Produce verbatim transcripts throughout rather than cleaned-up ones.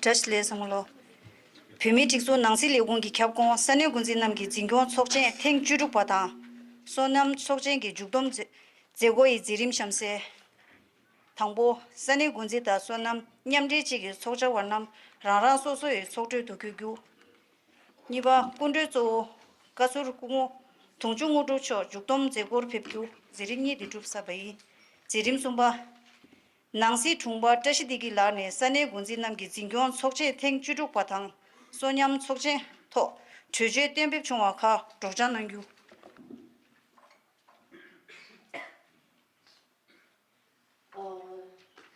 བཀྲ་ཤིས་བདེ་ལེགས་བསམ་བློ། བོད་མིའི་སྒྲིག་འཛུགས་ནང་སྲིད་ལས་ཁུངས་ཀྱི་ཁྱབ་ཁོངས་ས་གནས་འགོ་འཛིན་རྣམས་ཀྱི་འཛིན་སྐྱོང་ཚོགས་ཆེན་ཐེངས་བཅུ་དྲུག་པ་དང་། སོ་ནམ་ཚོགས་ཆེན་གྱི་མཇུག་བསྡོམས་མཛད་མཛད་སྒོ་ཡི་མཛད་རིམ་གཤམ་གསལ། དང་པོ། ས་གནས་འགོ་འཛིན་དང་སོ་ནམ་མཉམ་འབྲེལ་གཅིག་གི་ཚོགས་བཅར་བ་རྣམས་རང་རང་སོ་སོ་ཡི་ཚོགས་གྲལ་དུ་འཁོད་རྒྱུ། གཉིས་པ། སྐུ་མགྲོན་གཙོ་བོ་བཀའ་ཟུར་སྐུ་ངོ་དུང་ཕྱུར་དངོས་གྲུབ་མཆོག་མཇུག་བསྡོམས་མཛད་སྒོར་ཕེབས་རྒྱུ། མཛད་རིམ་གཉིས་འདི་གྲུབ་ཚར་བ་ཡིན། མཛད་རིམ་གསུམ་པ། ནང་སྲིད་དྲུང་འཕར་བཀྲ་ཤིས་བདེ་སྐྱིད་ལགས་ནས་ས་གནས་འགོ་འཛིན་རྣམས་ཀྱི་འཛིན་སྐྱོང་ཚོགས་ཆེན་ཐེངས་བཅུ་དྲུག་པ་དང་། སོ་ནམ་ཚོགས་ཆེན་ཐོག་གྲོས་ཆོད་གཏན་འབེབས་བྱུང་བ་ཁག་སྒྲོག་སྦྱང་གནང་རྒྱུ།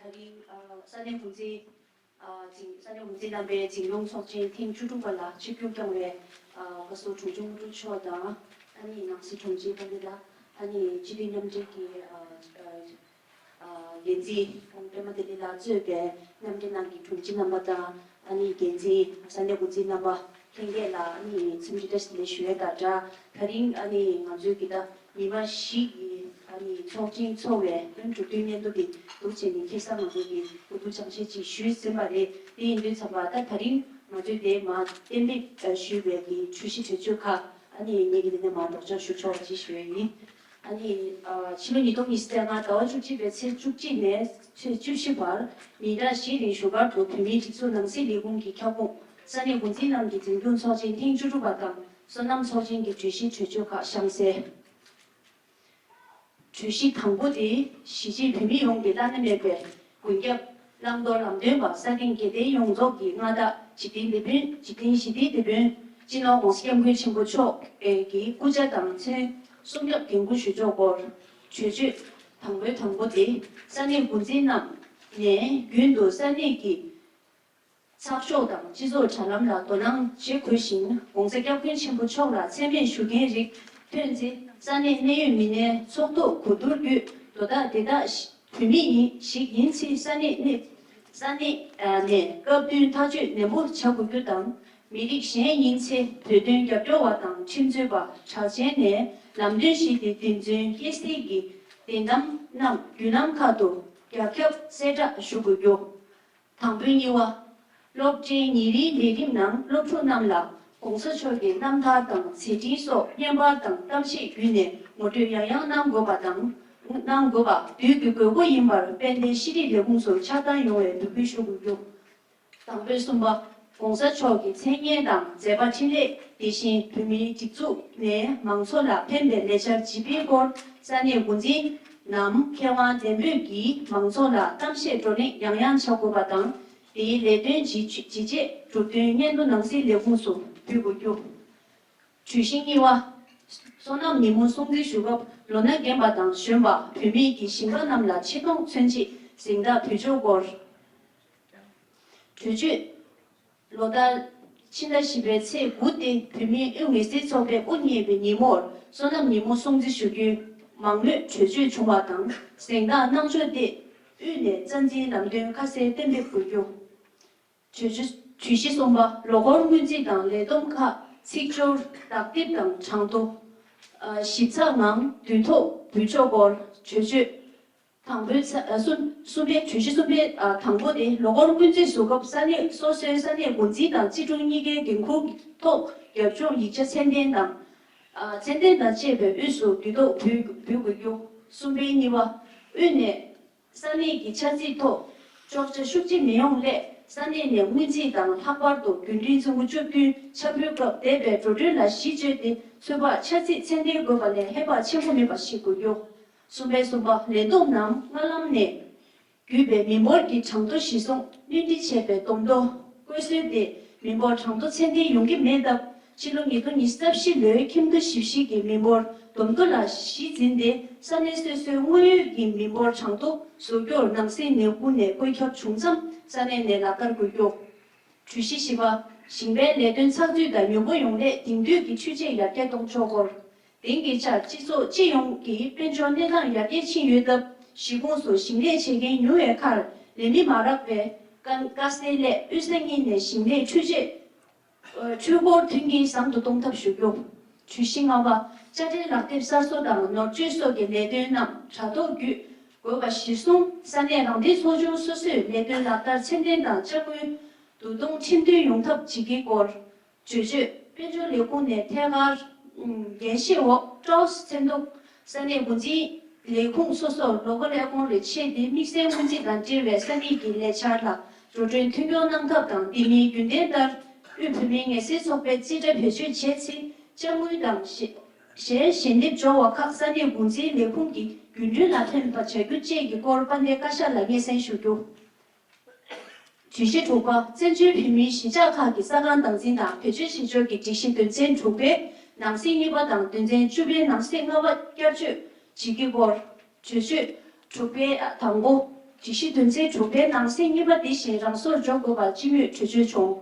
ཨ། ད་རིང་ཨ་ས་གནས་འགོ་འཛིན་ཨ་འཛིན་ས་གནས་འགོ་འཛིན་རྣམ་པའི་འཛིན་སྐྱོང་ཚོགས་ཆེན་ཐེངས་བཅུ་དྲུག་པ་ལ་ཆིབས་བསྒྱུར་བསྐྱངས་པའི་ཨ་བཀའ་ཟུར་དྲུང་ཆེ་དངོས་གྲུབ་མཆོག་དང་། ཨ་ནི་ནང་སྲིད་དྲུང་ཆེ་ཀརྨ་ལགས། ཨ་ནི་སྤྱི་འཐུས་མཉམ་འབྲེལ་གྱི་ཨ་ཨ་འགན་འཛིན་པདྨ་བདེ་ལེགས་ལགས་གཙོས་པའི་མཉམ་འབྲེལ་ནང་གི་དྲུང་ཆེ་རྣམ་པ་དང་། ཨ་ནི་འགན་འཛིན་ས་གནས་འགོ་འཛིན་རྣམ་པ་ལྷན་རྒྱས་ལ་ཨ་ནི་འཚམས་འདྲི་བཀྲ་ཤིས་བདེ་ལེགས་ཞུ་ཡས་དང་སྦྲགས། ད་རིང་ཨ་ནི་ང་ཚོའི་གི་ད་ཉི་མ་བཞི་གི་ཨ་ནི་ཚོགས་ཆེན་འཚོགས་པའི་ཨ་ནི་གྲུབ་དོན་སྙན་ཐོ་དེ་འདུག་བྱས་ནས་ཁ་སང་ང་ཚོ་གི་ཐུགས་ཁུར་ཅང་ཤེས་ཅིག་ཞུས་ཟིན་པ་རེད། དེ་ཡིན་དུས་ཙམ་པ་ད་ད་རིང་ང་ཚོས་དེ་མ་གཏན་འབེབས་ཞུས་པའི་གི་གྲོས་གཞི་གྲོས་ཆོད་ཁག་ཨ་ནི་ངེད་ཀྱིས་དེ་ནས་མ་སྒྲོག་སྦྱང་ཞུ་ཆོག་པ་ཅིག་ཞུ་ཡས་ཡིན། ཨ་ནི་ཕྱི་ལོ་ཉིས་སྟོང་ཉི་ཤུ་རྩ་ལྔ་ཟླ་བ་བཅུ་གཅིག་པའི་ཚེས་བཅུ་གཅིག་ནས་ཚེས་བཅུ་བཞི་བར་ཉིན་གྲངས་བཞིའི་རིང་བཞུགས་སྒར་དུ་བོད་མིའི་སྒྲིག་འཛུགས་ནང་སྲིད་ལས་ཁུངས་ཀྱི་ཁྱབ་ཁོངས་ས་གནས་འགོ་འཛིན་རྣམས་ཀྱི་འཛིན་སྐྱོང་ཚོགས་ཆེན་ཐེངས་བཅུ་དྲུག་པ་དང་སོ་ནམ་ཚོགས་ཆེན་གྱི་གྲོས་གཞི་གྲོས་ཆོད་ཁག་གཤམ་གསལ། གྲོས་གཞི་དང་པོ་དེ། གཞིས་བྱེས་བོད་མི་ཡོངས་ཀྱི་བླ་ན་མེད་པའི་མགོན་སྐྱབས་བླང་དོར་ལམ་སྟོན་པ་ས་སྟེང་དགེ་ལྡན་ཡོངས་རྫོགས་ཀྱི་མངའ་བདག་འཇིག་རྟེན་དེད་དཔོན་འཇིག་རྟེན་ཞི་བདེའི་དེད་དཔོན་སྤྱི་ནོར་༸གོང་ས་༸སྐྱབས་མགོན་ཆེན་པོ་མཆོག་གི་སྐུ་ཕྱྭ་དང་མཚན་སྲུང་སྐྱོབ་འགན་འཁུར་ཞུ་ཕྱོགས་སྐོར། གྲོས་ཆོད་དང་པོའི་དང་པོ་དེ། ས་གནས་འགོ་འཛིན་རྣམས་ནས་རྒྱུན་དུ་ས་གནས་ཀྱི་ཚགས་ཤོག་དང་སྤྱི་ཚོགས་དྲ་ལམ་ལ་དོ་སྣང་བྱེད་དགོས་ཤིང་༸གོང་ས་༸སྐྱབས་མགོན་ཆེན་པོ་མཆོག་ལ་མཚན་སྨད་ཞུ་མཁན་རིགས་ཐོན་ཚེ་ས་གནས་གནད་ཡོད་མི་སྣའི་ཚོགས་ཐོག་གོ་བསྡུར་བརྒྱུད་དོ་བདག་དེ་དག་བོད་མི་ཡིན་ཞིག་ཡིན་ཚེ་ས་གནས་གནས་ས་གནས་ནས་སྐབས་བསྟུན་ཐག་གཅོད་ནན་པོ་བྱ་དགོས་རྒྱུ་དང་། མི་རིགས་གཞན་ཡིན་ཚེ་བོད་དོན་རྒྱབ་སྐྱོར་བ་དང་ཁྲིམས་རྩོད་པ་གྲགས་ཅན་ནས་ལམ་སྟོན་ཞུས་ཏེ་རྒྱུན་འཛིན་སྐྱེ་སྲིད་ཀྱི་བདེན་གཏམ་རྣམས་བརྒྱུད་ལམ་ཁག་ཏུ་རྒྱ་ཁྱབ་གསལ་བསྒྲགས་ཞུ་དགོས་རྒྱུ། དང་པོའི་གཉིས་པ། སློབ་གྲྭའི་ཉིན་རེའི་ལས་རིམ་ནང་སློབ་ཕྲུག་རྣམས་ལ་༸གོང་ས་མཆོག་གི་རྣམ་ཐར་དང་མཛད་འཕྲིན་སོགས་བརྙན་པར་དང་གཏམ་བཤད་བརྒྱུད་ནས་ངོ་སྤྲོད་ཡང་ཡང་གནང་དགོས་པ་དང་། གནང་དགོས་པ་དུས་ཀྱི་དགོས་མཁོ་ཡིན་པར་དཔལ་ལྡན་ཤེས་རིག་ལས་ཁུངས་སུ་ཆ་ཚང་ཡོང་བའི་འབོད་སྐུལ་ཞུ་དགོས་རྒྱུ། དང་པོའི་གསུམ་པ། ༸གོང་ས་མཆོག་གི་མཚན་སྙན་དང་མཛད་པ་འཕྲིན་ལས་དེ་བཞིན་བོད་མིའི་སྒྲིག་འཛུགས་ནས་མང་ཚོགས་ལ་ཕན་པའི་ལས་འཆར་ཇི་སྤེལ་སྐོར་ས་གནས་འགོ་འཛིན་ནམ་མཁས་དབང་ལྡན་པོས་ཀྱིས་མང་ཚོགས་ལ་གཏམ་བཤད་བགྲོ་གླེང་ཡང་ཡང་བྱ་དགོས་པ་དང་། དེའི་ལས་དོན་ཇི་ཇི་བྱས་གྲུབ་དོན་སྙན་ཐོ་ནང་སྲིད་ལས་ཁུངས་སུ་ཕུལ་དགོས་རྒྱུ། གྲོས་གཞི་གཉིས་པ། སོ་ནམ་ཉིན་མོ་སྲུང་བརྩི་ཞུ་སྐབས་ལོ་ན་རྒན་པ་དང་གཞོན་པ་བུད་མེད་ཀྱི་ཞིང་པ་རྣམས་ལ་ཆེ་མཐོང་མཚོན་ཆེད་གཟེངས་རྟགས་ཕུལ་ཕྱོགས་སྐོར། གྲོས་ཆོད། ལོ་ལྟར་ཕྱི་ཟླ་བཞི་པའི་ཚེས་དགུ་སྟེ་བོད་མིའི་དབུས་མི་སེར་ཚོགས་པས་དབུ་བརྙེས་པའི་ཉིན་མོར་སོ་ནམ་ཉིན་མོ་སྲུང་བརྩི་ཞུ་རྒྱུའི་མང་མོས་གྲོས་ཆོད་བྱུང་བ་དང་གཟེངས་རྟགས་གནང་ཕྱོགས་ཏེ་དབུས་ནས་རྩ་འཛིན་ལམ་སྟོན་ཁ་གསལ་གཏན་འབེབས་དགོས་རྒྱུ། གྲོས་གཞི་གྲོས་གཞི་གསུམ་པ། ལོ་འཁོར་སྔོན་རྩིས་དང་ལས་བསྡོམས་ཁག་ཚིག་སྦྱོར་ལག་དེབ་དང་གྲངས་ཐོ། ཨ་ཞིབ་ཚགས་ངང་དུས་ཐོག་འབུལ་ཕྱོགས་སྐོར་གྲོས་ཆོད། དང་པོའི་ཚ་ཨ་གསུམ་གསུམ་པའི་གྲོས་གཞི་གསུམ་པའི་ཨ་དང་པོ་དེ་ལོ་འཁོར་སྔོན་རྩིས་བཟོ་སྐབས་ས་གནས་སོ་སོའི་ས་གནས་འགོ་འཛིན་དང་སྤྱི་དྲུང་གཉིས་ཀའི་འགན་འཁུར་ཐོག་རྒྱབ་ལྗོངས་ཡིག་ཆ་ཚད་ལྡན་དང་། ཨ་ཚད་ལྡན་དང་བཅས་པའི་དབུས་སུ་དུས་ཐོག་འབུལ་འབུལ་དགོས་རྒྱུ། གསུམ་པའི་གཉིས་པ། དབུས་ནས། ས་གནས་ཀྱི་ཆ་རྩིས་ཐོག་གཅོག་ཆ་ཤུགས་ཆེ་མི་ཡོང་སླད་ས་གནས་ནས་སྔོན་རྩིས་དང་ལྷག་པར་དུ་རྒྱུན་འགྲུལ་ཚོགས་འགོ་བཅུ་བདུན་ཆ་འབུལ་སྐབས་འདས་པའི་འགྲོ་གྲོན་ལ་གཞི་བཅོལ་ཏེ་ཚོད་དཔག་ཆ་རྩིས་ཚད་ལྡན་དགོས་པ་ལས་ཧེ་བག་ཆེན་པོ་མེད་པ་ཞིག་དགོས་རྒྱུ། གསུམ་པའི་གསུམ་པ། ལས་བསྡོམས་ནང་སྔ་ལམ་ནས་བརྒྱུད་པའི་མི་འབོར་གྱི་གྲངས་ཐོ་གཞིར་བཟུང་སྣོན་འཕྲི་བྱས་པའི་བསྡོམས་ཐོ་བཀོད་སྲོལ་དེ་མི་འབོར་གྲངས་ཐོ་ཚད་ལྡན་ཡོང་གི་མེད་སྟབས་ཕྱི་ལོ་ཉིས་སྟོང་ཉི་ཤུ་རྩ་བཞི་ལོའི་ཁྱིམ་ཐོ་ཞིབ་བཤེར་གྱི་མི་འབོར་བསྡོམས་ཐོ་ལ་གཞི་འཛིན་ཏེ་ས་གནས་སོ་སོའི་དངོས་ཡོད་ཀྱི་མི་འབོར་གྲངས་ཐོ་བཟོ་རྒྱུར་ནང་སྲིད་ལས་ཁུངས་ནས་བཀོད་ཁྱབ་བྱུང་མཚམས་ས་གནས་ནས་ལག་བསྟར་དགོས་རྒྱུ། གྲོས་གཞི་བཞི་པ། ཞིང་པའི་ལས་དོན་ཚགས་ཚུད་དང་ཡོང་སྒོ་ཡོང་སླད་དེང་དུས་ཀྱི་འཕྲུལ་ཆས་ཡར་རྒྱས་གཏོང་ཕྱོགས་སྐོར། དེང་གི་ཆར་སྤྱི་ཚོགས་སྤྱི་ཡོངས་ཀྱི་དཔལ་འབྱོར་གནས་སྟངས་ཡར་རྒྱས་ཕྱིན་ཡོད་སྟབས་གཞིས་ཁོངས་སུ་ཞིང་ལས་བྱེད་མཁན་ཉུང་བའི་ཁར་ལས་མི་མ་རག་པའི་དཀའ་དཀའ་སེལ་སླད་དབུས་ས་གཉིས་ནས་ཞིང་ལས་འཕྲུལ་ཆས་འཕྲུལ་འཁོར་མཐུན་རྐྱེན་བཟང་དུ་གཏོང་ཐབས་ཞུ་རྒྱུ། གྲོས་གཞི་ལྔ་པ། དཔྱ་ཁྲལ་ལག་དེབ་གསར་བཟོ་དང་ནོར་བཅོས་སོགས་ཀྱི་ལས་དོན་རྣམས་དྲ་ཐོག་བརྒྱུད་དགོས་པ་གཞིར་བཟུང་ས་གནས་རང་བདེན་ཚོགས་ཆུང་སོ་སོས་ལས་དོན་ལག་བསྟར་ཚད་ལྡན་དང་དཔྱ་དངུལ། བསྡུ་གཏོང་ཁྲིམས་མཐུན་ཡོང་ཐབས་བྱེད་ཀྱི་སྐོར་གྲོས་ཆོད། དཔལ་འབྱོར་ལས་ཁུངས་ནས་ཐད་ཀར་འགན་བཞེས་འོག་ཀྲོའུ་ཤི་མཚན་ཐོག་ས་གནས་འགོ་འཛིན་ལས་ཁུངས་སོ་སོར་ལོ་གོ་ལས་ཁུངས་རེ་ཕྱེས་ཏེ་དམིགས་བསལ་སྔོན་རྩིས་དང་འབྲེལ་བའི་ས་གནས་ཀྱི་ལས་འཆར་ལ་འགྲོ་གྲོན་མཐུན་སྦྱོར་གནང་ཐབས་དང་། དེ་མིན་རྒྱུན་ལྡན་ལྟར་དབུས་བོད་མིའི་ངལ་སེལ་ཚོགས་པའི་རྩིས་ཁྲ་བེད་སྤྱོད་བྱས་ཚེ་དཔྱ་དངུལ་དང་། གཞན་ཞལ་འདེབས་འབྱོར་བ་ཁག་ས་གནས་འགོ་འཛིན་ལས་ཁུངས་ཀྱི་རྒྱུན་གྲོན་ལ་ཕན་པ་བྱ་རྒྱུ་བཅས་ཀྱི་སྐོར་དཔལ་ལྡན་བཀའ་ཤག་ལ་སྙན་སེང་ཞུ་རྒྱུ། གྲོས་གཞི་དྲུག་པ། བཙན་བྱོལ་བོད་མིའི་གཞིས་ཆགས་ཁག་གི་ས་ཁང་བདག་འཛིན་དང་བེད་སྤྱོད་བྱེད་ཕྱོགས་ཀྱི་སྒྲིག་གཞི་དོན་ཚན་དྲུག་པའི་ནང་གསེས་གཉིས་པ་དང་དོན་ཚན་བཅུ་པའི་ནང་གསེས་ལྔ་པ་བསྐྱར་བཅོས་བྱེད་ཀྱི་སྐོར། གྲོས་ཆོད། དྲུག་པའི་དང་པོ། སྒྲིག་གཞི་དོན་ཚན་དྲུག་པའི་ནང་གསེས་གཉིས་པ་དེ་བཞིན་རང་སོར་འཇོག་དགོས་པ་སྤྱི་མོས་གྲོས་ཆོད་བྱུང་།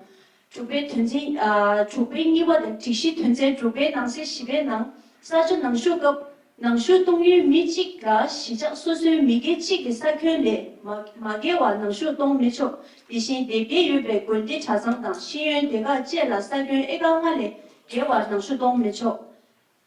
དྲུག་པའི་དོན་ཚན། ཨ། དྲུག་པའི་གཉིས་པ་དང་སྒྲིག་གཞི་དོན་ཚན་དྲུག་པའི་ནང་གསེས་བཞི་པའི་ནང་ས་ཆ་ནང་ཞུགས་སྐབས། ནང་ཞུགས་གཏོང་ཡུལ་མི་གཅིག་ལ་གཞིས་ཆགས་སོ་སོའི་མི་སྒེར་གཅིག་གི་ས་ཁྱོན་ལས་མ་མ་བརྒལ་བར་ནང་ཞུགས་གཏོང་མི་ཆོག་དེ་བཞིན་དེ་བརྒལ་ཡོད་པའི་དགོན་སྡེ་གྲྭ་ཚང་དང་ཤེས་ཡོན་སྡེ་ཁག་བཅས་ལ་ས་ཁྱོན་ཨེ་ཀར་ལྔ་ལས་བརྒལ་བར་ནང་ཞུགས་གཏོང་མི་ཆོག་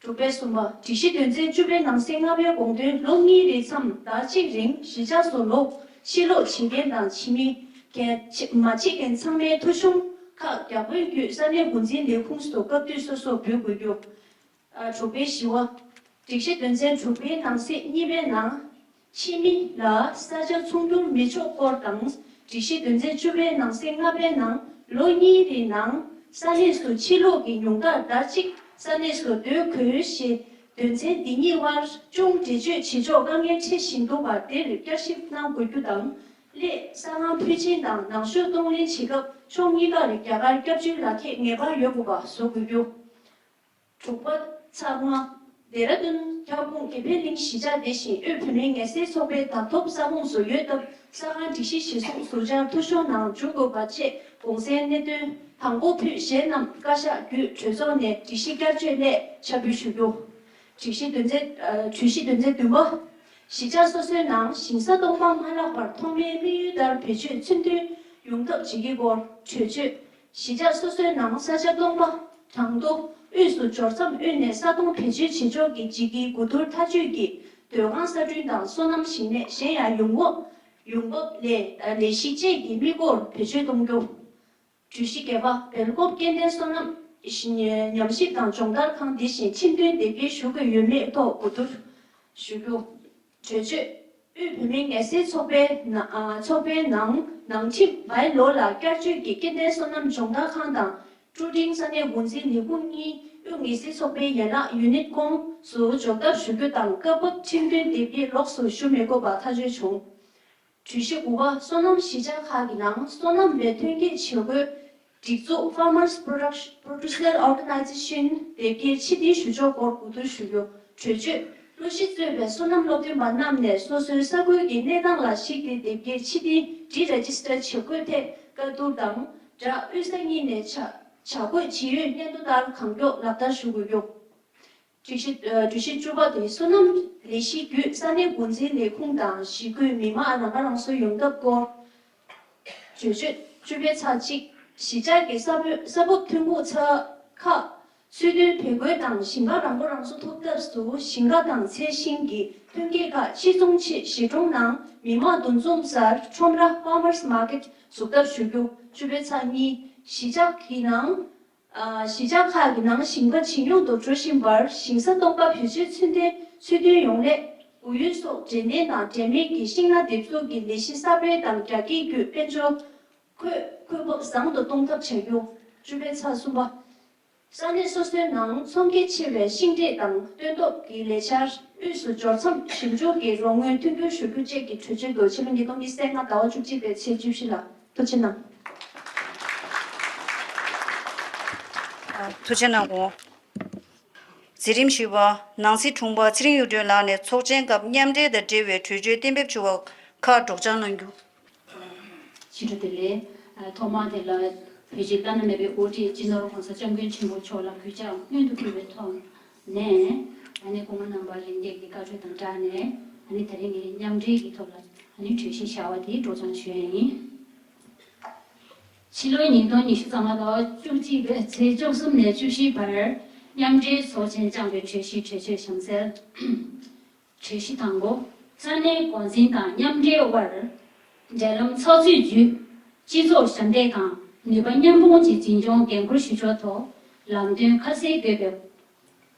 དྲུག་པའི་གསུམ་པ། སྒྲིག་གཞི་དོན་ཚན་བཅུ་པའི་ནང་གསེས་ལྔ་པའི་དགོངས་དོན། ལོ་གཉིས་རེའི་མཚམས་ཟླ་གཅིག་རིང་གཞིས་ཆགས་སུ་ལོག་ཕྱིར་ལོག་བྱེད་མཁན་དང་། བྱེད་མི་མཁན། མ་བྱེད་མཁན་ཚང་མའི་ཐོ་གཞུང་ཁག་བརྒྱ་དཔོན་བརྒྱུད་ས་གནས་འགོ་འཛིན་ལས་ཁུངས་སུ་སྐབས་དུས་སོ་སོར་འབུལ་དགོས་རྒྱུ། ཨ། དྲུག་པའི་བཞི་པ། སྒྲིག་གཞི་དོན་ཚན་དྲུག་པའི་ནང་གསེས་གཉིས་པའི་ནང་། ཕྱི་མི་ལ་ས་ཆ་ཚོང་བསྒྱུར་མི་ཆོག་སྐོར་དང་། སྒྲིག་གཞི་དོན་ཚན་བཅུ་པའི་ནང་གསེས་ལྔ་པའི་ནང་། ལོ་གཉིས་རེའི་ནང་ས་གནས་སུ་ཕྱིར་ལོག་གི་ཉུང་མཐར་ཟླ་གཅིག་ས་གནས་སུ་སྡོད་དགོས་ཞེས་དོན་ཚན་འདི་གཉིས་དབར་ཅུང་འགྲེལ་བརྗོད་བྱེད་ཕྱོགས་དཀའ་ངལ་འཕྲད་བཞིན་འདུག་པ། དེར་བསྐྱར་ཞིབ་གནང་དགོས་རྒྱུ་དང་། སླད་ས་ཁང་ཕུལ་ཕྱིན་དང་ནང་ཞུགས་གཏོང་ལེན་བྱེད་སྐབས་ཕྱོགས་གཉིས་ཀར་རྒྱ་གར་སྐྱབས་བཅོལ་ལག་ཁྱེར་ངེས་པར་ཡོད་དགོས་པ་བཟོ་དགོས་རྒྱུ། དྲུག་པ་ཚ་ལྔ། ལྡེ་ར་ལྡུན། ཁྱབ་ཁོངས་དགེ་འཕེལ་གླིང་གཞིས་ཆགས་དེ་བཞིན་དབུས་བོད་མིའི་ངལ་སེལ་ཚོགས་པའི་བདག་ཐོབ་ས་ཁོངས་སུ་ཡོད་སྟབས། ས་ཁང་སྒྲིག་གཞི་གཞིར་བཟུང་ཟུར་བཅར་ཐོ་གཞུང་ནང་འཇུག་དགོས་པ་བཅས་གོང་གསལ་གནད་དོན་དང་པོ་ཕུད་གཞན་རྣམས་བཀའ་ཤག་བརྒྱུད་གྲོས་ཚོགས་ནས་སྒྲིག་གཞི་བསྐྱར་བཅོས་སླད་ཕྱག་ཕུལ་ཞུ་རྒྱུ། སྒྲིག་གཞི་དོན་ཚན། ཨ། གྲོས་གཞི་དོན་ཚན་བདུན་པ། གཞིས་ཆགས་སོ་སོའི་ནང་ཞིང་ས་སྟོང་པ་མ་བརླག་པར་ཐོག་མའི་དམིགས་ཡུལ་ལྟར་བེད་སྤྱོད་ཚུལ་མཐུན་ཡོང་ཐབས་བྱེད་ཀྱི་སྐོར་གྲོས་ཆོད། གཞིས་ཆགས་སོ་སོའི་ནང་ས་ཆ་སྟོང་པ་གྲངས་ཐོ་དབུས་སུ་འབྱོར་མཚམས་དབུས་ནས་ས་སྟོང་བེད་སྤྱོད་བྱེད་ཕྱོགས་ཀྱི་ལྗིད་ཀྱི་གོ་བསྡུར་མཐའ་དཔྱོད་ཀྱི་སྡོད་ཁང་གསར་སྐྲུན་དང་སོ་ནམ་ཞིང་ལས། གཞན་ཡང་ཡོང་འབབ་ཡོང་འབབ་ལས་ལས་གཞི་བཅས་ཀྱི་དམིགས་སྒོར་བེད་སྤྱོད་གཏོང་རྒྱུ། གྲོས་གཞི་བརྒྱད་པ། སྦེལ་ཀོབ་སྐྱེ་ལྡན་སོ་ནམ་ཉམས་ཞིབ་དང་སྦྱོང་བརྡར་ཁང་དེ་བཞིན་ཁྲིམས་མཐུན་དེབ་སྐྱེལ་ཞུ་དགོས་ཡོད་མེད་ཐོག་གོ་བསྡུར་ཞུ་རྒྱུ། གྲོས་ཆོད། དབུས་བོད་མིའི་ངལ་སེལ་ཚོགས་པའི་ནང་། ཨ། ཚོགས་པའི་ནང་ནང་ཁྲིམས་བའི་ལོ་ལ་བསྐྱར་བཅོས་ཀྱིས་སྐྱེ་ལྡན་སོ་ནམ་སྦྱོང་བརྡར་ཁང་དང་ཀྲུའུ་ཀྲིང་ས་གནས་འགོ་འཛིན་ལས་ཁུངས་གཉིས་དབུས་ངལ་སེལ་ཚོགས་པའི་ཡན་ལག་ཡུ་ནིཊ་ཁོངས་སུ་འཇོག་ཐབས་ཞུ་རྒྱུ་དང་། སྐབས་བབ་ཁྲིམས་མཐུན་དེབ་སྐྱེལ་ལོགས་སུ་ཞུ་མི་དགོས་པ་ཐག་གཅོད་བྱུང་། གྲོས་གཞི་དགུ་པ། སོ་ནམ་གཞིས་ཆགས་ཁག་གི་ནང་སོ་ནམ་པའི་ཐོན་སྐྱེད་བྱེད་སྒོའི་སྒྲིག་འཛུགས་Farmers Production Producer Organization དེབ་སྐྱེལ་ཕྱིར་འཐེན་ཞུ་ཕྱོགས་སྐོར་གོ་བསྡུར་ཞུ་རྒྱུ། གྲོས་ཆོད། སློབ་གཞི་གཙོས་པའི་སོ་ནམ་སློབ་སྟོན་པ་རྣམས་ནས་སོ་སོའི་ས་ཁུལ་གྱི་གནས་སྟངས་ལ་གཞིགས་ཏེ་དེབ་སྐྱེལ་ཕྱིར་འཐེན་Deregister བྱེད་དགོས་ཐད་བཀའ་བསྡུར་དང་སྦྲགས། དབུས་ས་གཉིས་ནས་བྱ་བྱ་དགོས་ཇི་ཡོད་སྙན་ཐོ་ལྟར་གང་མགྱོགས་ལག་བསྟར་ཞུ་དགོས་རྒྱུ། གྲོས་གཞི། ཨ། གྲོས་གཞི་བཅུ་པ་དེ། སོ་ནམ་ལས་གཞི་བརྒྱུད་ས་གནས་འགོ་འཛིན་ལས་ཁུངས་དང་གཞིས་ཁུལ་མི་མང་རང་ཁ་རང་གསོ་ཡོང་ཐབས་སྐོར་གྲོས་ཆོད། བཅུ་པའི་ཚེག་གཅིག། གཞིས་ཆགས་ཀྱི་ས་བབ་ས་བབ་ཐོན་ཁུངས་ཚ་ཁག་ཚུལ་མཐུན་བེད་སྒོ་དང་ཞིང་ཁ་རང་མགོ་རང་གསོ་ཐོབ་ཐབས་སུ་ཞིང་ཁ་དང་ཚལ་ཞིང་གི་ཐོན་སྐྱེད་ཁག་ཕྱིར་ཚོང་ཆེད་གཞིས་གྲོང་ནང་མི་མང་འདུ་འཛོམས་སར་ཁྲོམ་ར་Farmers Market འཛུགས་ཐབས་ཞུ་རྒྱུ། བཅུ་པའི་ཚེག་གཉིས། གཞིས་ཆགས་ཀྱི་ནང་། ཨ། གཞིས་ཆགས་ཁག་གི་ནང་ཞིང་པ་ཇེ་ཉུང་དུ་འགྲོ་བཞིན་པར་ཞིང་ས་སྟོང་པ་བེད་སྤྱོད་ཚུལ་ལྡན་ཚུལ་མཐུན་ཡོང་སླད་སྒོ་ཡོལ་སོགས་འབྲེལ་གཏན་དང་འབྲེལ་མེད་ཀྱི་ཤིང་ནགས་འདེབས་འཛུགས་ཀྱི་ལས་གཞི་གསར་སྤེལ་དང་རྒྱ་སྐྱེད་བརྒྱུད་དཔལ་འབྱོར་འཁོས་འཁོས་བབ་བཟང་དུ་གཏོང་ཐབས་བྱ་རྒྱུ། བཅུ་པའི་ཚེག་གསུམ་པ། ས་གནས་སོ་སོའི་ནང་ཚོང་གི་ཆེ་བའི་ཤིང་འབྲས་དང་སྟོན་ཐོག་གི་ལས་འཆར་དབུས་སུ་འབྱོར་མཚམས་ཞིབ་འཇུག་གི་རོགས་དངུལ་མཐུན་འགྱུར་ཞུ་རྒྱུ་བཅས་ཀྱི་གྲོས་ཆོད་དུ་ཕྱི་ལོ་ཉིས་སྟོང་ཉི་ཤུ་རྩ་ལྔ་ཟླ་བ་བཅུ་གཅིག་པའི་ཚེས་བཅུ་བཞི་ལ། ཐུགས་རྗེ་གནང་། ཐུགས་རྗེ་གནང་། འཛིན་རིམ་བཞི་པ། ནང་སྲིད་དྲུང་པ་ཚེ་རིང་གཡུ་སྒྲོན་ལགས་ནས་ཚོགས་ཆེན་སྐབས་མཉམ་འབྲེལ་དང་འབྲེལ་བའི་གྲོས་ཆོད་གཏན་འབེབས་ཞུ་བ་ཁག་སྒྲོག་སྦྱང་གནང་རྒྱུ། ཕྱི་དྲོ་བདེ་ལེགས། ཐོག་མར་དེ་ལ་བོད་ཀྱི་བླ་ན་མེད་པའི་དབུ་ཁྲིད་སྤྱི་ནོར་༸གོང་ས་༸སྐྱབས་མགོན་ཆེན་པོ་མཆོག་ལ་གུས་ཕྱག་སྔོན་དུ་ཕུལ་བའི་ཐོག་ནས། ཨ་ནི་སྐུ་ངོ་རྣམ་པ་ལྷན་རྒྱས་ཀྱི་བཀའ་འཁྲོལ་དང་སྦྲགས་ནས། ཨ་ནི་དེ་རིང་གི་མཉམ་འབྲེལ་གྱི་ཐོག་ལ་ཨ་ནི་གྲོས་གཞི་བཞག་པ་དེ་སྒྲོག་སྦྱང་ཞུ་ཡ་ཡིན། ཕྱི་ལོ་ཉིས་སྟོང་ཉི་ཤུ་རྩ་ལྔ་ཟླ་བ་བཅུ་གཅིག་པའི་ཚེས་བཅུ་གསུམ་ནས་བཅུ་བཞི་བར་མཉམ་འབྲེལ་ཚོགས་ཆེན་བསྐྱངས་པའི་གྲོས་གཞི་གྲོས་ཆོད་བཞེངས་གསལ། གྲོས་གཞི་དང་པོ། ས་གནས་འགོ་འཛིན་དང་མཉམ་འབྲེལ་དབར་འབྲེལ་ལམ་ཚགས་ཚུད་བརྒྱུད་སྤྱི་ཚོགས་ཞབས་འདེགས་དང་ ནུས་པ་མཉམ་སྤུངས་ཀྱིས་འཛིན་སྐྱོང་འགན་འཁུར་ཞུ་ཕྱོགས་ཐོག་ལམ་སྟོན་ཁ་གསལ་དགོས་པའི་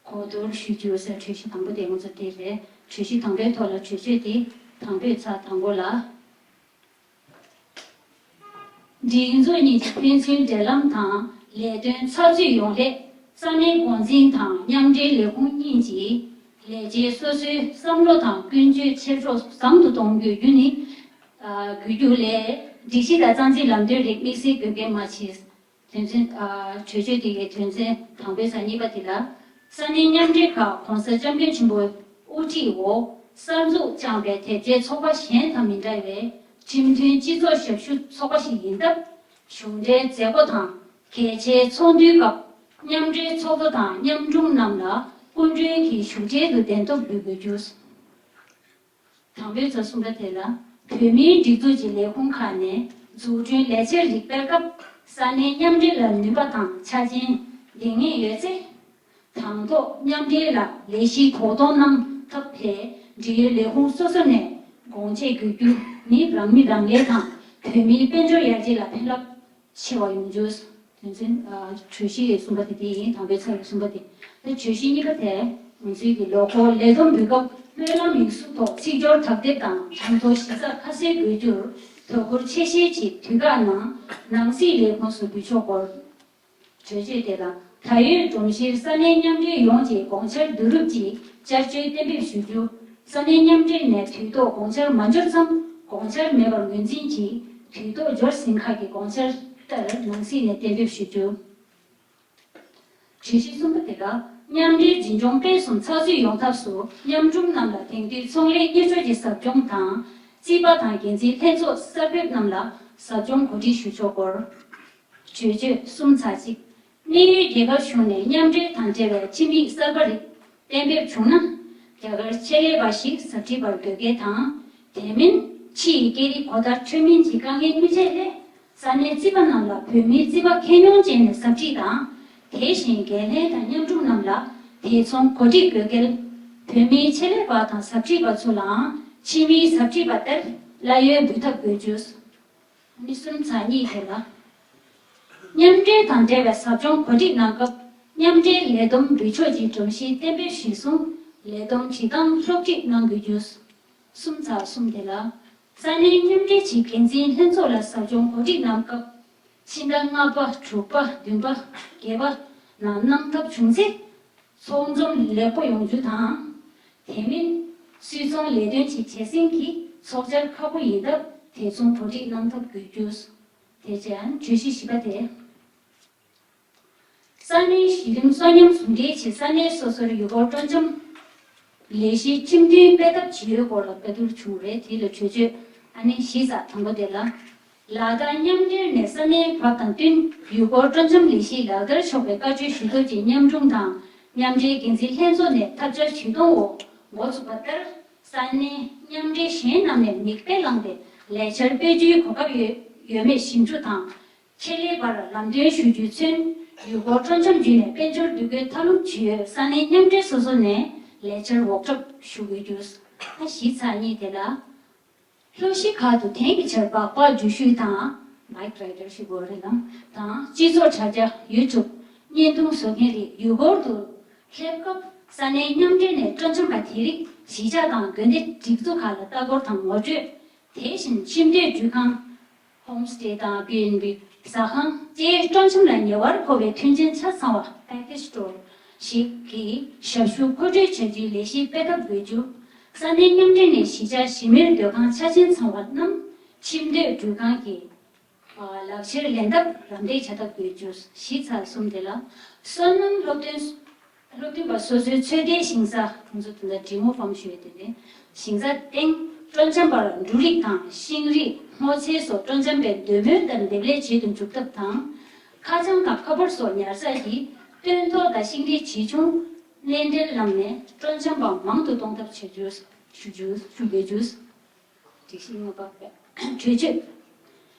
གོ་བསྡུར་ཞུ་རྒྱུ་ཟེར། གྲོས་གཞི་དང་པོ་དེ་ང་ཚོ་དེ་རེད། གྲོས་གཞི་དང་པོའི་ཐོག་ལ་གྲོས་ཆོད་དེ་དང་པོའི་ཚར། དང་པོ་ལ། སྒྲིག་འཛུགས་གཉིས་ཀྱི་ཕན་ཚུན་འབྲེལ་ལམ་དང་ལས་དོན་ཚགས་ཚུད་ཡོང་སླད། ས་གནས་འགོ་འཛིན་དང་མཉམ་འབྲེལ་ལས་ཁུངས་གཉིས་ཀྱིས་ལས་བྱེད་སོ་སོའི་བསམ་བློ་དང་ཀུན་སྤྱོད་ཆེ་སྒྲོག་བཟང་དུ་གཏོང་རྒྱུ་བརྒྱུད་ནས། ཨ། དགོས་རྒྱུ་ལས། སྒྲིག་གཞི་དང་རྩ་འཛིན་ལམ་སྟོན་རིགས་དམིགས་བསལ་དགོས་གལ་མ་མཆིས། དོན་ཚན། ཨ། གྲོས་ཆོད་དེ་གའི་དོན་ཚན་དང་པོའི་ས་གཉིས་པ་དེ་ལ། ས་གནས་མཉམ་འབྲེལ་ཁག་༸གོང་ས་༸སྐྱབས་མགོན་ཆེན་པོའི་དབུ་ཁྲིད་འོག་གསར་འཛུགས་བསྐྱངས་པའི་དེབ་སྐྱེལ་ཚོགས་པ་གཞན་དང་མི་འདྲ་བའི་ཁྲིམས་མཐུན་སྤྱི་ཚོགས་ཞབས་ཞུ་ཚོགས་པ་ཞིག་ཡིན་སྟབས། གཞུང་འབྲེལ་མཛད་སྒོ་དང་གལ་ཆེའི་ཚོགས་འདུའི་སྐབས་མཉམ་འབྲེལ་ཚོགས་གཙོ་དང་མཉམ་དྲུང་རྣམས་ལ་སྐུ་མགྲོན་གྱི་བཞུགས་གྲལ་དུ་གདན་ཐོབ་འབུལ་དགོས་རྒྱུ། དང་པོའི་ཚར་གསུམ་པ་དེ་ལ། བོད་མིའི་སྒྲིག་འཛུགས་ཀྱི་ལས་ཁུངས་ཁག་ནས་འཛུགས་སྐྲུན་ལས་འཆར་རིགས་སྤེལ་སྐབས་ས་གནས་མཉམ་འབྲེལ་ལ་ནུས་པ་དང་ཆ་རྐྱེན་ལྡན་ངེས་ཡོད་ཚེ། དང་ཐོག་མཉམ་འབྲེལ་ལ་ལས་གཞི་གོ་གཏོང་གནང་ཐབས་ཐད་འབྲེལ་ཡོད་ལས་ཁུངས་སོ་སོ་ནས་དགོངས་བཞེས་དགོས་རྒྱུ་ནི་རང་མི་རང་ལས་དང་བོད་མིའི་དཔལ་འབྱོར་ཡར་རྒྱས་ལ་ཕན་རླབས་ཆེ་བ་ཡོང་རྒྱུ། དོན་ཚན། ཨ། གྲོས་གཞི་གསུམ་པ་དེ་དེ་ཡིན། དང་པོའི་ཚར་གསུམ་པ་དེ། ད་གྲོས་གཞི་གཉིས་པ་དེ་ང་ཚོའི་གི་ལོ་འཁོར་ལས་བསྡོམས་འབུལ་སྐབས་སྨོན་ལམ་ཡིག་གཟུགས་ཐོག་ཚིག་སྦྱོར་དག་ཐེར་དང་གྲངས་ཐོ་གཞི་རྩ་ཁ་གསལ་དགོས་རྒྱུར་དོ་ཁུར་ཆེ་བཞེས་ཀྱིས་དུས་བཀག་ནང་ནང་སྲིད་ལས་ཁུངས་སུ་འབུལ་ཕྱོགས་སྐོར། གྲོས་ཆོད་དེ་ལ། ད་ཡོད་སྒྲོམ་གཞིར་ས་གནས་མཉམ་འབྲེལ་ཡོངས་ཀྱི་དགོངས་འཆར་བསྡུ་རུབ་ཀྱིས་བསྐྱར་བཅོས་གཏན་འབེབས་ཞུ་རྒྱུ། ས་གནས་མཉམ་འབྲེལ་ནས་དུས་ཐོག་དགོངས་འཆར་མ་འབྱོར་མཚམས་དགོངས་འཆར་མེད་པར་ངོས་འཛིན་གྱིས་དུས་ཐོག་འབྱོར་ཟིན་ཁག་གི་དགོངས་འཆར་ལྟར་ནང་སྲིད་ནས་གཏན་འབེབས་ཞུ་རྒྱུ། གྲོས་གཞི་གསུམ་པ་དེ་ལ། མཉམ་འབྲེལ་འཛིན་སྐྱོང་སྤེལ་གསུམ་ཚགས་ཚུད་ཡོང་ཐབས་སུ་མཉམ་དྲུང་རྣམས་ལ་དེང་དུས་ཚོང་ལས་གཉེར་སྤྱོད་ཀྱི་ཟབ་སྦྱོང་དང་། རྩིས་པ་དང་འགན་འཛིན་ལྷན་ཚོགས་གསར་ཕེབས་རྣམས་ལ་ཟབ་སྦྱོང་གོ་སྒྲིག་ཞུ་ཕྱོགས་སྐོར། གྲོས་ཆོད་གསུམ་ཚར་གཅིག། གནད་ཡོད་རྒྱལ་ཁབ་གཞུང་ནས་མཉམ་འབྲེལ་དང་འབྲེལ་བའི་ཁྲིམས་ཡིག་གསར་པ་རིགས་གཏན་འབེབས་བྱུང་ན། རྒྱ་གར་ཆེད་ལས་པ་ཞིག་ཟབ་ཁྲིད་པར་དགོས་གལ་དང་། དེ་མིན་ཕྱི་ཡི་སྐད་རིགས་གོ་བརྡ་འཕྲོད་མིན་གྱི་དཀའ་ངལ་སྨིན་བྱས་ལས། ས་གནས་རྩིས་པ་རྣམས་ལ་བོད་མིའི་རྩིས་པ་ཁྱད་མྱོང་ཅན་ནས་ཟབ་ཁྲིད་དང་། དེ་བཞིན་འགན་ལྷན་དང་མཉམ་དྲུང་རྣམས་ལ་དེ་མཚུངས་གོ་སྒྲིག་དགོས་གལ། བོད་མིའི་ཆེད་ལས་པ་དང་ཟབ་ཁྲིད་པ་ཚོ་ལའང་ཕྱི་མིའི་ཟབ་ཁྲིད་པ་ལྟར་གླ་ཡོན་འབུལ་ཐབས་དགོས་རྒྱུ། གནས་གསུམ་ཚར་གཉིས་དེ་ལ། མཉམ་འབྲེལ་དང་འབྲེལ་བའི་ཟབ་སྦྱོང་གོ་སྒྲིག་གནང་སྐབས་མཉམ་འབྲེལ་ལས་བསྡོམས་འབུལ་ཕྱོགས་ཀྱི་སྒྲོམ་གཞི་གཏན་འབེབས་གཞིར་བཟུང་ལས་བསྡོམས་བྲིས་སྟངས་སློབ་ཁྲིད་གནང་དགོས་རྒྱུ། གསུམ་ཚར་གསུམ་དེ་ལ། ས་གནས་མཉམ་འབྲེལ་གྱི་འགན་འཛིན་ལྷན་ཚོགས་ལ་ཟབ་སྦྱོང་གོ་སྒྲིག་གནང་སྐབས་ཕྱི་ཟླ་ལྔ་པ་དྲུག་པ་བདུན་པ་བརྒྱད་པ་ནང་གནང་ཐབས་བྱུང་ཚེ། ཚོགས་འཛོམས་ལེགས་པོ་ཡོང་རྒྱུ་དང་། དེ་མིན། སུད་ཚོང་ལས་དོན་གྱི་བྱེད་སེམས་ཀྱིས་ཚོགས་བཅར་ཁག་པོ་ཡིན་སྟབས་དེ་མཚུངས་གོ་སྒྲིག་གནང་ཐབས་དགོས་རྒྱུ། དེ་བཞིན་གྲོས་གཞི་བཞི་པ་དེ། ས་གནས་གཞི་རིམ་གསོན་ཉམས་ཟུང་འབྲེལ་གྱིས་ས་གནས་སོ་སོར་ཡུལ་སྐོར་སྤྲོ་འཆམ་ལས་གཞིའི་ཁྲིམས་མཐུན་སྤེལ་ཐབས་བྱེད་ཡུལ་སྐོར་ལ་བཀའ་བསྡུར་བྱུང་རེད། དེ་ལ་གྲོས་ཆོད་ཨ་ནི་གཞི་རྩ་དང་པོ་དེ་ལ། ལ་དྭགས་མཉམ་འབྲེལ་ནས་ས་གནས་བབ་དང་བསྟུན་ཡུལ་སྐོར་སྤྲོ་འཆམ་ལས་གཞི་ལག་བསྟར་ཆོག་པའི་བཀའ་ཆོས་ཞུ་ཐབས་ཀྱི་མཉམ་དྲུང་དང་མཉམ་འབྲེལ་འགན་འཛིན་ལྷན་ཚོགས་ནས་ཐབས་བརྒྱ་ཇུས་སྟོང་འོག་འགོ་ཚུགས་པ་ལྟར། ས་གནས་མཉམ་འབྲེལ་གཞན་རྣམས་ནས་མིག་དཔེ་བླངས་ཏེ་ལས་འཆར་སྤེལ་རྒྱུའི་གོ་སྐབས་ཡོད་ཡོད་མེད་ཞིབ་འཇུག་དང་། ཆེད་ལས་པར་ལམ་སྟོན་ཞུ་རྒྱུས་མཚོན། ཡུལ་སྐོར་སྤྲོ་འཆམ་བརྒྱུད་ནས་དཔལ་འབྱོར་འདུ་འགོད་ཐབས་ལམ་ཇི་ཡོད་ས་གནས་མཉམ་འབྲེལ་སོ་སོ་ནས་ལས་འཆར་འོག་གྲབས་ཞུ་དགོས་རྒྱུ། ཨ། གཞི་ཚར་གཉིས་དེ་ལ། ལྷོ་གཞིས་ཁག་ཏུ་དེང་གི་ཆར་སྦག་སྦག་འགྲུལ་བཞུད་དང་། བྷའིག་རའི་ཌར་ཞིག་དགོས་རེད་ལ། དང་སྤྱི་ཚོགས་དྲ་རྒྱ་ཡུ་ཊུབ་བརྙན་ཐུང་བཟོ་མཁན་རིགས་ཡུལ་སྐོར་དུ་སླེབས་སྐབས་ས་གནས་མཉམ་འབྲེལ་ནས་སྤྲོ་འཆམ་པ་དེ་རིགས་གཞིས་ཆགས་དང་དགོན་སྡེ་སྒྲིག་འཛུགས་ཁག་ལ་ལྟ་སྐོར་དང་ངོ་སྤྲོད། དེ་བཞིན་ཁྱིམ་སྡོད་འགྲུལ་ཁང་། ཧོམ་སི་ཊེ་དང་པི་ཨེན་བི། ཟ་ཁང་བཅས་སྤྲོ་འཆམ་ལ་ཉེ་བར་མཁོ་བའི་མཐུན་རྐྱེན་ཆ་ཚང་བ་package tour་ཞིག་གི་ཞབས་ཞུ་མཁོ་སྤྲོད་བྱ་རྒྱུའི་ལས་གཞི་སྤེལ་ཐབས་དགོས་རྒྱུ། ས་གནས་མཉམ་འབྲེལ་ནས་གཞིས་ཆགས་གཞི་མེར་སྡོད་ཁང་ཆ་ཆེན་ཚང་བ་རྣམས་ཁྱིམ་སྡོད་འགྲུལ་ཁང་གི་ལག་ཁྱེར་ལེན་ཐབས་རམ་འདེགས་བྱ་ཐབས་དགོས་རྒྱུ། གཞི་ཚར་གསུམ་དེ་ལ། སོ་ནམ་སློབ་སྟོན། སློབ་སྟོན་པ་སོ་སོའི་ཚོད་ལྟའི་ཞིང་ས་ཁོང་ཚོ་དེ་འདྲ་འབྲི་མོ་ཕམ་ཞུ་ཡས་དེ་ནས་ཞིང་ས་སྟེང་སྤྲོ་འཆམ་པར་འབྲུ་རིགས་དང་ཤིང་རིགས་སྔོ་ཚལ་སོགས་སྤྲོ་འཆམ་པའི་འདོད་མོས་ལྟར་འདེབས་ལས་བྱེད་དུ་འཇུག་ཐབས་དང་། ཁ་བྱང་དང་ཁ་པར་སོགས་ཉར་ཚགས་ཀྱིས་སྟོན་ཐོག་དང་ཤིང་རིགས་ཇི་བྱུང་གནས་འབྲེལ་བླངས་ནས་སྤྲོ་འཆམ་པ་མང་དུ་གཏོང་ཐབས་བྱ་རྒྱུ་ཞུ་རྒྱུ་ཞུ་དགོས་རྒྱུ། སྒྲིག་གཞི་ལྔ་པ། གྲོས་ཆོད།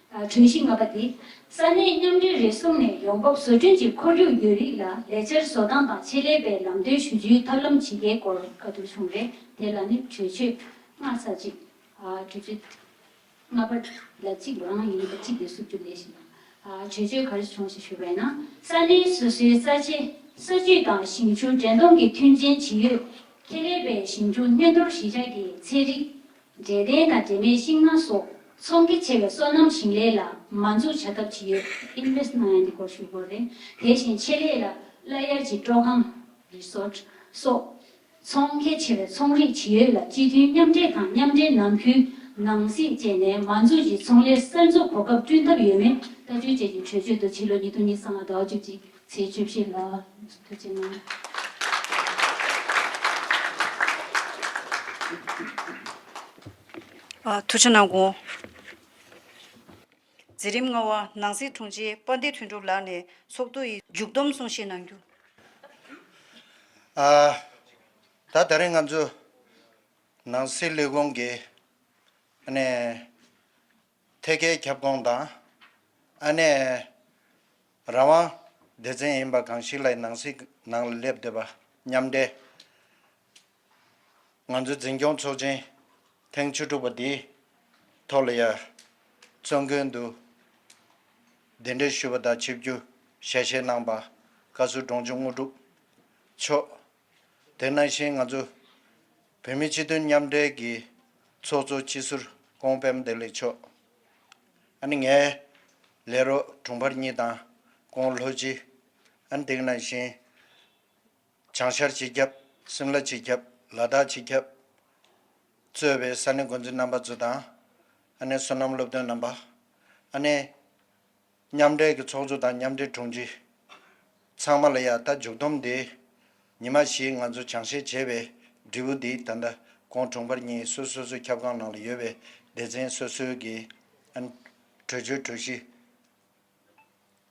ཨ། གྲོས་གཞི་ལྔ་པ་དེ། ས་གནས་མཉམ་འབྲེལ་རེ་ཟུང་ནས་ཡོང་འབབ་བཟོ་སྐྲུན་གྱི་ཁོར་ཡུག་ཡོད་རིགས་ལ་ལས་འཆར་བཟོ་སྟངས་དང་ཆེད་ལས་པའི་ལམ་སྟོན་ཞུ་རྒྱུའི་ཐབས་ལམ་ཇི་དགེའི་སྐོར་བཀའ་བསྡུར་བྱུང་རེད། དེ་ལ་ནི་གྲོས་ཆོད་ལྔ་ཚར་གཅིག། ཨ། གྲོས་ཆོད་ལྔ་པ་ལ་གཅིག་རང་ཡིན་པ་གཅིག་དེ་སུབ་རྒྱུ་ལས་ཤིང་ གྲོས་ཆོད་ག་རེ་བྱུང་ཞེས་ཞུས་པ་ཡིན་ན། ས་གནས་སོ་སོའི་ས་ཆའི་ས་ཆུ་དང་ཞིང་ཆུ་འདྲེན་གཏོང་གི་མཐུན་རྐྱེན་ཇི་ཡོད། ཁེ་ལས་པའི་ཞིང་ཆུ་སྔོན་གཏོར་གཞི་ཆགས་ཀྱི་ཚན་རིག་འབྲས་ལྡན་དང་འབྲས་མེད་ཤིང་ནགས་སོགས་ཚོང་གི་ཆེ་བའི་སོ་ནམ་ཞིང་ལས་ལ་མ་འཛུགས་བྱ་ཐབས་ཇི་ཡོད། ཨིན་ཝེ་སི་ཊི་གནང་ཡ་འདི་སྐོར་ཞུ་དགོས་རེད། དེ་བཞིན་ཆེད་ལས་ལ་བླ་གཡར་གྱི་སྤྲོ་ཁང་། རི་སོར་ཊི་སོགས་ཚོང་གི་ཆེ་བའི་ཚོང་རིགས་ཇི་ཡོད་ལ་སྤྱི་མཐུན་མཉམ་འབྲེལ་དང་མཉམ་འབྲེལ་ནང་ཁུལ་ནང་སྲིད་བཅས་ནས་མ་འཛུགས་ཀྱི་ཚོང་ལས་གསར་འཛུགས་གོ་སྐབས་བསྐྲུན་ཐབས་ཡོད་མེད་ལྟ་སྐྱོང་བཅས་ཀྱི་གྲོས་ཆོད་དུ་ཕྱི་ལོ་ཉིས་སྟོང་ཉི་ཤུ་རྩ་ལྔ་ཟླ་བ་བཅུ་གཅིག་ཚེས་བཅུ་བཞི་ལ། ཐུགས་རྗེ་གནང་། ཨ། ཐུགས་རྗེ་གནང་དགོངས། འཛིན་རིམ་ལྔ་པ་ནང་སྲིད་དྲུང་ཆེ་དཔལ་ལྡན་དོན་གྲུབ་ལགས་ནས་ཚོགས་འདུ་ཡི་མཇུག་བསྡོམས་གསུང་བཤད་གནང་རྒྱུ། ཨ། ད་ད་རིང་ང་ཚོ་ནང་སྲིད་ལས་ཁུངས་ཀྱི་ཨ་ནི་ཐད་ཀའི་ཁྱབ་ཁོངས་དང་ཨ་ནི་རང་དབང་སྡེ་ཚན་ཡིན་པ་གང་ཞིག་ལ་ནང་སྲིད་ནང་ལ་སླེབས་བསྡད་པ་མཉམ་འབྲེལ། ང་ཚོའི་འཛིན་སྐྱོང་ཚོགས་ཆེན་ཐེངས་བཅུ་དྲུག་པ་འདིའི་ཐོག་ལ་ཡ་བཙོན་ཁང་དུ་གདན་འདྲེན་ཞུས་པ་དང་ཆིབས་བསྒྱུར་ཞལ་བཞེས་གནང་པ་བཀའ་ཟུར་འབྲོང་ཆུང་དངོས་གྲུབ་མཆོག་དེ་ནང་བཞིན་ང་ཚོ་བོད་མི་སྤྱི་མཐུན་མཉམ་འབྲེལ་གྱི་ཚོགས་གཙོ་སྤྱི་ཟུར་ཀོང་པདྨ་བདེ་ལེགས་མཆོག་ཨ་ནི་ངའི་ལས་རོགས་དྲུང་འཕར་གཉིས་དང་ཀོང་ལྷོ་སྤྱི། ཨ་ནི་དེ་ག་ནང་བཞིན་བྱང་ཤར་སྤྱི་ཁྱབ། སིམ་ལ་སྤྱི་ཁྱབ། ལ་དྭགས་སྤྱི་ཁྱབ་གཙོས་པའི་ས་གནས་འགོ་འཛིན་རྣམ་པ་ཚོ་དང་། ཨ་ནི་སོ་ནམ་སློབ་སྟོན་རྣམ་པ། ཨ་ནི་མཉམ་འབྲེལ་གྱི་ཚོགས་གཙོ་དང་མཉམ་འབྲེལ་དྲུང་ཆེ་ཚང་མ་ལ་ཡ་ད་མཇུག་བསྡོམས་དེ་ཉི་མ་བཞི་ང་ཚོ་སྦྱང་བཤད་བྱས་པའི་འབྲས་བུ་དེ་ད་ལྟ་ཀོང་དྲུང་འཕར་གཉིས་སོ་སོ་སོའི་ཁྱབ་ཁོངས་ནང་ལ་ཡོད་པའི་སྡེ་ཚན་སོ་སོའི་གི་ཨ་ནི་གྲོས་ཆོད་གྲོས་གཞི་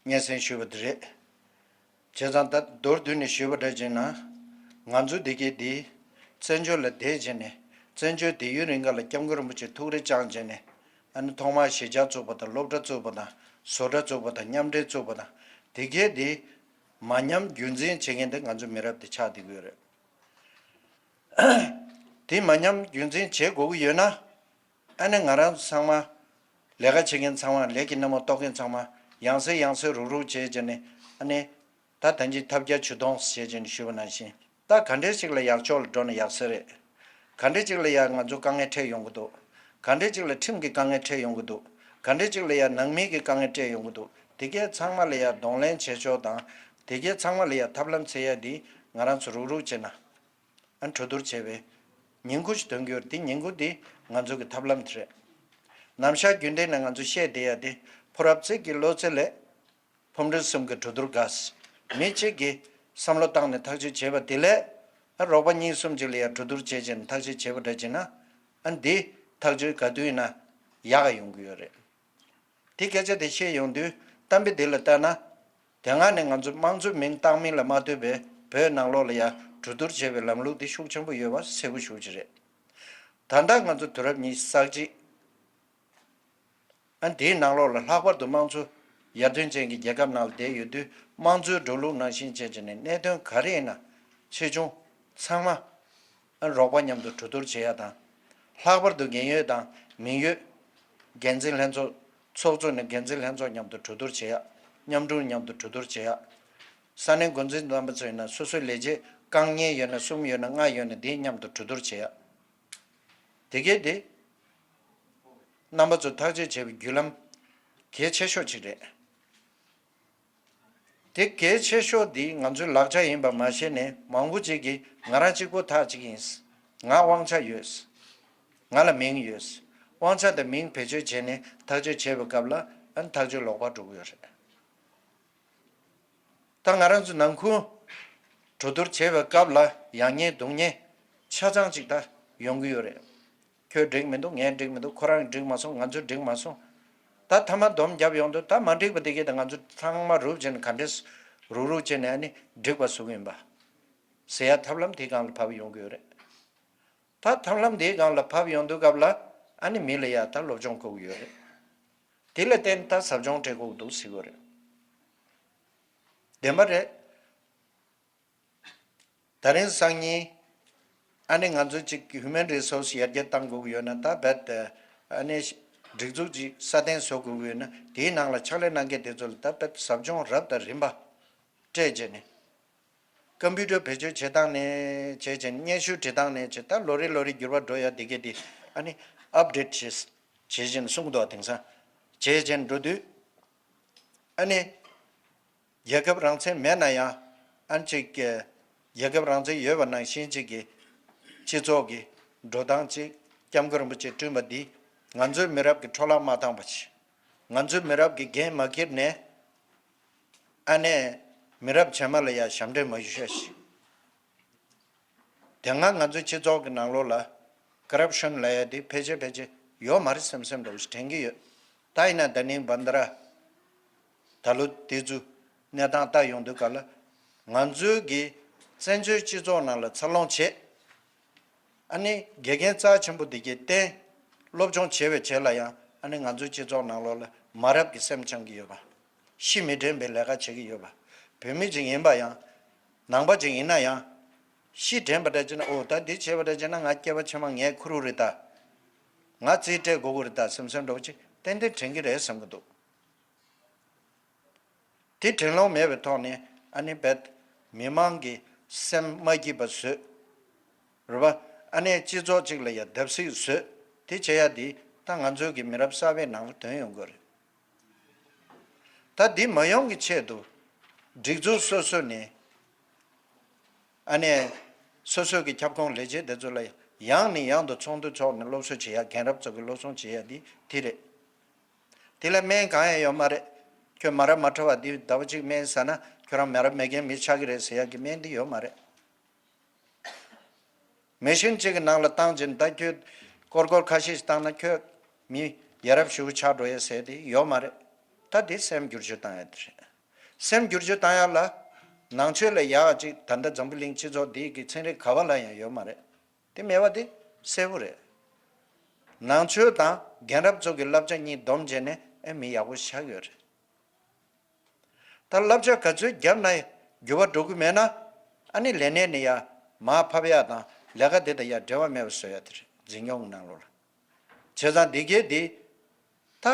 སྙན་སེང་ཞུས་པ་དེ་རེད། བྱས་ཙང་ད་མདོར་བསྡུས་ནས་ཞུས་པ་འདྲ་བྱས་ན། ང་ཚོ་འདི་གའི་འདི་བཙན་བྱོལ་ལ་བསྡད་བྱས་ནས་བཙན་བྱོལ་དེ་ཡུན་རིང་ག་ལ་སྐྱབས་མགོན་རིན་པོ་ཆེ་ཐུགས་རེ་བཅངས་བྱས་ནས་ཨ་ནི་ཐོག་མར་གཞིས་ཆགས་བཙུགས་པ་དང་སློབ་གྲྭ་བཙུགས་པ་དང་བཟོ་གྲྭ་བཙུགས་པ་དང་མཉམ་འབྲེལ་བཙུགས་པ་དང་དེ་གའི་འདི་མ་ཉམས་རྒྱུན་འཛིན་བྱེད་མཁན་དེ་ང་ཚོ་མི་རབས་དེ་ཆགས་བསྡད་ཀྱི་ཡོད་རེད། དེ་མ་ཉམས་རྒྱུན་འཛིན་བྱེད་དགོས་ཀྱི་ཡོད་ན། ཨ་ནི་ང་རང་ཚང་མ། ལས་ཀ་བྱེད་མཁན་ཚང་མ་ལས་ཀྱི་སྣེ་མོ་གཏོགས་མཁན་ཚང་མ་ཡང་སེ་ཡང་སེ་རུག་རུག་བྱས་བྱས་ནས་ཨ་ནི། ད་ད་གིན་ཐབས་བརྒྱ་ཇུས་སྟོང་བྱས་བྱས་ནས་ཞུས་པ་ནང་བཞིན་ད་ག་འདྲས་ཞིག་ལ་ཡག་ཕྱོགས་ལ་འགྲོ་ན་ཡག་ས་རེད། ག་འདྲས་ཅིག་ལ་ཡང་ང་ཚོ་དཀའ་ངལ་འཕྲད་ཡོང་གི་འདུག་ག་འདྲས་ཅིག་ལ་ཁྲིམས་ཀྱི་དཀའ་ངལ་འཕྲད་ཡོང་གི་འདུག་ག་འདྲས་ཅིག་ལ་ཡང་ནང་མི་གི་དཀའ་ངལ་འཕྲད་ཡོང་གི་འདུག་དེ་གས་ཚང་མ་ལ་ཡང་གདོང་ལེན་བྱེད་ཕྱོགས་དང་དེ་གས་ཚང་མ་ལ་ཡང་ཐབས་ལམ་འཚོལ་ཡ་འདི་ང་རང་ཚོ་རུག་རུག་བྱས་ན། ཨ་གྲོས་བསྡུར་བྱས་པའི་ཉིན་གུང་ཞིག་ཐོན་གྱི་ཡོད་རེད། དེ་ཉིན་གུང་དེ་ང་ཚོ་གི་ཐབས་ལམ་དེ་རེད། ནམ་ཞག་རྒྱུན་ལྡན་ནས་ང་ཚོ་བཤད་བསྡད་ཡ་དེ་ཕོ་རབ་ཚེ་གི་བློ་ཚེ་ལས་ཕོ་འབྲིང་གསུམ་གྱི་གྲོས་བསྡུར་དགའ། མི་གཅིག་གིས་བསམ་བློ་བཏང་ནས་ཐག་གཅོད་བྱས་པ་དེ་ལས་ཨ་རོགས་པ་གཉིས་གསུམ་གཅིག་ལ་ཡ་གྲོས་བསྡུར་བྱས་བྱས་ནས་ཐག་གཅོད་བྱས་པ་འདྲ་བྱས་ན་ཨ་འདི་ཐག་གཅོད་ག་དུས་ཡིན་ན་ཡག་ག་ཡོང་གི་ཡོད་རེད། དེ་སྐད་ཆ་དེ་བཤད་ཡོང་དུས་གཏམ་དཔེ་འདི་ལ་ལྟ་ན། དེ་སྔ་ནས་ང་ཚོ་དམངས་གཙོའི་མིང་བཏགས་མིན་ལ་མ་ལྟོས་པའི་བོད་ནང་ལོགས་ལ་ཡང་གྲོས་བསྡུར་བྱས་པའི་ལམ་ལུགས་འདི་ཤུགས་ཆེན་པོ་ཡོད་པ་གསལ་པོ་ཞེ་པོ་ཅིག་རེད། ད་ལྟ་ང་ཚོ་དུས་རབས་ཉི་ཤུ་རྩ་གཅིག་ཨ་འདིའི་ནང་ལོགས་ལ་ལྷག་པར་དུ་དམངས་གཙོ་ཡར་ཐོན་ཅན་གྱི་རྒྱལ་ཁབ་ནང་ལ་བསྡད་ཡོད་དུས་དམངས་གཙོའི་འགྲོ་ལུགས་ནང་བཞིན་བྱས་བྱས་ནས་གནད་དོན་ག་རེ་ཡིན་ན་ཆེ་ཆུང་ཚང་མ། ཨ་རོགས་པ་མཉམ་དུ་གྲོས་བསྡུར་བྱེད་ཡ་དང་། ལྷག་པར་དུ་འགན་ཡོད་དང་མིན་ཡོད། འགན་འཛིན་ལྷན་ཚོགས་ཚོགས་གཙོ་ནས་འགན་འཛིན་ལྷན་ཚོགས་མཉམ་དུ་གྲོས་བསྡུར་བྱེད་ཡ། མཉམ་དྲུང་མཉམ་དུ་གྲོས་བསྡུར་བྱེད་ཡ། ས་གནས་འགོ་འཛིན་རྣམ་པ་ཚོ་ཡིན་ན་སོ་སོའི་ལས་བྱེད་རྐང་གཉིས་ཡོད་ན་གསུམ་ཡོད་ན་ལྔ་ཡོད་ན་དེ་མཉམ་དུ་གྲོས་བསྡུར་བྱེད་ཡ། དེ་གས་དེ་རྣམ་པ་ཚོ་ཐག་གཅོད་བྱེད་པའི་བརྒྱུད་ལམ་གལ་ཆེ་ཤོས་ཅིག་རེད། དེ་གལ་ཆེ་ཤོས་འདི་ང་ཚོའི་ལག་ཆ་ཡིན་པ་མ་ཤེས་ནས་མང་པོ་ཅིག་གིས་ང་རང་གཅིག་པོ་ཐག་གཅིག་ཡིན། ང་དབང་ཆ་ཡོད། ང་ལ་མིང་ཡོད། དབང་ཆ་དང་མིང་བེད་སྤྱོད་བྱས་ནས་ཐག་གཅོད་བྱས་པའི་སྐབས་ལ་ཨ་ནི་ཐག་གཅོད་ལོག་པ་འགྲོ་གི་ཡོད་རེད། ད་ང་རང་ཚོ་ནང་ཁུལ་གྲོས་བསྡུར་བྱས་པའི་སྐབས་ལ་ཡག་ཉེས་སྡུག་ཉེས་ཆ་ཚང་ཅིག་ད་ཡོང་གི་ཡོད་རེད། ཁྱོད་འགྲིག་མི་འདུག་ངས་འགྲིག་མི་འདུག་ཁོ་རང་འགྲིག་མ་སོང་ང་ཚོས་འགྲིག་མ་སོང་། ད་མཐའ་མ་སྡོམ་བརྒྱབ་ཡོང་དུས་ད་མ་འགྲིག་པ་དེ་གས་ད་ང་ཚོ་ཚང་མ་རུབ་བྱས་ནས་ག་འདྲས་རུག་རུག་བྱས་ནས་ཨ་ནི་འགྲིག་པ་བཟོ་གི་ཡིན་པ། ཟེར་ཡ་ཐབས་ལམ་དེའི་སྒང་ལ་བབས་ཡོང་གི་ཡོད་རེད། ད་ཐབས་ལམ་དེའི་སྒང་ལ་བབས་ཡོང་དུས་སྐབས་ལ་ཨ་ནི་མི་ལ་ཡ་ད་སློབ་སྦྱོང་དགོས་ཀྱི་ཡོད་རེད། དེ་ལ་བརྟེན་ད་ཟབ་སྦྱོང་སྤྲད་དགོས་ཀྱི་འདུག་ཟེར་གྱི་ཡོད་རེད། བདེན་པ་རེད། ད་རིང་སང་ཉིན་ཨ་ནི་ང་ཚོ་གཅིག་Human Resource་ཡར་རྒྱས་གཏང་དགོས་ཀྱི་ཡོད་ན་ད་རྦད་དེ་ཨ་ནི་ སྒྲིག་འཛུགས་ཅིག་སྲ་བརྟན་བཟོ་དགོས་ཀྱི་ཡོད་ན། དེའི་ནང་ལ་ཕྱག་ལས་གནང་མཁན་དེ་ཚོ་ལ་ད་ལྟ་ཟབ་སྦྱོང་རབ་དང་རིམ་པ་སྤྲད་བྱས་ནས། ཀམ་པུ་ཊར་བེད་སྤྱོད་བྱེད་སྟངས་ནས་བྱས་བྱས་ནས། སྙན་ཞུ་འབྲི་སྟངས་ནས་བྱས། ད་ལོ་རེ་ལོ་རེ་འགྱུར་བ་འགྲོ་ཡ་དེ་གས་དེ་ཨ་ནི་ཨབ་ཌེཊ་བྱེད་བྱེད་བཞིན་གསུང་གི་འདུག་དེང་སང་བྱས་བྱས་འགྲོ་དུས། ཨ་ནི་རྒྱལ་ཁབ་རང་བཙན་མེད་ན་ཡང་། ཨ་ནི་ཅིག་གི་རྒྱལ་ཁབ་རང་བཙན་ཡོད་པ་ནང་བཞིན་ཅིག་གི་སྤྱི་ཚོགས་ཀྱི་འགྲོ་སྟངས་ཅིག་སྐྱབས་མགོན་རིན་པོ་ཆེས་བསྐྲུན་པ་འདི། ང་ཚོའི་མི་རབས་ཀྱི་འཕྲོ་བརླག་མ་བཏང་པ་ཞིག་ང་ཚོའི་མི་རབས་ཀྱི་འགན་མ་འཁྱེར་ནས། ཨ་ནི་མི་རབས་རྗེས་མ་ལ་ཡང་ཞབས་འདྲེན་མ་ཞུ་ཤ་ཞིག་དེ་སྔ་ང་ཚོའི་སྤྱི་ཚོགས་ཀྱི་ནང་ལོགས་ལ་ཀ་རབ་ཤན་ལབ་ཡ་དེ་ཕལ་ཆེར་ཕལ་ཆེར་ཡོད་མ་རེད་བསམ་བསམ་འདྲ་བོ་ཞིག་དྲན་གྱི་ཡོད། ད་ཡིན་ན་ད་ནིང་བན་དྷ་ར་ད་ལོ་དེ་ཚོའི་གནས་སྟངས་ལྟ་ཡོང་དུས་ག་ལ། ང་ཚོའི་གི་བཙན་བྱོལ་སྤྱི་ཚོགས་ནང་ལ་འཚར་ལོངས་བྱས། ཨ་ནི་དགེ་རྒན་རྩ་ཆེན་པོ་འདི་གའི་བསྟེན། སློབ་སྦྱོང་བྱས་པའི་རྗེས་ལ་ཡང་། ཨ་ནི་ང་ཚོའི་སྤྱི་ཚོགས་ནང་ལོགས་ལ་མ་རབས་ཀྱི་སེམས་འཆང་གི་ཡོད་པ། ཤི་མི་དྲན་པའི་ལས་ཀ་བྱེད་ཀྱི་ཡོད་པ། བོད་མི་ཅིག་ཡིན་པ་ཡང་། ནང་པ་ཅིག་ཡིན་ན་ཡང་། ཤི་དྲན་པ་འདྲ་བྱས་ན། ཨོ་ད་འདི་བྱས་པ་འདྲ་བྱས་ན་ང་སྐྱེ་བ་ཕྱི་མ་ངའི་ཁུ་རུ་རེད་ད། ང་རྩིས་སྤྲད་དགོས་ཀྱི་རེད་ད་བསམ་བསམ་འདྲ་བོ་ཅིག་ཏན་ཏན་དྲན་གྱི་རེད་བསམ་གྱི་འདུག་དེ་དྲན་ལོང་མེད་པའི་ཐོག་ནས། ཨ་ནི་བེད་མི་མང་གི་སེམས་མ་སྐྱིད་པ་བཟོས། རེད་པ། ཨ་ནི་སྤྱི་ཚོགས་གཅིག་ལ་ཡ་བརྡབ་གསིག་བཟོས། དེ་བྱེད་ཡ་དེ་ད་ང་ཚོའི་གི་མི་རབས་གསར་པའི་ནང་ལ་ཐོན་ཡོང་གི་རེད། ད་འདི་མ་ཡོང་གི་ཆེད་དུ་སྒྲིག་འཛུགས་སོ་སོ་ནས། ཨ་ནི་སོ་སོའི་གི་ཁྱབ་ཁོངས་ལས་བྱེད་དེ་ཚོ་ལ་ཡང་ནས་ཡང་དུ་ཚོགས་འདུ་འཚོགས་ནས་སློབ་གསོ་བྱེད་ཡ། རྒན་རབས་ཚོ་གི་སློབ་སྦྱོང་བྱེད་ཡ་འདི་དེ་རེད། དེ་ལ་སྨན་གང་ཡང་ཡོད་མ་རེད། ཁྱོད་མ་རབས་མ་ཁྲ་བ་འདི་ཟླ་བ་གཅིག་སྨན་ཟ་ན་ཁྱོད་རང་མ་རབས་མེད་མཁན་མི་ཆགས་ཀྱི་རེད་ཟེར་ཡ་གི་སྨན་འདི་ཡོད་མ་རེད། མེ་ཤིན་གཅིག་གི་ནང་ལ་བཏང་བྱས་ནས་ད་ཁྱོད་སྐོར་སྐོར་ཁ་ཤས་ཤིག་བཏང་ན་ཁྱོད་མི་ཡ་རབས་ཞེ་པོ་ཆགས་འགྲོ་ཡ་ཟེར་དེ་ཡོད་མ་རེད། ད་དེ་སེམས་བསྒྱུར་བཅོས་བཏང་ཡ་དེ་རེད། སེམས་བསྒྱུར་བཅོས་བཏང་ཡ་ལ་ནང་ཆོས་ལས་ཡག་ཅིག་ད་ལྟ་འཛམ་བུ་གླིང་སྤྱི་ཚོགས་འདི་གི་ཚན་རིག་ག་བ་ལ་ཡང་ཡོད་མ་རེད། དེ་མེད་པ་དེ་གསལ་པོ་རེད། ནང་ཆོས་དང་རྒན་རབས་ཚོ་གི་བསླབ་བྱ་གཉིས་བསྡོམས་བྱས་ནས་ཨེ་མི་ཡག་པོ་ཆགས་ཡོད་རེད། ད་བསླབ་བྱ་ག་ཚོད་བརྒྱབ་ན་འགྱུར་བ་འགྲོ་གི་མེད་ན། ཨ་ནི་ལས་གནས་ནས་ཡར་མར་ཕབ་ཡ་དང་ལས་ཀ་དེ་དང་ཡར་འབྲེལ་བ་མེད་པ་བཟོ་ཡ་དེ་རེད། འཛིན་སྐྱོང་གི་ནང་ལོགས་ལ། བྱས་ཙང་འདི་གས་འདི་ད་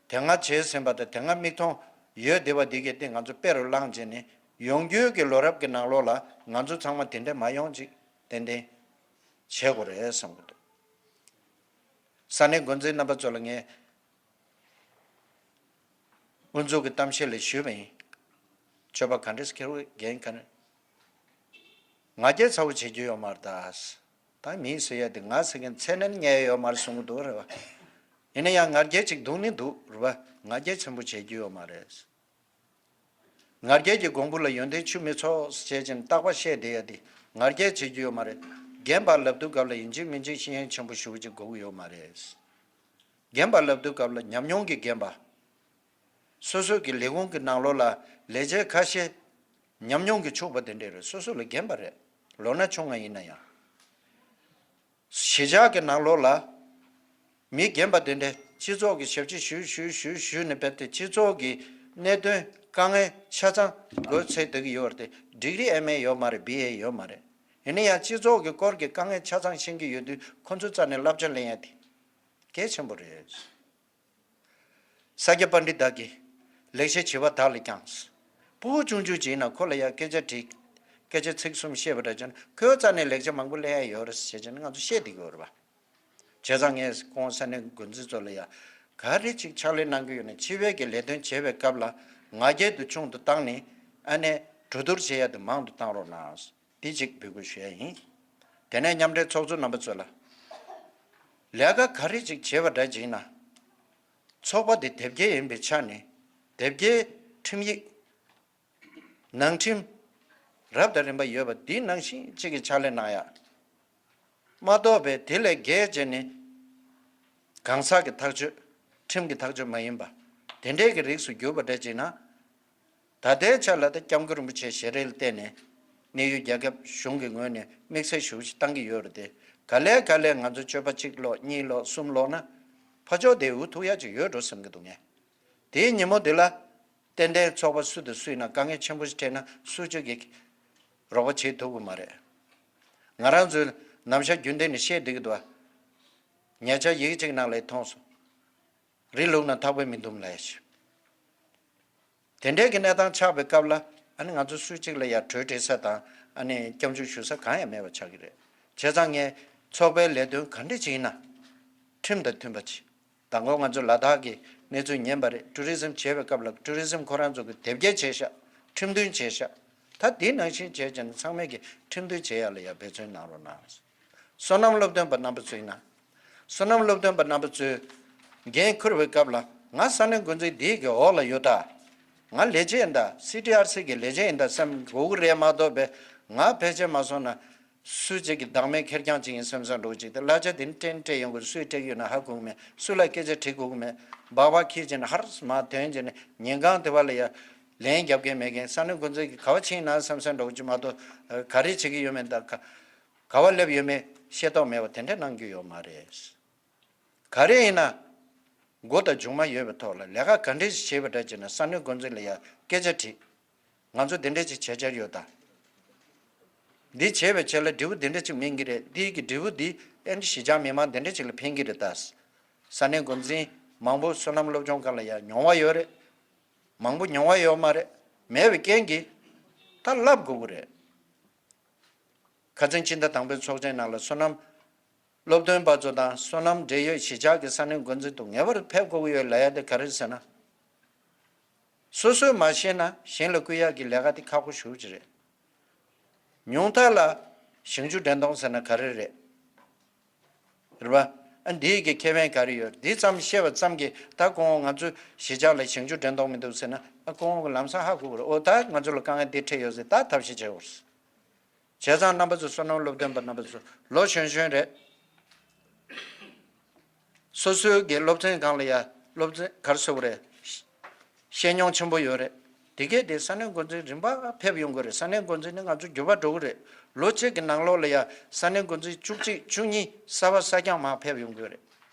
དེ་སྔ་བྱས་ཟིན་པ་དང་དེ་སྔ་མིག་མཐོང་ཡོད་བསྡད་པ་འདི་གས་འདི་ང་ཚོ་དཔེ་རུ་བླངས་བྱས་ནས། ཡོང་རྒྱུའི་གི་ལོ་རབས་ཀྱི་ནང་ལོགས་ལ་ང་ཚོ་ཚང་མ་དེ་འདྲ་མ་ཡོང་ཅིག་ཏན་ཏན་བྱེད་དགོས་རེད་བསམ་གི་འདུག་ས་གནས་འགོ་འཛིན་རྣམ་པ་ཚོ་ལ་ངས་དབུ་འཛུགས་ཀྱི་གཏམ་བཤད་ལ་ཞུས་པ་ཡིན། སྤྱོད་པ་ག་འདྲས་ཁེར་བོ་འགན་ག་འདྲས། ང་རྒྱལ་ཚ་བོ་བྱེད་རྒྱུ་ཡོད་མ་རེད་ད། ད་མིས་ཟེར་ཡ་དེ་ང་ཟེར་མཁན་ཚད་ནན་ཉལ་ཡོད་མ་རེད་གསུང་གི་འདུག་རེད་བ། ཡིན་ན་ཡང་ང་རྒྱལ་ཅིག་འདུག་ནི་འདུག་རེད་བ། ང་རྒྱལ་ཆེན་པོ་བྱེད་རྒྱུ་ཡོད་མ་རེད། ང་རྒྱལ་གྱི་གོང་བུ་ལ་ཡོན་ཏན་ཆུ་མི་འཚོ་ཟེར་བྱས་ནས་རྟག་པར་བཤད་བསྡད་ཡ་དེ་ང་རྒྱལ་བྱེད་རྒྱུ་ཡོད་མ་རེད། རྒན་པ་ལབ་དུས་སྐབས་ལ་ཡིན་གཅིག་མིན་གཅིག་ཤེས་ཡོན་ཆེན་པོ་ཞེ་པོ་ཅིག་དགོས་ཀྱི་ཡོད་མ་རེད། རྒན་པ་ལབ་དུས་སྐབས་ལ་ཉམས་མྱོང་གི་རྒན་པ། སོ་སོ་གི་ལས་ཁུངས་ཀྱི་ནང་ལོགས་ལ་ལས་བྱེད་ཁ་ཤས་ཉམས་མྱོང་གིས་ཕྱུག་པ་དེ་འདྲས་རེད། སོ་སོ་ལས་རྒན་པ་རེད། ལོ་ན་ཆུང་ང་ཡིན་ན་ཡང་། གཞིས་ཆགས་ཀྱི་ནང་ལོགས་ལ་མི་རྒན་པ་དེ་འདྲས་སྤྱི་ཚོགས་ཀྱི་ཞབས་ཕྱི་ཞུས་ཞུས་ཞུས་ཞུས་ནས་བསྡད་དེ། སྤྱི་ཚོགས་ཀྱི་གནད་དོན་དཀའ་ངལ་ཆ་ཚང་སྒོས་འཚོལ་བསྡད་ཀྱི་ཡོད་རེད་དེ། ཌིག་རི་ཨེམ་ཨེ་ཡོད་མ་རེད། བི་ཨེ་ཡོད་མ་རེད། ཡིན་ན་ཡང་སྤྱི་ཚོགས་ཀྱི་སྐོར་གྱི་དཀའ་ངལ་ཆ་ཚང་ཤེས་ཀྱི་ཡོད་དུས་ཁོ་ཚོའི་རྩ་ནས་བསླབ་བྱ་ལེན་ཡ་དེ་གལ་ཆེན་པོ་རེད། ས་སྐྱ་པཎྜི་ཏ་གིས་ལེགས་བཤད་བྱིས་པ་དག་ལ་ཀྱང་། ཕྲུ་གུ་ཆུང་ཆུང་ཅིག་ཡིན་ན་ཁོ་ལ་ཡང་སྐད་ཆ་དྲིས། སྐད་ཆ་ཚིག་གསུམ་བཤད་པ་འདྲ་བྱས་ན་ཁོའི་རྩ་ནས་ལེགས་ཆ་མང་པོ་ལེན་ཡ་ཡོད་རེད་ཟེར་བྱས་ནས་ང་ཚོ་བཤད་བསྡད་ཀྱི་ཡོད་རེད་པ། བྱས་ཙང་ངས་ཁོང་ས་གནས་འགོ་འཛིན་ཚོ་ལ་ཡང་ག་རེ་ཅིག་ཕྱག་ལས་གནང་གི་ཡོད་ན། སྤྱི་པའི་གི་ལས་དོན་བྱེད་པའི་སྐབས་ལ་ང་རྒྱལ་དུ་ཆུང་དུ་བཏང་ནས། ཨ་ནེ་གྲོས་བསྡུར་བྱེད་ཡ་དེ་མང་དུ་བཏང་རོགས་གནང་། འདི་གཅིག་འབོད་སྐུལ་ཞུ་ཡ་ཡིན། དེ་ནས་མཉམ་འབྲེལ་ཚོགས་གཙོ་རྣམ་པ་ཚོ་ལ། ལས་ཀ་ག་རེ་ཅིག་བྱེད་པ་འདྲ་ཅིག་ཡིན་ན། ཚོགས་པ་འདི་དེབ་སྐྱེལ་ཡིན་པའི་ཆ་ནས། དེབ་སྐྱེལ་ཁྲིམས་ཡིག་ནང་ཁྲིམས་རབ་དང་རིམ་པ་ཡོད་པ་འདི་ནང་བཞིན་གཅིག་གི་ཕྱག་ལས་གནང་ཡ། མ་གཏོགས་པའི་དེ་ལས་བརྒལ་བྱས་ནས་གང་ཟག་གི་ཐག་གཅོད། ཁྲིམས་ཀྱི་ཐག་གཅོད་མ་ཡིན་པ་དེ་འདྲའི་གི་རིགས་སུ་གྱུར་པ་འདྲ་ཅིག་ན། ད་ལྟའི་ཆ་ལ་ད་སྐྱབས་མགོན་རིན་པོ་ཆེའི་ཞལ་རས་ལ་བརྟེན་ནས་གནས་ཡུལ་རྒྱལ་ཁབ་གཞུང་གི་ངོས་ནས་དམིགས་བསལ་ཞུ་ཞིག་བཏང་གི་ཡོད་རེད་དེ། ག་ལེ་ག་ལེ་ང་ཚོ་སྤྱོད་པ་གཅིག་ལོག་གཉིས་ལོག་གསུམ་ལོག་ན་ཕར་ཕྱོགས་དེ་འུ་ཐུག་ཡ་ཅིག་ཡོད་འགྲོ་བསམ་གི་འདུག་ངས། དེའི་ཉིན་མོ་དེ་ལ་ཏན་ཏན་ཚོགས་པ་སུ་དང་སུ་ཡིན་ན་དཀའ་ངལ་ཆེན་པོ་ཞིག་འཕྲད་ན་སུ་གཅིག་གིས་རོགས་པ་བྱེད་ཐུབ་ཀྱི་མ་རེད། ང་རང་ཚོས་ནམ་ཞག་རྒྱུན་ལྡན་ནས་བཤད་བསྡད་ཀྱི་འདུག་བ། ཉེ་ཆར་ཡི་གེ་གཅིག་ནང་ལ་མཐོང་སོང་། རི་ལུག་ན་ཐག་པས་མི་འདུམ་ལབ་ཡ་ཞིག་དེ་འདྲའི་གི་གནས་སྟངས་ཆགས་པའི་སྐབས་ལ་ཨ་ནི་ང་ཚོ་སུ་གཅིག་ལ་ཡ་གྲོས་འགྲིག་ས་དང་ཨ་ནི་སྐྱབས་འཇུག་ཞུ་ས་གང་ཡང་མེད་པ་ཆགས་ཀྱི་རེད། བྱས་ཙང་ངས་ཚོགས་པའི་ལས་དོན་ག་འདྲ་ཅིག་ཡིན་ན་ཁྲིམས་དང་མཐུན་པ་ཅིག་དང་པོ་ང་ཚོ་ལ་དྭགས་ཀྱི་གནས་ཚུལ་ཉན་པ་རེད། ཊུ་རི་ཟིམ་བྱེད་པའི་སྐབས་ལ་ཊུ་རི་ཟིམ་ཁོ་རང་ཚོ་གི་དེབ་སྐྱེལ་བྱས་ཤག་ཁྲིམས་མཐུན་བྱས་ཤག་ད་དེ་ནང་བཞིན་བྱས་བྱས་ནས་ཚང་མས་ཀྱི་ཁྲིམས་མཐུན་བྱེད་ཡ་ལ་ཡ་འབད་བརྩོན་གནང་རོགས་གནང་། བསོད་ནམས་སློབ་སྟོན་པ་རྣམ་པ་ཚོ་ཡིན་ན། བསོད་ནམས་སློབ་སྟོན་པ་རྣམ་པ་ཚོས་འགན་འཁུར་བའི་སྐབས་ལ་ང་ས་གནས་འགོ་འཛིན་འདིའི་གི་འོག་ལ་ཡོད་ད། ང་ལས་བྱེད་ཡིན་ད། སི་ཊི་ཨར་སི་གི་ལས་བྱེད་ཡིན་ད་བསམ་དགོས་ཀྱི་རེད་མ་གཏོགས་པས་ང་ཕལ་ཆེར་མ་སོང་ན། སུ་གཅིག་གིས་བདག་མེད་ཁེར་རྐྱང་ཅིག་ཡིན་བསམ་བསམ་འགྲོ་གཅིག་དེ་གླ་ཆ་དེ་ནི་སྤྲད་ནི་སྤྲད་ཡོང་དགོས་རེད། སུས་སྤྲད་ཡོད་ན་ཧ་གོ་གི་མེད། སུ་ལ་སྐད་ཆ་དྲི་དགོས་གི་མེད། སྦག་སྦག་འཁྱེར་བྱས་ནས་ཧར་མ་དོན་བྱས་ནས་ཉིན་གང་དེ་བ་ལ་ཡ་ལན་རྒྱབ་མཁན་མེད་མཁན་ས་གནས་འགོ་འཛིན་གྱིས་ག་བ་ཕྱིན་ན་བསམ་བསམ་འགྲོ་གཅིག་མ་གཏོགས་ག་རེ་བྱེད་ཀྱི་ཡོད་མེད་ད་ག་ག་བ་སླེབས་ཡོད་མེད་ཤེས་རྟོགས་མེད་པ་དེ་འདྲ་གནང་རྒྱུ་ཡོད་མ་རེད། ག་རེ་ཡིན་ན། སྒོ་དང་མཇུག་མ་ཡོད་པའི་ཐོག་ལ་ལས་ཀ་ག་འདྲས་ཤིག་བྱེད་པ་འདྲ་བྱས་ན་ས་གནས་འགོ་འཛིན་ལ་ཡ་སྐད་ཆ་དྲིས། ང་ཚོ་འདི་འདྲས་ཅིག་བྱེད་འཆར་ཡོད་ད། འདི་བྱས་པའི་ཆེད་ལ་འབྲས་བུ་འདི་འདྲས་ཅིག་སྨིན་གྱི་རེད། འདི་གི་འབྲས་བུ་འདི་ཨེ་འདྲ་གཞིས་ཆགས་མི་མང་འདི་འདྲས་ཅིག་ལ་ཕན་གྱི་རེད་ད། ས་གནས་འགོ་འཛིན་མང་པོ་བསོད་ནམས་སློབ་སྦྱོང་སྒང་ལ་ཡ་མྱོང་བ་ཡོད་རེད། མང་པོ་མྱོང་བ་ཡོད་མ་རེད། མེད་པའི་རྐྱེན་གྱིས་ད་བསླབ་དགོས་ཀྱི་རེད། ཁ་སང་ཕྱི་ཟླ་དང་པོའི་ཚོགས་ཆེན་ནང་ལ་བསོད་ནམས་སློབ་སྟོན་པ་ཚོ་དང་བསོད་ནམས་འབྲེལ་ཡོད་གཞིས་ཆགས་ཀྱི་ས་གནས་འགོ་འཛིན་དུ་ངེས་པར་ཕེབས་དགོས་ཀྱི་ཡོད་ལབ་ཡ་དེ་ག་རེ་ཟེར་ན། སོ་སོས་མ་ཤེས་ན་གཞན་ལ་སྐུལ་ཡག་གི་ལས་ཀ་དེ་ཁག་པོ་ཞེ་པོ་ཅིག་རེད། ཉུང་མཐའ་ལ་ཞིང་ཆུ་འདྲེན་གཏོང་ཟེར་ན་ག་རེ་རེད། རེད་པ། ཨ་འདིའི་གི་ཁེ་ཕན་ག་རེ་ཡོད། འདི་ཙམ་བཤད་པ་ཙམ་གྱིས་ད་ཁོང་ང་ཚོའི་གཞིས་ཆགས་ལ་ཞིང་ཆུ་འདྲེན་གཏོང་མི་འདུག་ཟེར་ན་ཨ་ཁོང་གི་ལམ་སང་ཧ་གོ་གི་རེད། ཨོ་ད་ང་ཚོ་ལ་དཀའ་ངལ་འདི་འཕྲད་ཡོད་ཟེར་ད་ཐབས་ཤེས་བྱེད་དགོས་རེད། བྱས་ཙང་རྣམ་པ་ཚོ་བསོད་ནམས་སློབ་སྟོན་པ་རྣམ་པ་ཚོ་ལོ་གཞོན་གཞོན་རེད། སོ་སོའི་གི་སློབ་ཚན་སྒང་ལ་ཡ་སློབ་ཚན་ག་རེ་ཟེར་དགོས་རེད། ཤེས་མྱོང་ཆེན་པོ་ཡོད་རེད། དེ་གས་དེ་ས་གནས་འགོ་འཛིན་རིམ་པ་ཕེབས་ཡོང་གི་རེད། ས་གནས་འགོ་འཛིན་ནི་ང་ཚོ་འགྱུར་བ་འགྲོ་གི་རེད། ལོ་གཅིག་གི་ནང་ལོགས་ལ་ཡ་ས་གནས་འགོ་འཛིན་བཅུ་གཅིག་བཅུ་གཉིས་གསར་པ་གསར་རྐྱང་མར་ཕེབས་ཡོང་གི་རེད།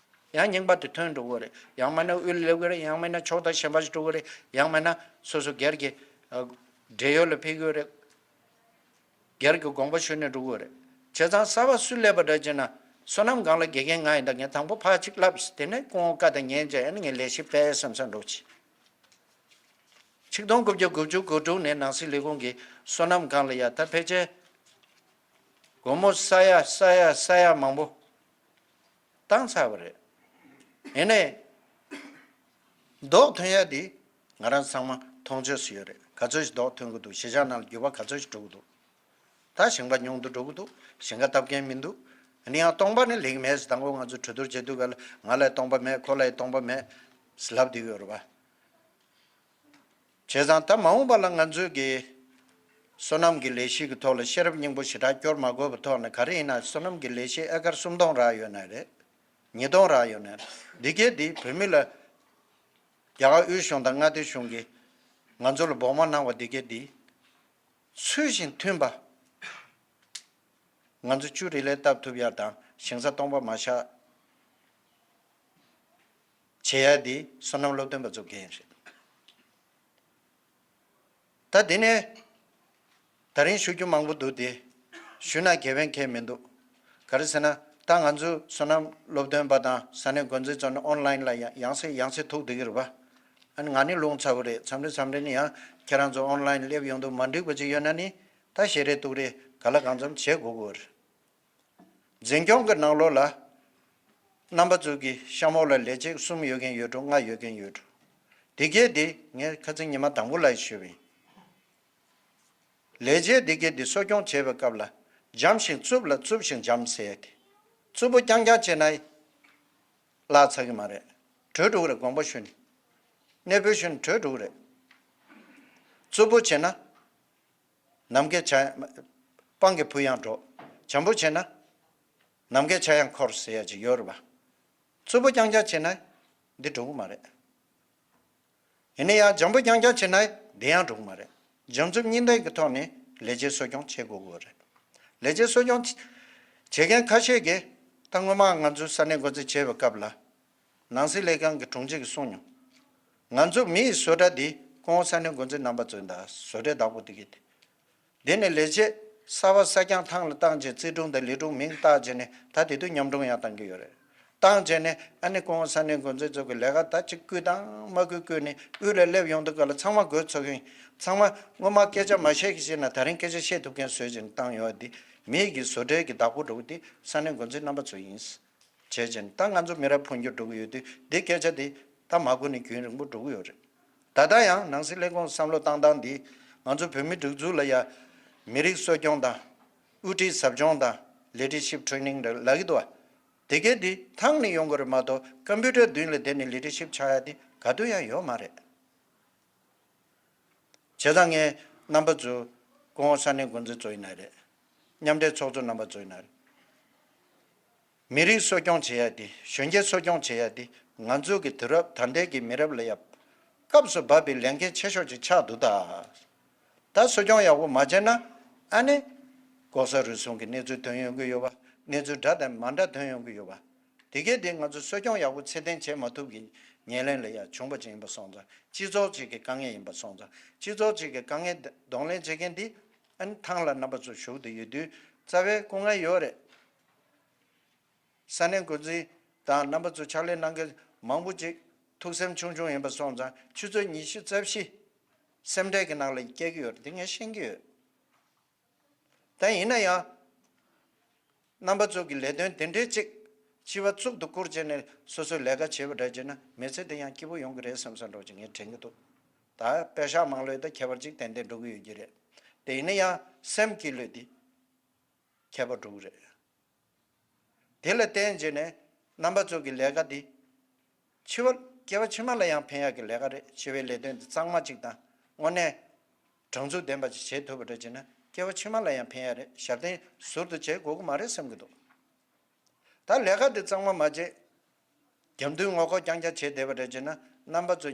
ཡང་རྙིང་པ་དེ་ཐོན་འགྲོ་གི་རེད། ཡང་མིན་ན་དབུས་ལ་སླེབས་གི་རེད། ཡང་མིན་ན་ཕྱོགས་མཐའ་གཞན་པ་ཞིག་འགྲོ་གི་རེད། ཡང་མིན་ན་སོ་སོ་སྒེར་གྱི་ཨ་འབྲེལ་ཡོད་ལ་ཕེབས་གི་རེད། སྒེར་གྱི་དགོངས་པ་ཞུས་ནས་འགྲོ་གི་རེད། བྱས་ཙང་གསར་པ་སུ་སླེབས་པ་འདྲ་བྱས་ན་བསོད་ནམས་སྒང་ལ་དགེ་རྒན་ང་ཡིན་ད། ངས་དང་པོ་ཕར་གཅིག་བསླབས། དེ་ནས་ཁོང་བཀའ་དང་ཉན་བྱས་ཨ་ནི་ངས་ལས་གཞི་སྤེལ་བསམ་བསམ་འགྲོ་ཆེ། ཆིག་སྟོང་དགུ་བརྒྱ་དགུ་བཅུ་གོ་དྲུག་ནས་ནང་སྲིད་ལས་ཁུངས་ཀྱི་བསོད་ནམས་སྒང་ལ་ཡ་ད་ཕལ་ཆེར་སྒོར་མོ་ས་ཡ་ས་ཡ་ས་ཡ་མང་པོ་བཏང་ཚར་བ་རེད། ཡིན་ནའི་རྡོག་ཐོན་ཡ་དེ་ང་རང་ཚང་མ་མཐོང་ཆོས་སུ་ཡོད་རེད། ག་ཚོད་ཞིག་རྡོག་ཐོན་གི་འདུག་གཞིས་ཆགས་ནང་ལ་འགྱུར་བ་ག་ཚོད་ཞིག་འགྲོ་གི་འདུག་ད་ཞིང་པ་ཉུང་དུ་འགྲོ་གི་འདུག་ཞིང་ཁ་བཏབ་མཁན་མི་འདུག་ཨ་ནི་ཡང་སྟོང་པ་ནི་ལེགས་མེད་ཟེར། དང་པོ་ང་ཚོ་གྲོས་བསྡུར་བྱེད་དུས་ག་ལ་ང་ལ་སྟོང་པ་མེད། ཁོ་ལ་སྟོང་པ་མེད་ཟེར་ལབ་བསྡད་ཀྱི་ཡོད་རེད་པ། བྱས་ཙང་ད་མ་འོངས་པ་ལ་ང་ཚོས་ཀྱི་བསོད་ནམས་ཀྱི་ལས་གཞི་གི་ཐོག་ལ་ཤེས་རབ་སྙིང་པོ་ཞེ་དྲག་སྐྱོར་མ་དགོས་པའི་ཐོག་ནས་ག་རེ་ཡིན་ན་བསོད་ནམས་ཀྱི་ལས་གཞི་ཨེ་ཀར་སུམ་སྟོང་རག་ཡོད་ན་རེད། ཉིས་སྟོང་རག་ཡོད་ན་རེད། འདི་གས་འདི་བོད་མི་ལ་རྒྱ་གར་དབུས་གཞུང་དང་མངའ་སྡེ་གཞུང་གིས་ང་ཚོ་ལ་བོགས་མ་གནང་བ་འདི་གས་འདི་ཚུལ་བཞིན་མཐུན་པ། ང་ཚོ་ཆུ་རི་ལས་བཏབ་ཐུབ་ཡ་དང་ཞིང་ས་སྟོང་པ་མ་བཞག་བྱེད་ཡ་འདི་བསོད་ནམས་སློབ་སྟོན་པ་ཚོ་འགན་རེད། ད་འདི་ནས་ད་རིང་ཞུ་རྒྱུ་མང་པོ་འདུག་སྟེ། ཞུས་ན་དགེ་བའི་མཁན་མི་འདུག་ག་རེ་ཟེར་ན་ད་ང་ཚོ་བསོད་ནམས་སློབ་སྟོན་པ་དང་ས་གནས་འགོ་འཛིན་ཚོ་ནི་ཨོན་ལན་ལ་ཡང་ཡང་སེ་ཡང་སེ་ཐུག་བསྡད་ཀྱི་རེད་པ། ཨ་ནི་ང་ནི་ལུང་ཚ་བོ་རེད། མཚམས་རེ་མཚམས་རེ་ནི་ཡང་ཁྱེད་རང་ཚོ་ཨོན་ལན་སླེབས་ཡོང་དུས་མ་འགྲིག་པ་ཅིག་ཡོད་ན་ནི་ད་ཞེ་རེ་སྡུག་རེ་ག་ལ་གང་འཚམ་བྱེད་དགོས་ཀྱི་ཡོད་རེད། འཛིན་སྐྱོང་གི་ནང་ལོགས་ལ་རྣམ་པ་ཚོ་གི་གཤམ་འོག་ལ་ལས་བྱེད་གསུམ་ཡོད་མཁན་ཡོད་འགྲོ། ལྔ་ཡོད་མཁན་ཡོད་འགྲོ། དེ་གས་དེ་ངས་ཁ་སང་ཉི་མ་དང་པོ་ལ་ཞུས་པ་ཡིན། ལས་བྱེད་དེ་གས་དེ་གསོ་སྐྱོང་བྱེད་པའི་སྐབས་ལ་འཇམ་ཞིང་རྩུབ་ལ་རྩུབ་ཞིང་འཇམ་ཟེར་ཡ་དེ། རྩུབ་པོ་རྐྱང་རྐྱང་བྱས་ན་བརླག་ཚར་གི་མ་རེད། བྲོས་འགྲོ་གི་རེད། དགོངས་པ་ཞུས་ནས། གནས་སྤོས་ཞུས་ནས་བྲོས་འགྲོ་གི་རེད། རྩུབ་པོ་བྱས་ན། ནམ་མཁའི་ཆ། སྤང་གི་བུ་ཡང་འགྲོ། འཇམ་པོ་བྱས་ན། ནམ་མཁའི་ཆ་ཡང་འཁོར་ཟེར་ཡ་ཅིག་ཡོད་རེད་པ། རྩུབ་པོ་རྐྱང་རྐྱང་བྱས་ན། འདི་འགྲོ་གི་མ་རེད། ཡིན་ན་ཡང་འཇམ་པོ་རྐྱང་རྐྱང་བྱས་ན་འདི་ཡང་འགྲོ་གི་མ་རེད། འཇམ་རྩུབ་གཉིས་ལྡན་གྱི་ཐོག་ནས་ལས་བྱེད་གསོ་སྐྱོང་བྱེད་དགོས་ཀྱི་རེད། ལས་བྱེད་གསོ་སྐྱོང་བྱེད་མཁན་ཁ་ཤས་ཀྱིས་ད་སྔོན་མ་ང་ཚོ་ས་གནས་འགོ་འཛིན་བྱེད་པའི་སྐབས་ལ། ནང་སྲིད་ལས་ཁང་གི་དྲུང་ཆེ་གིས་གསུངས་མྱོང་། ང་ཚོ་མི་ཡི་བཟོ་གྲྭ་འདི་ཁོང་ས་གནས་འགོ་འཛིན་རྣམ་པ་ཚོས་ད་བཟོ་གྲྭའི་བདག་པོ་དེ་གིས་དེ། དེ་ནས་ལས་བྱེད་གསར་པ་གསར་རྐྱང་ཐང་ལ་བཏང་རྗེས་རྩིས་དྲུང་དང་ལས་དྲུང་མིང་བཏགས་རྗེས་ནས་ད་དེ་དུས་ཉམས་དྲུང་ཡང་བཏང་གི་ཡོད་རེད། བཏང་བྱས་ནས་ཨ་ནི་སྐུ་ངོ་ས་གནས་འགོ་འཛིན་ཚོ་གི་ལས་ཀ་ད་ཅིག་བསྐུལ་དང་མ་བསྐུལ་བསྐུལ་ནས་དབུས་ལ་སླེབས་ཡོང་དུས་སྐབས་ལ་ཚང་མ་དགོས་ཚོར་གྱི་ཡིན། ཚང་མ་སྔོན་མ་སྐད་ཆ་མ་བཤད་ཀྱི་ཞིག་ན་ད་རིང་སྐད་ཆ་བཤད་ཐུབ་མཁན་བཟོས་བྱས་ནས་བཏང་ཡོད་པ་འདི་མི་ཡི་གི་བཟོ་གྲྭའི་གི་བདག་པོ་འགྲོ་གི་འདི་ས་གནས་འགོ་འཛིན་རྣམ་པ་ཚོ་ཡིན། བྱས་བྱས་ནས་ད་ང་ཚོ་མི་རབས་འཕོ་འགྱུར་འགྲོ་གི་ཡོད་དུས་འདི་སྐད་ཆ་འདི་ད་མ་གོ་ནས་རྒྱུན་རིང་པོ་འགྲོ་གི་ཡོད་རེད། ད་ལྟ་ཡང་ནང་སྲིད་ལས་ཁུངས་བསམ་བློ་བཏང་སྟངས་འདི་ང་ཚོ་བོད་མི་སྒྲིག་འཛུགས་ལ་ཡ་མི་རིགས་གསོ་སྐྱོང་དང་། དབུ་ཁྲིད་ཟབ་སྦྱོང་དང་། ལི་ཌར་ཤིབ་ཊི་རེ་ནིང་ལབ་ཀྱི་འདུག་བ། དེ་གས་འདི་ཐང་ནས་ཡོང་དགོས་རེད་མ་གཏོགས་ཀམ་པུ་ཊར་མདུན་ལ་བསྡད་ནས་ལི་ཌར་ཤིབ་ཊི་ཆགས་ཡ་འདི་ག་དུས་ཡང་ཡོད་མ་རེད། བྱས་ཙང་ངས་རྣམ་པ་ཚོ་སྐུ་ངོ་ས་གནས་འགོ་འཛིན་ཚོ་ཡིན་ན་རེད། མཉམ་འབྲེལ་ཚོགས་གཙོ་རྣམ་པ་ཚོ་ཡིན་ན་རེད། མི་རིགས་གསོ་སྐྱོང་བྱེད་ཡ་དེ་གཞོན་སྐྱེས་གསོ་སྐྱོང་བྱེད་ཡ་དེ་ང་ཚོ་གི་དུས་རབས་ད་ལྟའི་གི་མི་རབས་ལ་ཡ་སྐབས་སུ་བབས་པའི་ལས་འགན་ཆེ་ཤོས་ཅིག་ཆགས་འདུག་ད། ད་གསོ་སྐྱོང་ཡག་པོ་མ་བྱས་ན་ཨ་ནི་ལྐོག་ཟ་རུལ་སུངས་ཀྱི་གནས་ཚུལ་ཐོན་ཡོང་གི་ཡོད་པ། གནས་ཚུལ་འདྲ་དང་མ་འདྲ་ཐོན་ཡོང་གི་ཡོད་པ། དེ་གས་དེ་ང་ཚོ་གསོ་སྐྱོང་ཡག་པོ་ཚད་ལྡན་བྱེད་མ་ཐུབ་ཀྱི་ཉེར་ལེན་ལ་ཡ་བྱུང་པ་ཅིག་ཡིན་པ་སོང་ཙང་སྤྱི་ཚོགས་ཅིག་གི་དཀའ་ངལ་ཡིན་པ་སོང་ཙང་སྤྱི་ཚོགས་ཅིག་གི་དཀའ་ངལ་གདོང་ལེན་བྱེད་མཁན་དེ་ཨ་ནི་ཐང་ལ་རྣམ་པ་ཚོ་བཞུགས་བསྡད་ཡོད་དུས་རྩ་བའི་སྐུ་ངལ་ཡོད་རེད། ས་གནས་འགོ་འཛིན་དང་རྣམ་པ་ཚོ་ཕྱག་ལས་གནང་མཁན་མང་པོ་ཅིག་ཐུགས་སེམས་ཆུང་ཆུང་ཡིན་པ་སོང་ཙང་ཆུ་ཚོད་ཉི་ཤུ་རྩ་བཞི་སེམས་ཁྲལ་གྱི་ནང་ལ་སྐྱེལ་གྱི་ཡོད་རེད་དེ་ངས་ཤེས་ཀྱི་ཡོད། ད་ཡིན་ན་ཡང་། རྣམ་པ་ཚོ་གི་ལས་དོན་དེ་འདྲའི་ཅིག་སྤྱི་པ་གཙུག་ཏུ་བཀུར་བྱས་ནས་སོ་སོའི་ལས་ཀ་བྱེད་པ་འདྲ་བྱས་ན་མི་ཚེ་དེ་ཡང་སྐྱིད་པོ་ཡོང་གི་རེད་བསམ་བསམ་འདྲ་བོ་ཅིག་ངས་དྲན་གྱི་འདུག་ད་པེ་ཤག་མང་ལོས་ད་ཁྱད་པར་ཅིག་ཏན་ཏན་འགྲོ་གི་ཡོད་ཀྱི་རེད། དེ་ཡིན་ན་ཡང་སེམས་སྐྱིད་ལོས་དེ་ཁྱད་པར་འགྲོ་གི་རེད། དེ་ལ་བརྟེན་བྱས་ནས་རྣམ་པ་ཚོ་གི་ལས་ཀ་དེ། འཆི་བ་སྐྱེ་བ་ཕྱི་མ་ལ་ཡང་ཕན་ཡག་གི་ལས་ཀ་རེད། འཆི་བའི་ལས་དོན་དེ་གཙང་མ་གཅིག་དང་དངོས་གནས་དྲང་ཚུགས་ལྡན་པ་ཞིག་བྱེད་ཐུབ་པ་འདྲ་བྱས་ན་སྐྱེ་བ་ཕྱི་མ་ལ་ཡང་ཕན་ཡག་རེད། ཞབས་བརྟན་ཟུར་དུ་བྱེད་དགོས་ཀྱི་མ་རེད་བསམ་གྱི་འདུག་ད་ལས་ཀ་དེ་གཙང་མ་མ་བྱེད། རྒྱབ་མདུན་ངོ་ལྐོག་རྐྱང་རྐྱང་བྱེད་བསྡད་པ་འདྲ་བྱས་ན་རྣམ་པ་ཚོ་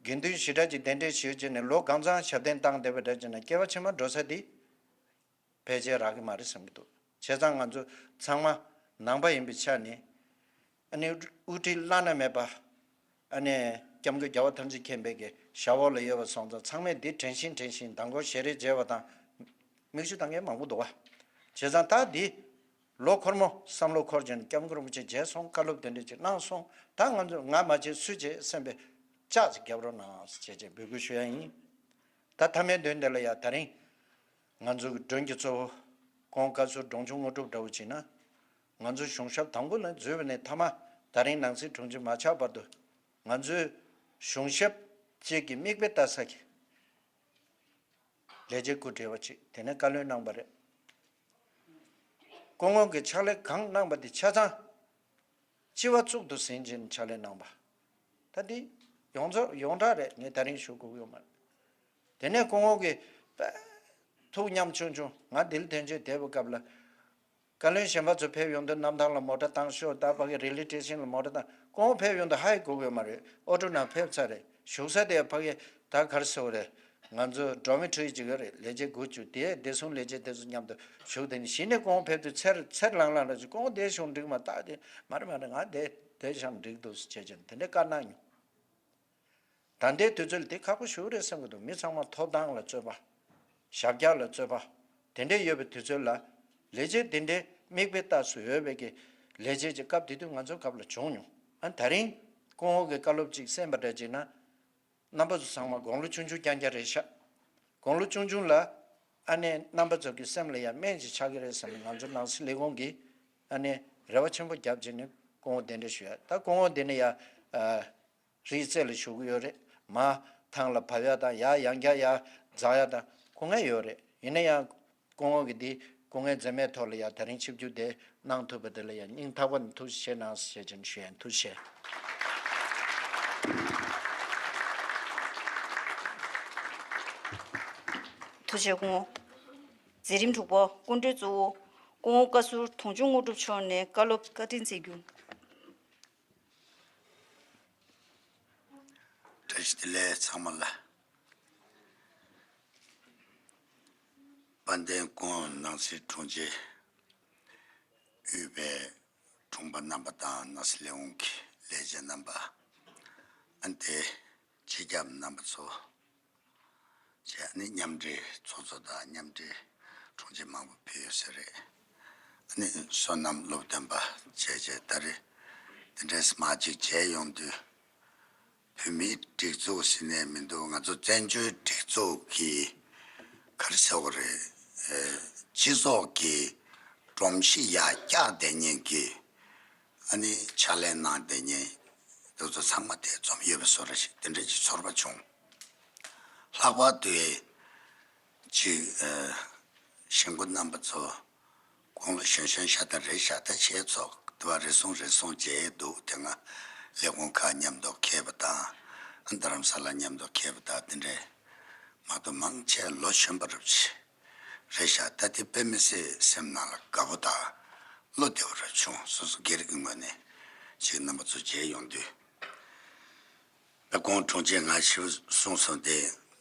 དགེ་འདུན་ཞེ་དྲག་ཅིག་གདན་འདྲེན་ཞུས་བྱས་ནས་ལོ་གང་ཚང་ཞབས་བརྟན་བཏང་བསྡད་པ་འདྲ་བྱས་ན་སྐྱེ་བ་ཕྱི་མ་འགྲོ་ས་དེ། ཕལ་ཆེར་རག་གི་མ་རེད་བསམ་གྱི་འདུག་བྱས་ཙང་ང་ཚོ་ཚང་མ་ནང་པ་ཡིན་པའི་ཆ་ནས་ཨ་ནི་དབུ་ཁྲིད་བླ་ན་མེད་པ་ཨ་ནི་སྐྱབས་མགོན་རྒྱལ་བ་ཐམས་ཅད་མཁྱེན་པའི་གི་ཞབས་འོག་ལ་ཡོད་པ་སོང་ཙང་ཚང་མས་འདི་དྲན་བཞིན་དྲན་བཞིན་མདང་དགོང་ཞལ་རས་མཇལ་བ་དང་མིག་ཆུ་བཏང་མཁན་མང་པོ་འདུག་བ། བྱས་ཙང་ད་འདི་ལོ་འཁོར་མོ་བསམ་བློ་འཁོར་བྱས་ནས་སྐྱབས་མགོན་རིན་པོ་ཆེ་མཇལ་སོང་བཀའ་སློབ་དེ་འདྲ་ཅིག་གནང་སོང་ད་ང་ཚོ་ང་མ་བྱེད་སུ་བྱེད་སེམས་པའི་ལྕག་ཅིག་རྒྱབ་རོགས་གནང་ཞེས་བྱས་འབོད་སྐུལ་ཞུ་ཡ་ཡིན། ད་མཐའ་མའི་དོན་དེ་ལ་ཡ་ད་རིང་། ང་ཚོ་གི་མགྲོན་གྱི་གཙོ་བོ་ཁོང་བཀའ་ཟུར་འབྲོང་ཆུང་དངོས་གྲུབ་འདྲ་བོ་བྱས་ན། ང་ཚོ་གཞུང་ཞབས་དང་པོ་ལ་འཛུལ་བ་ནས་མཐའ་མ་ད་རིང་ནང་སྲིད་དྲུང་ཆེ་མ་ཆགས་བར་དུ་ང་ཚོའི་གཞུང་ཞབས་གཅིག་གི་མིག་དཔེ་ལྟ་ས་གི་ལས་བྱེད་སྐུ་བགྲེས་པ་གཅིག་དེ་ནས་བཀའ་བློན་གནང་བ་རེད། སྐུ་ངོ་གི་ཕྱག་ལས་གང་གནང་བ་དེ་ཆ་ཚང་སྤྱི་པ་གཙུག་ཏུ་ཟིན་བྱས་ནས་ཕྱག་ལས་གནང་བ། ད་འདི་ཡོངས་རྫོགས་ཡོངས་གྲགས་རེད། ངས་ད་རིང་ཞུ་དགོས་ཀྱི་ཡོད་མ་རེད། དེ་ནས་སྐུ་ངོ་གིས་དཔེ་ཐུགས་ཉམ་ཆུང་ཆུང་ང་ལྡི་ལི་དོན་གཅོད་བསྡད་པའི་སྐབས་ལ། བཀའ་བློན་གཞན་པ་ཚོ་ཕེབས་ཡོང་དུས་གནམ་ཐང་ལ་མོ་ཊ་བཏང་ཤོག་ད་ཕ་གི་རེ་ལི་སི་ཊེ་ཤན་ལ་མོ་ཊ་བཏང་། སྐུ་ངོ་ཕེབས་ཡོང་དུས་ཧའི་དགོས་ཀྱི་ཡོད་མ་རེད། ཨོ་ཊོ་ནང་ཕེབས་ཚར་རེད། བཞུགས་ས་དེ་ཕ་གི་ད་ག་རེ་ཟེར་བ་རེད། ང་ཚོ་ཌོ་མི་ཊོ་རི་ཅིག་ཡོད་རེད། ལས་བྱེད་དགུ་བཅུ་དེ་བདེ་སྲུང་ལས་བྱེད་དེ་ཚོ་མཉམ་དུ་བཞུགས། དེ་ནས་གཞི་ནས་སྐུ་ངོ་ཕེབས་དུས་འཚེར་འཚེར་ལངས་ལངས་ར་ཅིག་སྐུ་ངོ་བསྡད་བཞུགས་འགྲིག་མ་ད་དེ་མ་རེད་མ་རེད་ང་བསྡད་བསྡད་བཞག་འགྲིག་འདུག་ཟེར་བྱས་བྱས་ནས་དེ་འདྲའི་བཀའ་གནང་མྱོང་། ད་ལྟའི་དུས་ཚོད་ལ་དེ་ཁག་པོ་ཞེ་པོ་རེད་བསམ་གྱི་འདུག་མི་ཚང་མ་ཐོབ་ཐང་ལ་རྩོད་པ། ཞབས་བཀྱག་ལ་རྩོད་པ། དེ་འདྲའི་ཡོད་པའི་དུས་ཚོད་ལ། ལས་བྱེད་དེ་འདྲའི་མིག་དཔེ་ལྟ་སུ་ཡོད་པའི་གི་ལས་བྱེད་ཀྱི་སྐབས་དེ་དུས་ང་ཚོའི་སྐབས་ལ་བྱུང་མྱོང་། ཨ་ད་རིང་སྐུ་ངོ་གི་བཀའ་སློབ་ཅིག་གསན་པ་འདྲ་བྱས་ན། རྣམ་པ་ཚོ་ཚང་མ་དགུང་ལོ་ཆུང་ཆུང་རྐྱང་རྐྱང་རེད་ཤག་དགུང་ལོ་ཆུང་ཆུང་ལ་ཨ་ནེ་རྣམ་པ་ཚོ་གི་སེམས་ལ་ཡང་སྨན་ཞིག་ཆགས་ཀྱི་རེད་བསམ་ནས་ང་ཚོ་ནང་སྲིད་ལས་ཁུངས་ཀྱིས་ཨ་ནེ་རེ་བ་ཆེན་པོ་བརྒྱབ་བྱས་ནས་སྐུ་ངོ་གདན་འདྲེན་ཞུ་ཡ། ད་སྐུ་ངོ་འདི་ནི་ཡ་ཨ་རིའི་རྩེ་ལ་བཞུགས་ཀྱི་ཡོད་རེད། མ་ཐང་ལ་བབས་ཡ་དང་ཡ་ཡང་བསྐྱར་ཡ་འཛེག་ཡ་དང་སྐུ་ངལ་ཡོད་རེད། ཡིན་ན་ཡང་། སྐུ་ངོ་གིས་འདི་སྐུ་ངལ་འཛེམས་མེད་ཐོག་ལ་ཡང་ད་རིང་ཆིབས་བསྒྱུར་དེ་གནང་ཐུབ་པ་དེ་ལ་ཡང་སྙིང་ཐག་པ་ནས་ཐུགས་རྗེ་ཆེ་གནང་ཞེས་བྱས་ནས་ཞུ་ཡ་ཡིན། ཐུགས་རྗེ་ཆེ། ཐུགས་རྗེ་ཆེ་སྐུ་ངོ། མཛད་རིམ་དྲུག་པ་སྐུ་མགྲོན་གཙོ་བོ་སྐུ་ངོ་བཀའ་ཟུར་དུང་ཆུང་དངོས་གྲུབ་མཆོག་ནས་བཀའ་སློབ་བཀའ་དྲིན་སྩལ་རྒྱུ། བཀྲ་ཤིས་བདེ་ལེགས་ཚང་མ་ལ། དཔལ་ལྡན་སྐུ་ངོ་ནང་སྲིད་དྲུང་ཆེ། དབུས་པའི་དྲུང་པ་རྣམ་པ་དང་ནང་སྲིད་ལས་ཁུངས་ཀྱི་ལས་བྱེད་རྣམ་པ། ཨ་ནི་དེ་སྤྱི་ཁྱབ་རྣམ་པ་ཚོ། བྱས་ཨ་ནི་མཉམ་འབྲེལ་ཚོགས་གཙོ་དང་མཉམ་འབྲེལ་དྲུང་ཆེ་མང་པོ་ཕེབས་ཡོད་ས་རེད། ཨ་ནི་བསོད་ནམས་སློབ་སྟོན་པ་བྱས་བྱས་ད་རེས་ དེ་འདྲས་མ་ཅིག་བྱས་ཡོང་དུས། བོད་མིའི་སྒྲིག་འཛུགས་ཟེར་ནས་མི་འདུག་ང་ཚོ་བཙན་བྱོལ་སྒྲིག་འཛུགས་ཀྱི་ག་རེ་ཟེར་དགོས་རེད། ཨེ། སྤྱི་ཚོགས་ཀྱི་སྒྲོམ་གཞི་ཡར་བཀྱག་བསྡད་མཁན་གྱི་ཨ་ནི་ཕྱག་ལས་གནང་བསྡད་མཁན་དེ་ཚོ་ཚང་མ་དེ་འཛོམས་ཡོད་པའི་བཟོ་འདྲ་ཞིག་དེ་འདྲ་ཞིག་ཚོར་བ་བྱུང་། ལྷག་པར་དུ་ཅིག་ཨ། གཞིས་འགོ་རྣམ་པ་ཚོ་དགུང་ལོ་གཞོན་གཞོན་ཤ་སྟག་རེད་ཤག་ད་བྱས་ཚོགས་དེ་བ་རེ་ཟུང་རེ་ཟུང་མཇལ་འདུག་དེ་སྔ་ལས་ཁུངས་ཁག་མཉམ་དུ་འཁེལ་བ་དང་། རྡ་རམ་ས་ལ་མཉམ་དུ་འཁེལ་བ་དང་དེ་འདྲས་མ་གཏོགས་མང་ཆེ་ལོ་གཞོན་པ་རབས་ཆེ་རེད་ཤག་ད་དེ་དཔེ་མི་སྲིད་སེམས་ནང་ལ་དགའ་པོ་དང་བློ་བདེ་བོ་རབ་བྱུང་། སོ་སོ་སྒེར་གྱི་ངོས་ནས་ཅིག་རྣམ་པ་ཚོ་མཇལ་ཡོང་དུས། ད་གོང་དྲུང་ཆེ་ང་ཞིག་གསུངས་སོང་སྟེ།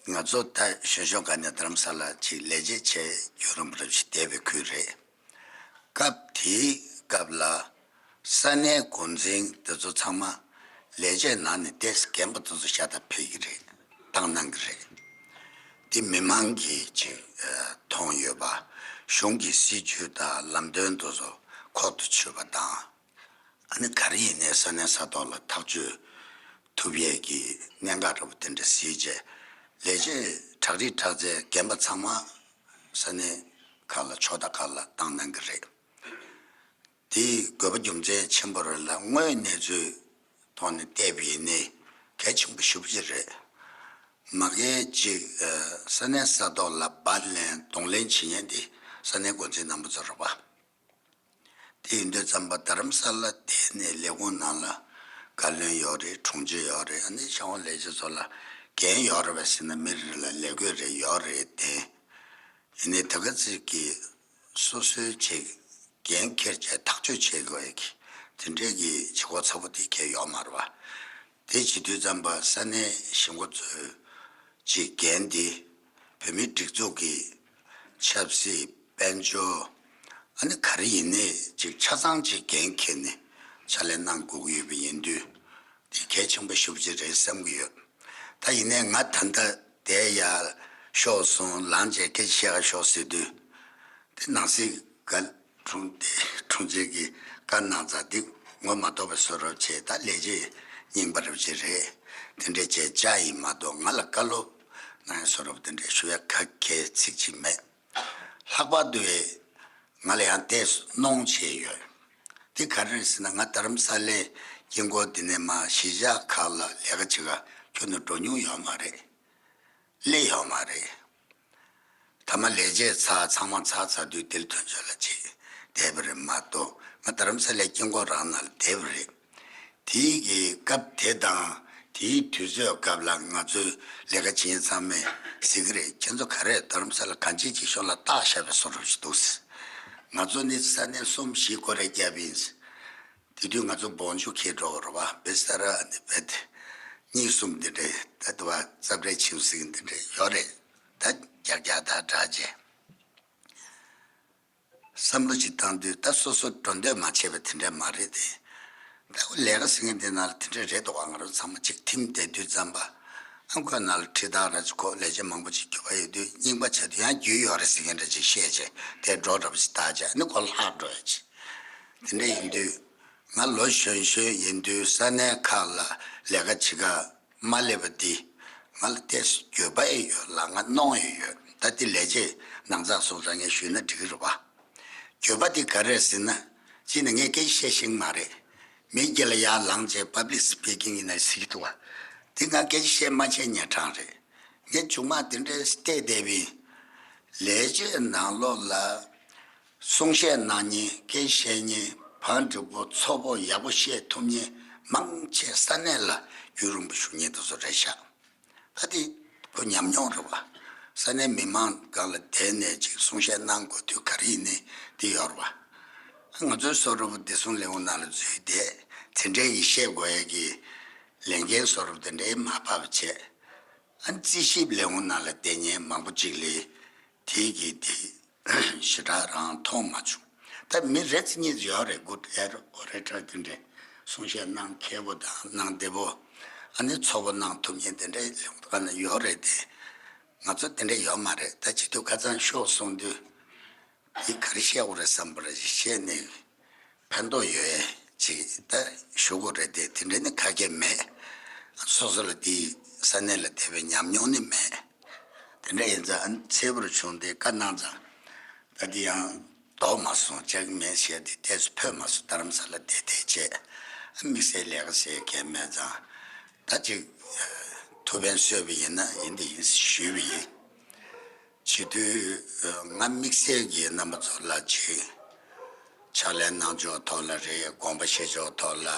ང་ཚོ་ད་གཞོན་གཞོན་ག་ནས་རྡ་རམ་ས་ལ་ཅིག་ལས་བྱེད་བྱས་རྒྱུན་རིང་པོ་རབ་ཞིག་བསྡད་པའི་ཁུལ་རེད། སྐབས་དེའི་སྐབས་ལ་ས་གནས་འགོ་འཛིན་དེ་ཚོ་ཚང་མ་ལས་བྱེད་ནང་ནས་ཏོག་ཙམ་རྒན་པ་དེ་ཚོ་ཤ་སྟག་ཕེབས་ཀྱི་རེད། བཏང་གནང་གི་རེད། དེ་མི་མང་གིས་ཅིག་མཐོང་ཡོད་པ། གཞུང་གི་སྲིད་ཇུས་དང་ལམ་སྟོན་དེ་ཚོ་ཁོག་ཏུ་ཆུད་པ་དང་། ཨ་ནི་ག་རེ་ཡིན་ནའི་ས་གནས་ས་ཐོག་ལ་ཐག་གཅོད་ཐུབ་ཡས་ཀྱི་གནད་འགག་འདྲ་པོ་དེ་འདྲ་གཟིགས་བྱས། ལས་བྱེད་དྲག་རིགས་དྲག་རྩལ་རྒན་པ་ཚང་མ་ས་གནས་ཁག་ལ་ཕྱོགས་མཐའ་ཁག་ལ་བཏང་གནང་གི་རེད། དེའི་དགོས་པ་རྒྱུ་མཚན་ཆེན་པོ་རེད་ལ། དངོས་གནས་ཚུལ་ཐོག་ནས་བལྟས་པ་ཡིན་ནའི་གལ་ཆེན་པོ་ཞེ་པོ་ཅིག་རེད། མ་གལ་ཅིག་ས་གནས་ས་ཐོག་ལ་བར་ལེན་གདོང་ལེན་བྱེད་མཁན་དེ་ས་གནས་འགོ་འཛིན་རྣམ་པ་ཚོ་རེད་པ། དེ་ཡིན་དུས་ཙམ་པ་རྡ་རམ་ས་ལ་བསྡད་ནས་ལས་ཁུངས་ནང་ལ་བཀའ་བློན་ཡོད་རེད། དྲུང་ཆེ་ཡོད་རེད། ཨ་ནི་ཕྱག་དབང་ལས་བྱེད་ཚོ་ལ་འགན་ཡོད་རེད་པས་ཟེར་ན་མི་རེ་ལ་ལས་བགོས་རེ་ཡོད་རེད་དེ། ཡིན་ནའི་ད་ག་ཚོད་ཀྱི་སོ་སོའི་ཆེད་འགན་འཁྱེར་བྱས་ཐག་གཅོད་བྱེད་དགོས་ཀྱི་དེ་འདྲས་ཀྱི་བྱེད་སྒོ་ཚ་པོ་དེ་གས་ཡོད་མ་རེད་པ། དེ་བྱེད་དུས་ཙམ་པ་ས་གནས་གཞིས་འགོ་གཙོས་ཀྱི་འགན་དེ་བོད་མིའི་སྒྲིག་འཛུགས་ཀྱི་ཆབ་སྲིད། དཔལ་འབྱོར། ཨ་ནི་ག་རེ་ཡིན་ནའི་ཅིག་ཆ་ཚང་ཅིག་འགན་འཁྱེར་ནས་ཕྱག་ལས་གནང་དགོས་ཀྱི་ཡོད་པ་ཡིན་དུས། དེ་གལ་ཆེན་པོ་ཞེ་པོ་ཅིག་རེད་བསམ་གྱི་ཡོད། ད་ཡིན་ནའི་ང་ད་ལྟ་དེ་ཡར་ཤོག་གསུངས། ལངས་བྱས་སྐད་ཆ་བཤད་ག་ཤོག་ཟེར་དུས། དེ་ནང་སྲིད་བཀའ་དྲུང་དེ་དྲུང་ཆེ་གི་བཀའ་གནང་ཙང་འདི་ངོ་མ་གཏོགས་པའི་བཟོ་འདྲ་བྱས། ད་ལས་བྱེད་རྙིང་པ་རབ་ཆེ་རེད། དེ་འདྲས་བྱས་བཅར་ཡིན་མ་གཏོགས་ང་ལ་བཀའ་སློབ་གནང་ཡ་བཟོ་འདྲ་དེ་འདྲས་ཞུ་ཡ་ག་གལ་ཚིག་ཅིག་མེད། ལྷག་པར་དུ་ང་ལ་ཡང་ཏོག་ཙམ་གནོང་བྱས་ཡོད། དེ་ག་རེ་རེད་ཟེར་ན། ང་རྡ་རམ་ས་ལའི་དཀྱིལ་འཁོར་འདི་ནས་མར་གཞིས་ཆགས་ཁག་ལ་ལས་ཀ་བྱེད་ག་ཁྱོན་ནས་འགྲོ་མྱོང་ཡོད་མ་རེད། སླེབས་ཡོད་མ་རེད། མཐའ་མ་ལས་བྱེད་ཚར། ཚང་མ་ཚར་ཚར་དུས་དེ་ལ་དོན་གཅོད་ལ་ཅིག་བསྡད་པ་རེད་མ་གཏོགས། ང་རྡ་རམ་ས་ལའི་དཀྱིལ་འཁོར་རང་ནང་ལ་བསྡད་པ་རེད། དེའི་གི་སྐབས་དེ་དང་དེའི་དུས་ཚོད་སྐབས་ལ་ང་ཚོའི་ལས་ཀ་བྱེད་མཁན་ཚང་མས་ཟེར་གི་རེད། ཁྱེད་ཚོ་ག་རེ་རྡ་རམ་ས་ལ་གང་ཅིའི་ཅིག་ཤོག་ལ་བཏགས་བཞག་པའི་བཟོ་འདྲ་ཞིག་འདུག་ཟེར། ང་ཚོ་ནི་ས་གནས་གསུམ་བཞི་སྒོ་ར་བརྒྱབ་ཡིན་ཟེར། དེ་དུས་ང་ཚོ་སྦོམ་ཆུང་ཁྱེར་འགྲོ་བ་རེད་པ། བེ་ས་ར་ནི་བེད་གཉིས་གསུམ་དེ་འདྲའི་ད་ལྟ་བ་རྩབ་རལ་ཆེ་ཟེར་མཁན་དེ་འདྲ་ཡོད་རེད། ད་རྒྱག་རྒྱག་ད་འདྲ་བྱས། བསམ་བློ་ཅིག་བཏང་དུས་ད་སོ་སོ་འགྲོ་འདོད་མ་བྱས་པ་དེ་འདྲ་མ་རེད་དེ། ད་ཁོ་ལས་ཀ་ཟེར་མཁན་དེ་ནང་ལ་དེ་འདྲ་རེད་འདུག་ག་ང་རང་ཚང་མ་ཅིག་ཐིམ་བསྡད་དུས་ཙམ་པ། ཨ་ཁོའི་ནང་ལ་ཁྲིད་སྟངས་ར་ཅིག་ཁོ་ལས་བྱེད་མང་པོ་ཅིག་རྒྱུག་པ་ཡོད་དུས་རྙིང་པ་ཆགས་དུས་ཡང་རྒྱུས་ཡོད་རེད་ཟེར་མཁན་འདྲ་ཅིག་བཤད་བྱས་དེ་འགྲོ་འདྲ་པོ་ཅིག་བཏགས་བྱས་ཨ་ནི་ཁོ་ལྷག་འགྲོ་ཡ་ཅིག་དེ་འདྲ་ཡིན་དུས། ང་ལོ་གཞོན་གཞོན་ཡིན་དུས་ས་གནས་ཁག་ལ་ལས་ཀ་བྱེད་ག་མ་སླེབས་པ་འདི་ང་ལ་ཏོག་ཙམ་འགྱོད་པ་ཡང་ཡོད་ལ་ང་གནོང་ཡང་ཡོད། ད་འདི་ལས་བྱེད་ནང་ཚགས་སོང་ཙང་ངས་ཞུས་ན་འགྲིག་གི་རེད་པ། འགྱོད་པ་འདི་ག་རེ་རེད་ཟེར་ན། གཅིག་ནས་ངས་སྐད་ཆ་བཤད་ཤེས་ཀྱི་མ་རེད། མི་སྒེར་ལ་ཡར་ལངས་བྱས་པབ་ལིག་སི་པི་ཀིང་ཡིན་ན་ཟེར་གྱི་འདུག་པ། འདི་ང་སྐད་ཆ་བཤད་མ་ཤེས་ཉན་སྤྲང་རེད། ངས་མཇུག་མ་འདི་འདྲའི་བལྟས་བསྡད་པ་ཡིན། ལས་བྱེད་ནང་ལོགས་ལ་གསུང་བཤད་གནང་མཁན། སྐད་བཤད་མཁན། བང་སྒྲིག་པོ་ཚོགས་པོ་ཡག་པོ་བཤད་ཐུབ་མཁན་མང་ཆེ་ས་གནས་ལ་རྒྱུན་རིང་པོ་བཞུགས་མཁན་དེ་ཚོ་རེད་ཤག་ད་དེ་ཁོ་ཉམས་མྱོང་རེད་པ། ས་གནས་མི་མང་སྒང་ལ་བསྡད་ནས་ཅིག་གསུང་བཤད་གནང་དགོས་དུས་ག་རེ་ཡིན་ནའི་དེ་ཡོད་རེད་པ། ང་ཚོའི་བཟོ་འདྲ་པོ་བདེ་སྲུང་ལས་ཁུངས་ནང་ལ་འཛུལ་བསྡད། དེ་འདྲའི་གི་བཤད་དགོས་ཡ་གི་ལས་འགན་བཟོ་འདྲ་པོ་དེ་འདྲའི་མ་བབས་བྱས། ཨ་རྩིས་ཞིབ་ལས་ཁུངས་ནང་ལ་བསྡད་མཁན་མང་པོ་ཅིག་ལས་དེ་གི་དེ་ཞེ་དྲག་རང་མཐོང་མ་བྱུང་། ད་མི་རེ་གཉིས་ཡོད་རེད། གུཌ་ཨོ་རེ་ཊར་དེ་འདྲའི་གསུང་བཤད་གནང་མཁས་པོ་དང་གནང་བདེ་པོ། ཨ་ནི་ཚོགས་པ་གནང་ཐུབ་མཁན་དེ་འདྲའི་ལས་ཁུངས་ཁག་ན་ཡོད་རེད་དེ། ང་ཚོ་དེ་འདྲ་ཡོད་མ་རེད། ད་བྱེད་དུས་ཁ་སང་ཤོག་གསུངས་དུས། འདི་ག་རེ་བཤད་དགོས་རེད་བསམ་པ་རེ་བཤད་ནས་ཕན་ཐོགས་ཡོད། ཅིག་ད་ཞུ་དགོས་རེད་དེ། དེ་འདྲ་ནི་ག་གེ་མེད། སོ་སོ་ལ་དེའི་ས་གནས་ལ་བསྡད་པའི་ཉམས་མྱོང་ནི་མེད། དེ་འདྲ་ཡིན་ཙང་ཨ་ནི་ཚེ་འཕོས་བྱུང་སྟེ་བཀའ་གནང་ཙང་། ད་དེ་ཡང་ལྡོག་མ་སོང་། བཅར་གྱི་མེད་བཤད་དེ་ཏོག་ཙམ་འཕོས་མ་སོང་། རྡ་རམ་ས་ལ་བསྡད་བསྡད་བྱས། ཨ་དམིགས་བསལ་ལས་ཀ་ཟེར་གང་མེད་ཙང་། ད་ཅིག་ཐུགས་ཕན་གསོས་པ་ཡིན་ན་ཡིན་དེ་ཡིན་ཞུས་པ་ཡིན། བྱེད་དུས་ང་དམིགས་བསལ་གྱིས་རྣམ་པ་ཚོ་ལ་ཅིག་ཕྱག་ལས་གནང་ཕྱོགས་ཐོག་ལ་རེད། དགོངས་པ་བཞེས་ཕྱོགས་ཐོག་ལ་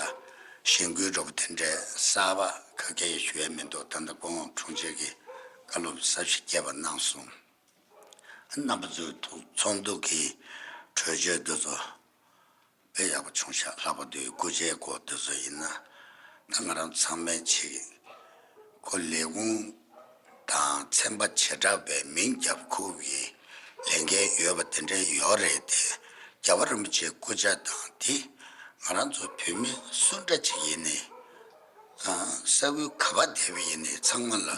གཞེན་སྐུལ་འདྲ་པོ་དེ་འདྲའི་གསར་པ་ག་གེ་ཞུ་ཡ་མི་འདུག་ད་ལྟ་སྐུ་ངོ་དྲུང་ཆེ་གིས་བཀའ་སློབ་ཟབ་ཞིག་རྒྱས་པ་གནང་སོང་། རྣམ་པ་ཚོའི་ཐོག་ཚོགས་འདུ་གི་གྲོས་ཆོད་འདི་ཚོ་དཔེ་ཡག་པོ་བྱུང་ཤག་ལྷག་པར་དུ་སྐུ་ཕྱྭའི་སྐོར་དེ་ཚོ་ཡིན་ན། ད་ང་རང་ཚང་མས་ཅིག་ཁོ་ལས་ཁུངས་དང་ཚན་པ་བྱེ་བྲག་པའི་མིང་རྒྱབ་ཁུལ་གྱི་ལས་འགན་ཡོད་པ་དེ་འདྲ་ཡོད་རེད་དེ། རྒྱལ་བ་རིན་པོ་ཆེའི་སྐུ་ཕྱྭ་དང་དེ་ང་རང་ཚོ་བོད་མི་སུ་འདྲ་ཅིག་ཡིན་ནའི། ཨ། ས་ཁུལ་ག་པར་བསྡད་པ་ཡིན་ནའི་ཚང་མ་ལ་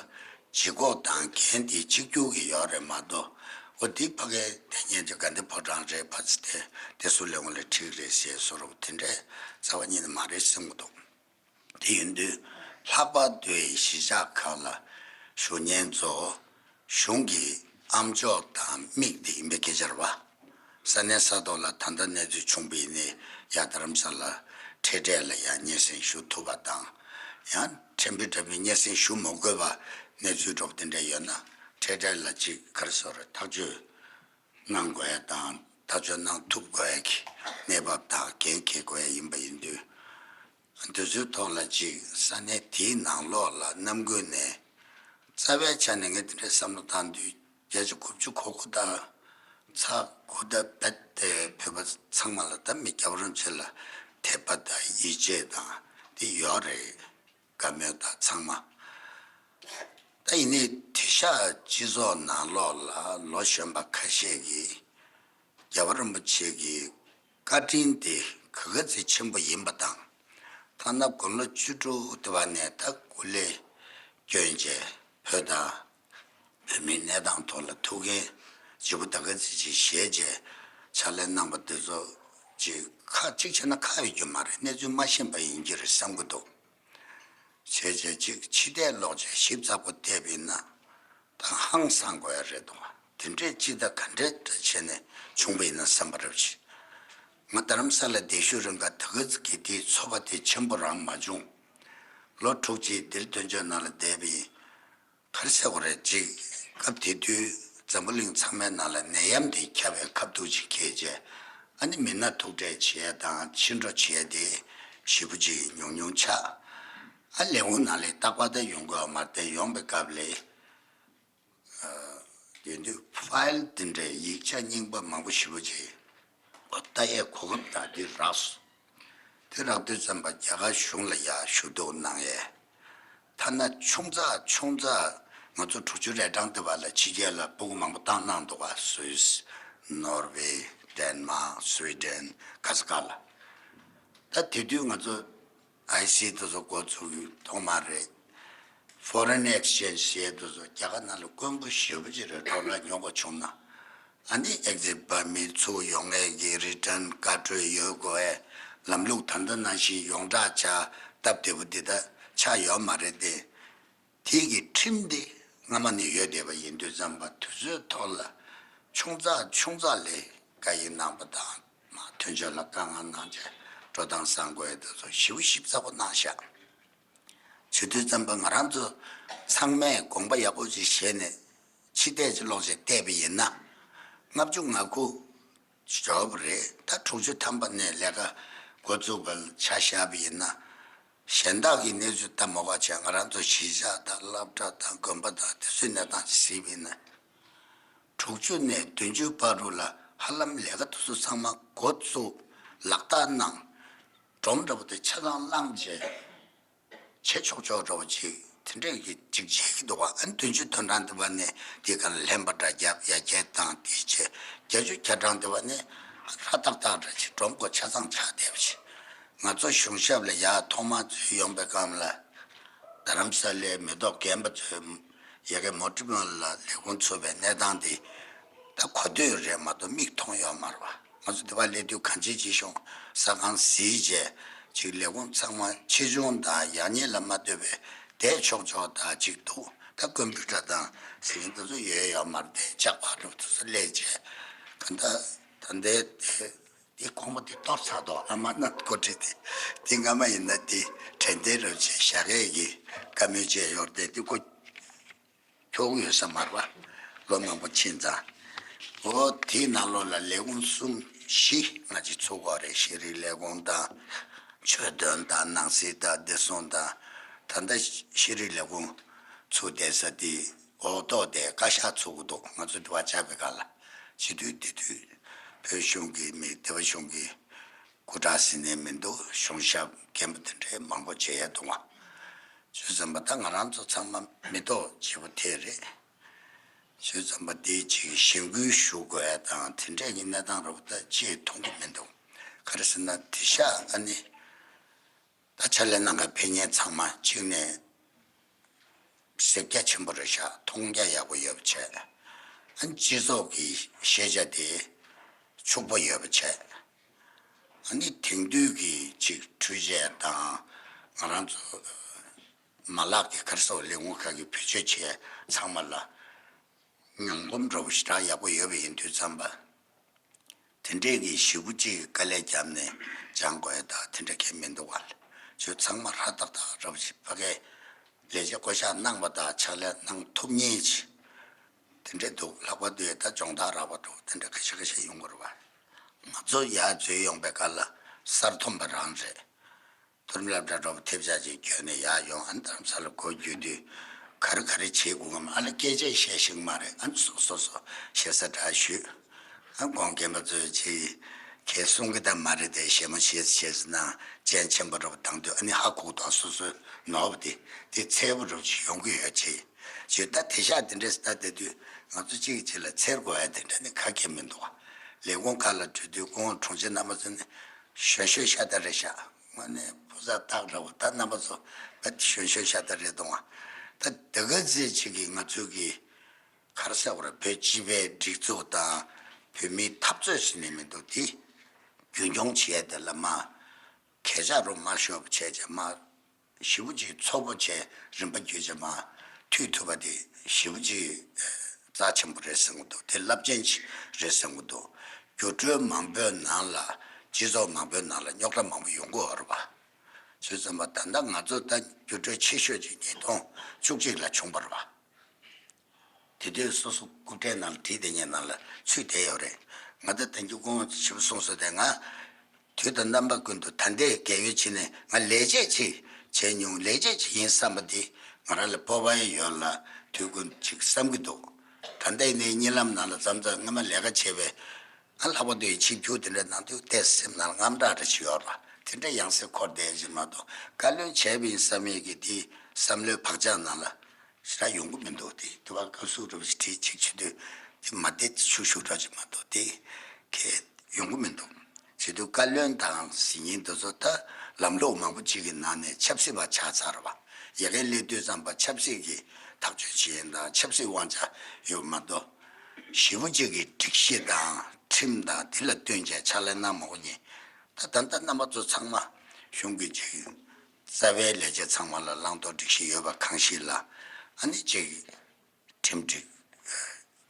ལྗིད་ཁོག་དང་འགན་དེ་གཅིག་གྱུར་གྱི་ཡོད་རེད་མ་གཏོགས། འོ་དེ་ཕ་གིར་བསྡད་མཁན་ཅིག་དགའ་ལྡན་ཕོ་བྲང་རེད་པ་ཚེ་དེ་དེ་སུ་ལས་འོང་ལ་འགྲིག་རེད་ཟེར་བཟོ་འདྲ་པོ་དེ་འདྲས་རྩ་བ་ཉིད་ནས་མ་རེད་བསམ་གྱི་འདུག་དེ་ཡིན་དུས་ལྷག་པར་དུ་གཞིས་ཆགས་ཁག་ལ་བཞུགས་མཁན་ཚོ་གཞུང་གི་ཨ་མཆོག་དང་མིག་དེ་ཡིན་པའི་སྐད་ཆ་རེད་པ། ས་གནས་ས་ཐོག་ལ་ད་ལྟ་གནས་ཚུལ་བྱུང་བ་ཡིན་ནའི་ཡར་རྡ་རམ་ས་ལ་འཕྲལ་འཕྲལ་ལ་ཡར་སྙན་སེང་ཞུ་ཐུབ་པ་དང་། ཡང་ཕྲན་བུ་འདྲ་པོའི་སྙན་སེང་ཞུ་མ་དགོས་པ་གནས་ཚུལ་འདྲ་པོ་དེ་འདྲ་ཡོད་ན་འཕྲལ་འཕྲལ་ལ་ཅིག་ག་རེ་ཟེར་དགོས་རེད། ཐག་གཅོད་གནང་དགོས་ཡ་དང་། ཐག་གཅོད་གནང་ཐུབ་དགོས་ཡ་གི་གནས་བབ་དང་འགན་འཁྱེར་དགོས་ཡ་ཡིན་པ་ཡིན་དུས། འདི་ཚོའི་ཐོག་ལ་ཅིག་ས་གནས་དེའི་ནང་ལོགས་ལ་གནམ་དགུང་ནས་རྩ་བའི་ཆ་ནས་ངས་དེ་འདྲའི་བསམ་བློ་བཏང་དུས་བརྒྱ་ཆ་དགུ་བཅུ་གོ་དགུ་དང་ཚེག་དགུ་དང་རྦད་དེ་བོད་པ་ཚང་མ་ལ། ད་མི་རྒྱལ་བ་རིན་པོ་ཆེ་ལ་དད་པ་དང་ཡིད་ཆེས་དང་དེ་ཡོད་རེད། དགའ་མོས་དང་ཚང་མ། ད་ཡིན་ནའི་དེང་སང་སྤྱི་ཚོགས་ནང་ལོགས་ལ་ལོ་གཞོན་པ་ཁ་ཤས་ཀྱིས་རྒྱལ་བ་རིན་པོ་ཆེ་གི་བཀའ་དྲིན་དེ་ག་ག་ཚོད་ཆེན་པོ་ཡིན་པ་དང་། ཐ་ན་དགུང་ལོ་བཅུ་དྲུག་དེ་བ་ནས་ད་སྐུ་ལས་བསྐྱོན་བྱས་བོད་དང་བོད་མིའི་གནས་སྟངས་ཐོག་ལ་ཐུགས་འགན་ལྗིད་པོ་ད་ག་ཚོད་ཅིག་བཞེས་བྱས་ཕྱག་ལས་གནང་བ་དེ་ཚོ་ཅིག་ཁག་གཅིག་བྱས་ན་ཁག་ཡོད་རྒྱུ་མ་རེད། གནས་ཚུལ་མ་ཤེས་པ་ཡིན་གྱི་རེད་བསམ་གྱི་འདུག་བྱས་བྱས་ཅིག་ཕྱི་བལྟས་ལོག་བྱས་ཞིབ་ཚགས་པོ་བལྟས་པ་ཡིན་ན་ད་ཧང་སང་དགོས་ཡ་རེད་འདུག་དེ་འདྲས་ཅི་ད་ག་འདྲས་འདྲ་བྱས་ནས་བྱུང་བ་ཡིན་ན་བསམ་པ་རེད་བྱས། ང་རྡ་རམ་ས་ལ་བསྡད་ཤུལ་རིང་ག་ད་ག་ཙམ་གྱི་དེའི་ཚོར་བ་དེ་ཆེན་པོ་རང་མ་བྱུང་། ལོ་དྲུག་ཅུའི་ལྡིར་སྟོན་ཆོས་ནང་ལ་བསྡད་པའི་ག་རེ་ཟེར་དགོས་རེད། ཅིག་སྐབས་དེ་དུས་འཛམ་བུ་གླིང་ཚང་མའི་ནང་ལ་ནད་ཡམས་དེ་ཁྱབ་པའི་ཁ་ཐུག་ཅིག་འཁེལ་རྗེས། ཨ་ནི་མི་སྣ་ཐུག་འཕྲད་བྱེད་ཡ་དང་ཕྱི་འགྲོ་བྱེད་ཡ་དེ་ཞེ་པོ་ཅིག་ཉུང་ཉུང་ཆགས། ཨ་ལས་ཁུངས་ནང་ལ་རྟག་པར་ད་ཡོང་དགོས་པ་མ་རེད་དེ། ཡོང་པའི་སྐབས་ལ་དེ་དུས་ཕ་ཡིལ་དེ་འདྲའི་ཡིག་ཆ་རྙིང་པ་མང་པོ་ཞེ་པོ་ཅིག་ལྟ་ཡའི་གོ་སྐབས་དང་དེ་རག་སོང་། དེ་རག་དུས་ཙམ་པ་རྒྱ་གར་གཞུང་ལ་ཡར་ཞུ་གཏུག་གནང་ཡས། ཐ་ན་ཆུང་ཙག་ཆུང་ཙག་ང་ཚོ་དྲུག་ཅུ་རེ་གྲངས་དེ་བ་ལ་ཕྱི་རྒྱལ་ལ་སྤུ་གུ་མང་པོ་བཏང་གནང་འདུག་ག་སུད་སི། ནོར་ཝེ། ཌེན་མཱག་སུའི་ཌེན། ག་ས་ག་ལ། ད་དེ་དུས་ང་ཚོ་ཨའི་སི་དེ་ཚོ་འགོ་བཙུགས་ཡུལ་ཐོག་མ་རེད། ཕོ་རེན་ཨེག་སི་ཅེན་ཇི་ཟེར་དེ་ཚོ་རྒྱ་གར་ནང་ལ་དཀོན་པོ་ཞེ་པོ་ཅིག་རེད། ཌོ་ལར་ཉོ་དགོས་བྱུང་ན། ཨ་ནི་ཨེག་ཛིཊ་པར་མིཊ་ཚུར་ཡོང་ཡས་ཀྱི་རི་ཊན་བཀའ་འཁྲོལ་ཡོད་དགོས་པས། ལམ་ལུགས་ད་ལྟ་ནང་བཞིན་ཡོངས་གྲགས་ཆགས་སྟབས་བདེ་པོ་འདི་ད་ཆགས་ཡོད་མ་རེད་དེ། དེ་གི་ཁྲིམས་དེ་སྔ་མ་ནས་ཡོད་བསྡད་པ་ཡིན་དུས་ཙམ་པ་དུས་ཚོད་ཐོག་ལ་ཆུང་ཙག་ཆུང་ཙག་ལ་བཀའ་ཡིག་གནང་པ་དང་། མ་དོན་གཅོད་ལ་བཀའ་མངགས་གནང་བྱས་འགྲོ་སྟངས་བཟང་དགོས་དེ་ཚོ་ཞེ་པོ་ཞིབ་ཚགས་པོ་གནང་ཤག་བྱེད་དུས་ཙམ་པ་ང་རང་ཚོ་ཚང་མས་དགོངས་པ་ཡག་པོ་ཅིག་བཞེས་ནས་ཕྱི་བལྟས་ཅིག་ལོག་ཅིག་བལྟས་པ་ཡིན་ན། ལྔ་བཅུ་ང་དགུ་འབྱོར་བ་རེད། ད་དྲུག་ཅུ་ཐམ་པ་ནས་ལས་ཀ་འགོ་བཙུགས་པ་ལ་ཆ་བཞག་པ་ཡིན་ན། གཞན་དག་གི་གནས་ཚུལ་ལྟ་མ་དགོས་བྱས་ང་རང་ཚོ་གཞིས་ཆགས་དང་སློབ་གྲྭ་དང་དགོན་པ་དང་དེ་ཚོའི་གནས་སྟངས་ཅིག་གཟིགས་པ་ཡིན་ན། དྲུག་ཅུ་ནས་བདུན་ཅུ་བར་དུ་ལ་ཧ་ལམ་ལས་ཀ་དེ་ཚོ་ཚང་མ་འགོ་བཙུགས་ལག་བསྟར་གནང་། སྒྲོམ་འདྲ་པོ་དེ་ཆ་ཚང་བླངས་བྱས་བྱེད་ཆོག་ཆོག་འདྲ་པོ་ཅིག་དེ་འདྲས་ཀྱི་ཅིག་བྱེད་ཀྱི་འདུག་ག་ཨ་ནི་བདུན་ཅུ་དོན་གྲངས་དེ་བ་ནས་དེ་ག་ལ་ལྷན་པ་འདྲ་རྒྱབ། ཡར་རྒྱས་བཏང་། དེ་བྱས་བརྒྱད་ཅུ་གྱ་གྲངས་དེ་བ་ནས་ཧྲ་ཏག་ཏག་འདྲ་ཅིག་སྒྲོམ་སྒོ་ཆ་ཚང་ཆགས་བསྡད་པ་ཅིག་ང་ཚོ་གཞུང་ཞབས་ལ་ཡར་ཐོག་མར་འཛུལ་ཡོང་པའི་སྐབས་ལ། རྡ་རམ་ས་ལའི་མི་ཐོག་རྒན་པ་ཚོས་ཡ་གི་མོ་ཊ་མོ་ལ་ལས་ཁུངས་ཚུགས་པའི་གནས་སྟངས་དེ་ད་གོ་ཐོས་རེད་མ་གཏོགས་མིག་མཐོང་ཡོད་མ་རེད་པ། ང་ཚོ་དེ་བ་སླེབས་དུས་གངས་ཅན་སྐྱིད་གཤོངས་ས་ཁང་གཟིགས་བྱས། ཅིག་ལས་ཁུངས་ཚང་མ་ཆེ་ཆུང་དང་ཡག་ཉེས་ལ་མ་ལྟོས་པའི་བསྡད་ཆོག་ཆོག་དང་ཅིག་འདུག་ད་ཀམ་པུ་ཊར་དང་ཟེར་མཁན་དེ་ཚོ་ཡོད་ཡོད་མ་རེད། དེ་ལྕགས་པ་འདྲ་པོ་དེ་ཚོ་སླེབས་བྱས། ག་ད་ད་ལྟའི་དེ་དེ་ཁོང་མོ་དེ་གཏོར་ཚར་འདུག་ཨ་མ་ན་ཀོ་ཁྲི་དེ། དེ་སྔ་མ་ཡིན་ན་དེ་དྲན་རྟེན་རུ་བྱས་བཞག་ཡས་ཀྱི་བཀའ་མོལ་བྱས་ཡོད་རེད། དེ་དེ་ཁོ་ཁྱོག་ཡོད་ས་མ་རེད་པ། ལོ་མང་པོ་ཕྱིན་ཙང་། འོ་དེའི་ནང་ལོགས་ལ་ལས་ཁུངས་གསུམ་བཞི་ང་ཅིག་ཚུགས་ཀྱི་ཡོད་རེད། ཤེས་རིག་ལས་ཁུངས་དང་། ཆོས་དོན་དང་། ནང་སྲིད་དང་། བདེ་སྲུང་དང་། ད་ལྟ་ཤེས་རིག་ལས་ཁུངས་ཚུགས་བསྡད་ས་དེ་འོག་ཐོག་དེ་བཀའ་ཤག་ཚུགས་ཀྱི་འདུག་ང་ཚོ་དེ་པར་བཅར་བའི་སྒང་ལ། བྱེད་དུས་དེ་དུས་བོད་གཞུང་གི་མི། སྡེ་པ་གཞུང་གི་སྐུ་དྲག་ཟེར་ནས་མི་འདུག་གཞུང་ཞབས་རྒན་པ་དེ་འདྲའི་མང་པོ་མཇལ་ཡས་འདུག་བ། བྱས་ཙང་ད་ང་རང་ཚོ་ཚང་མ་མི་ཐོག་བྱེད་པོ་དེ་རེད། བྱས་ཙང་དེ་ཅིག་གཞེན་སྐུལ་ཞུ་དགོས་ཡ་དང་དེ་འདྲས་ཀྱི་གནས་སྟངས་རུ་ད་ཅིག་མཐོང་གི་མི་འདུག་ག་རེ་ཟེར་ན་དེང་སང་ཨ་ནི། ད་ཕྱག་ལས་གནང་མཁན་ཕེབས་མཁན་ཚང་མ་གཅིག་ནས་གཟིགས་རྒྱ་ཆེན་པོ་རེད་ཤག་མཐོང་རྒྱ་ཡག་པོ་ཡོད་པ་བྱས། ཨ་ནི་སྤྱི་ཚོགས་ཀྱི་ཤེས་བྱ་དེ་ཕྱུག་པོ་ཡོད་པ་བྱས། ཨ་ནི་དེང་དུས་ཀྱི་ཅིག་འཕྲུལ་ཆས་དང་ང་རང་ཚོ་མ་ལག་གི་ག་རེ་ཟེར་ལས་ཁུངས་ཁག་གི་བེད་སྤྱོད་བྱས་ཚང་མ་ལ་མྱོང་གོམས་འདྲ་པོ་ཞེ་དྲག་ཡག་པོ་ཡོད་པ་ཡིན་དུས་ཙམ་པ། དེ་འདྲས་ཀྱི་ཞེ་པོ་ཅིག་དཀའ་ལས་བརྒྱབ་ནས་སྦྱང་དགོས་ཡ་ད་དེ་འདྲ་གང་ཡང་མི་འདུག་བ། ཁྱོད་ཚང་མ་ཧྲ་ཏག་ཏག་འདྲ་པོ་ཞིག་ཕ་གིའི་ལས་བྱེད་བསྐོ་གཞག་གནང་བ་དང་ཕྱག་ལས་གནང་ཐུབ་མཁན་ཅིག་དེ་འདྲས་འདུག་ལྷག་པར་དུ་ད་སྦྱོང་བརྡར་རག་པ་འདྲ་པོ་དེ་འདྲ་ཁ་ཤས་ཁ་ཤས་ཡོང་གི་རེད་བ། ང་ཚོ་ཡར་འཛུལ་ཡོང་པའི་སྐབས་ལ་གསར་ཐོན་པ་རང་རེད། མཐོ་རིམ་སློབ་གྲྭ་འདྲ་པོ་ཐེབས་ཆག་ཅིག་བརྒྱུད་ནས་ཡར་ཡོང་། ཨ་ནི་རྡ་རམ་ས་ལ་སྒོ་བརྒྱུད་དུས་ག་རེ་ག་རེ་བྱེད་དགོས་ངམ། ཨ་ལ་སྐད་ཆ་བཤད་ཤེས་ཀྱི་མ་རེད། ཨ་ནི་སོ་སོ་སོ་ཞེ་ས་འདྲ་ཞུས། ཨ་ཁོང་རྒན་པ་ཚོས་ཅིག་ཁྱེད་གསུང་གི་ད་མ་རེད་དེ། ཞལ་མོ་ཞེ་ཞེ་ཟེར་ན་སྤྱན་ཆེན་པོ་འདྲ་པོ་བཏང་དུས་ཨ་ནི་ཧ་གོ་གི་འདུག་སོ་སོའི་ནོར་བ་དེ་དེ་འཚེར་པོ་འདྲ་པོ་ཅིག་ཡོང་གི་ཡོད་ཅེས་བྱས། ད་དེང་སང་དེ་འདྲས་ལྟ་བསྡད་དུས་ང་ཚོ་གཅིག་གིས་གཅིག་ལ་འཚེར་དགོས་ཡ་དེ་འདྲ་ནི་ཁ་གྱེས་མི་འདུག་བ། ལས་ཁུངས་ཁག་ལ་འགྲོ་དུས་སྐུ་ངོ་དྲུང་ཆེ་རྣམ་པ་ཚོ་ནི་གཞོན་གཞོན་ཤ་སྟག་རེད་ཤག་དངོས་གནས་ཕོ་གསར་སྟག་འདྲ་པོ། ད་རྣམ་པ་ཚོ་ད་གཞོན་གཞོན་ཤ་སྟག་རེད་འདུག་བ། ད་དེ་ག་ཚོད་ཅིག་གིས་ང་ཚོའི་གི་ག་རེ་ཟེར་དགོས་རེད། བོད་སྤྱི་པའི་སྒྲིག་འཛུགས་དང་བོད་མིའི་འཐབ་རྩོད་ཟེར་ནས་མི་འདུག་དེ་རྒྱུན་སྐྱོང་བྱེད་ཡ་དེ་ལ་མ་གས་ཆག་རུ་མ་ཤོར་བ་བྱས་བྱས་མ། ཞེ་པོ་ཅིག་ཚོགས་པ་བྱས་རིམ་པ་བརྒྱུད་བྱས་མ་མཐུད་ཐུབ་པ་དེ་ཞེ་པོ་ཅིག་རྩ་ཆེན་པོ་རེད་བསམ་གྱི་འདུག་དེ་རླབས་ཆེན་ཞིག་རེད་བསམ་གྱི་འདུག་འགྱུར་འགྲོས་མང་པོའི་ནང་ལ་སྤྱི་ཚོགས་མང་པོའི་ནང་ལ་རྙོག་དྲ་མང་པོ་ཡོང་གི་ཡོད་རེད་པ། བྱས་ཙང་མ་ད་ལྟ་ང་ཚོ་ད་འགྱུར་འགྲོས་ཆེ་ཤོས་ཅིག་ཉིས་སྟོང་བཅུ་གཅིག་ལ་བྱུང་བ་རེད་པ། དེ་དུས་སོ་སོ་སྐུ་ཕྲེང་ནང་ལ་བྲིས་བསྡད་མཁན་ནང་ལ་ཚུད་བསྡད་ཡོད་རེད། ང་ད་ལྟ་རྒྱུན་སྐུ་ངོ་ཞིབ་གསུངས་སོང་། དེ་ང་དུས་དང་རྣམ་པ་ཀུན་ཏུ་ད་ལྟའི་རྒས་ཡོལ་ཕྱིན་ནས་ང་ལས་བྱེད་ཅིག་བྱས་མྱོང་། ལས་བྱེད་ཅིག་ཡིན་བསམ་པ་འདི་ང་རང་ལ་སྤོབས་པ་ཡོད་ལ་དུས་ཀུན་ཅིག་བསམ་གྱི་འདུག་ད་ལྟ་ཡིན་ནའི་གཉིད་ལམ་ནང་ལ་མཚམས་མཚམས་སྔ་མ་ལས་ཀ་བྱས་པའི་ཨ་ལྷག་པར་དུ་ཡི་ཆིབས་བསྒྱུར་དེ་འདྲ་གནང་དུས་ཏོག་ཙམ་སེམས་ནང་ལ་དངངས་སྐྲག་འདྲ་ཞིག་ཡོད་རེད་པ། དེ་འདྲ་ཡང་སེ་འཁོར་བསྡད་ཀྱི་མ་གཏོགས་བཀའ་བློན་བྱས་པ་ཡིན་བསམ་ཡས་ཀྱི་དེ་བསམ་བློའི་བག་ཆགས་ནང་ལ་ཞེ་དྲག་ཡོང་གི་མི་འདུག་དེ་དེ་བ་སྐབས་སུ་རུབ་ཞིག་བྲིས་ཅིག་བྱེད་དུས་དེ་མ་བདེ་ཤུགས་ཤུགས་འདྲ་ཅིག་མ་གཏོགས་དེ་གས་ཡོང་གི་མི་འདུག་བྱེད་དུས་བཀའ་བློན་དང་ཟེར་མཁན་དེ་ཚོ་ད་ལམ་ལུགས་མང་པོ་ཅིག་གི་ནང་ནས་ཆབ་སྲིད་པ་ཆགས་ཚར་བ། ཡ་གིར་སླེབས་དུས་ཙམ་པ་ཆབ་སྲིད་ཀྱི་ཐག་གཅོད་བྱེད་ཡས་དང་ཆབ་སྲིད་དབང་ཆ་ཡོད་མ་གཏོགས་ཞེ་པོ་ཅིག་གི་སྒྲིག་གཞི་དང་ཁྲིམས་དང་དེ་ལ་བསྟུན་བྱས་ཕྱག་ལས་གནང་མ་དགོས་མཁན། ད་ད་ལྟ་རྣམ་པ་ཚོ་ཚང་མ་གཞུང་གི་ཅིག་རྩ་བའི་ལས་བྱེད་ཚང་མ་ལ་བླང་དོར་སྒྲིག་གཞི་ཡོད་པ་གང་ཞིག་ལ་ཨ་ནི་ཅིག་ཁྲིམས་སྒྲིག་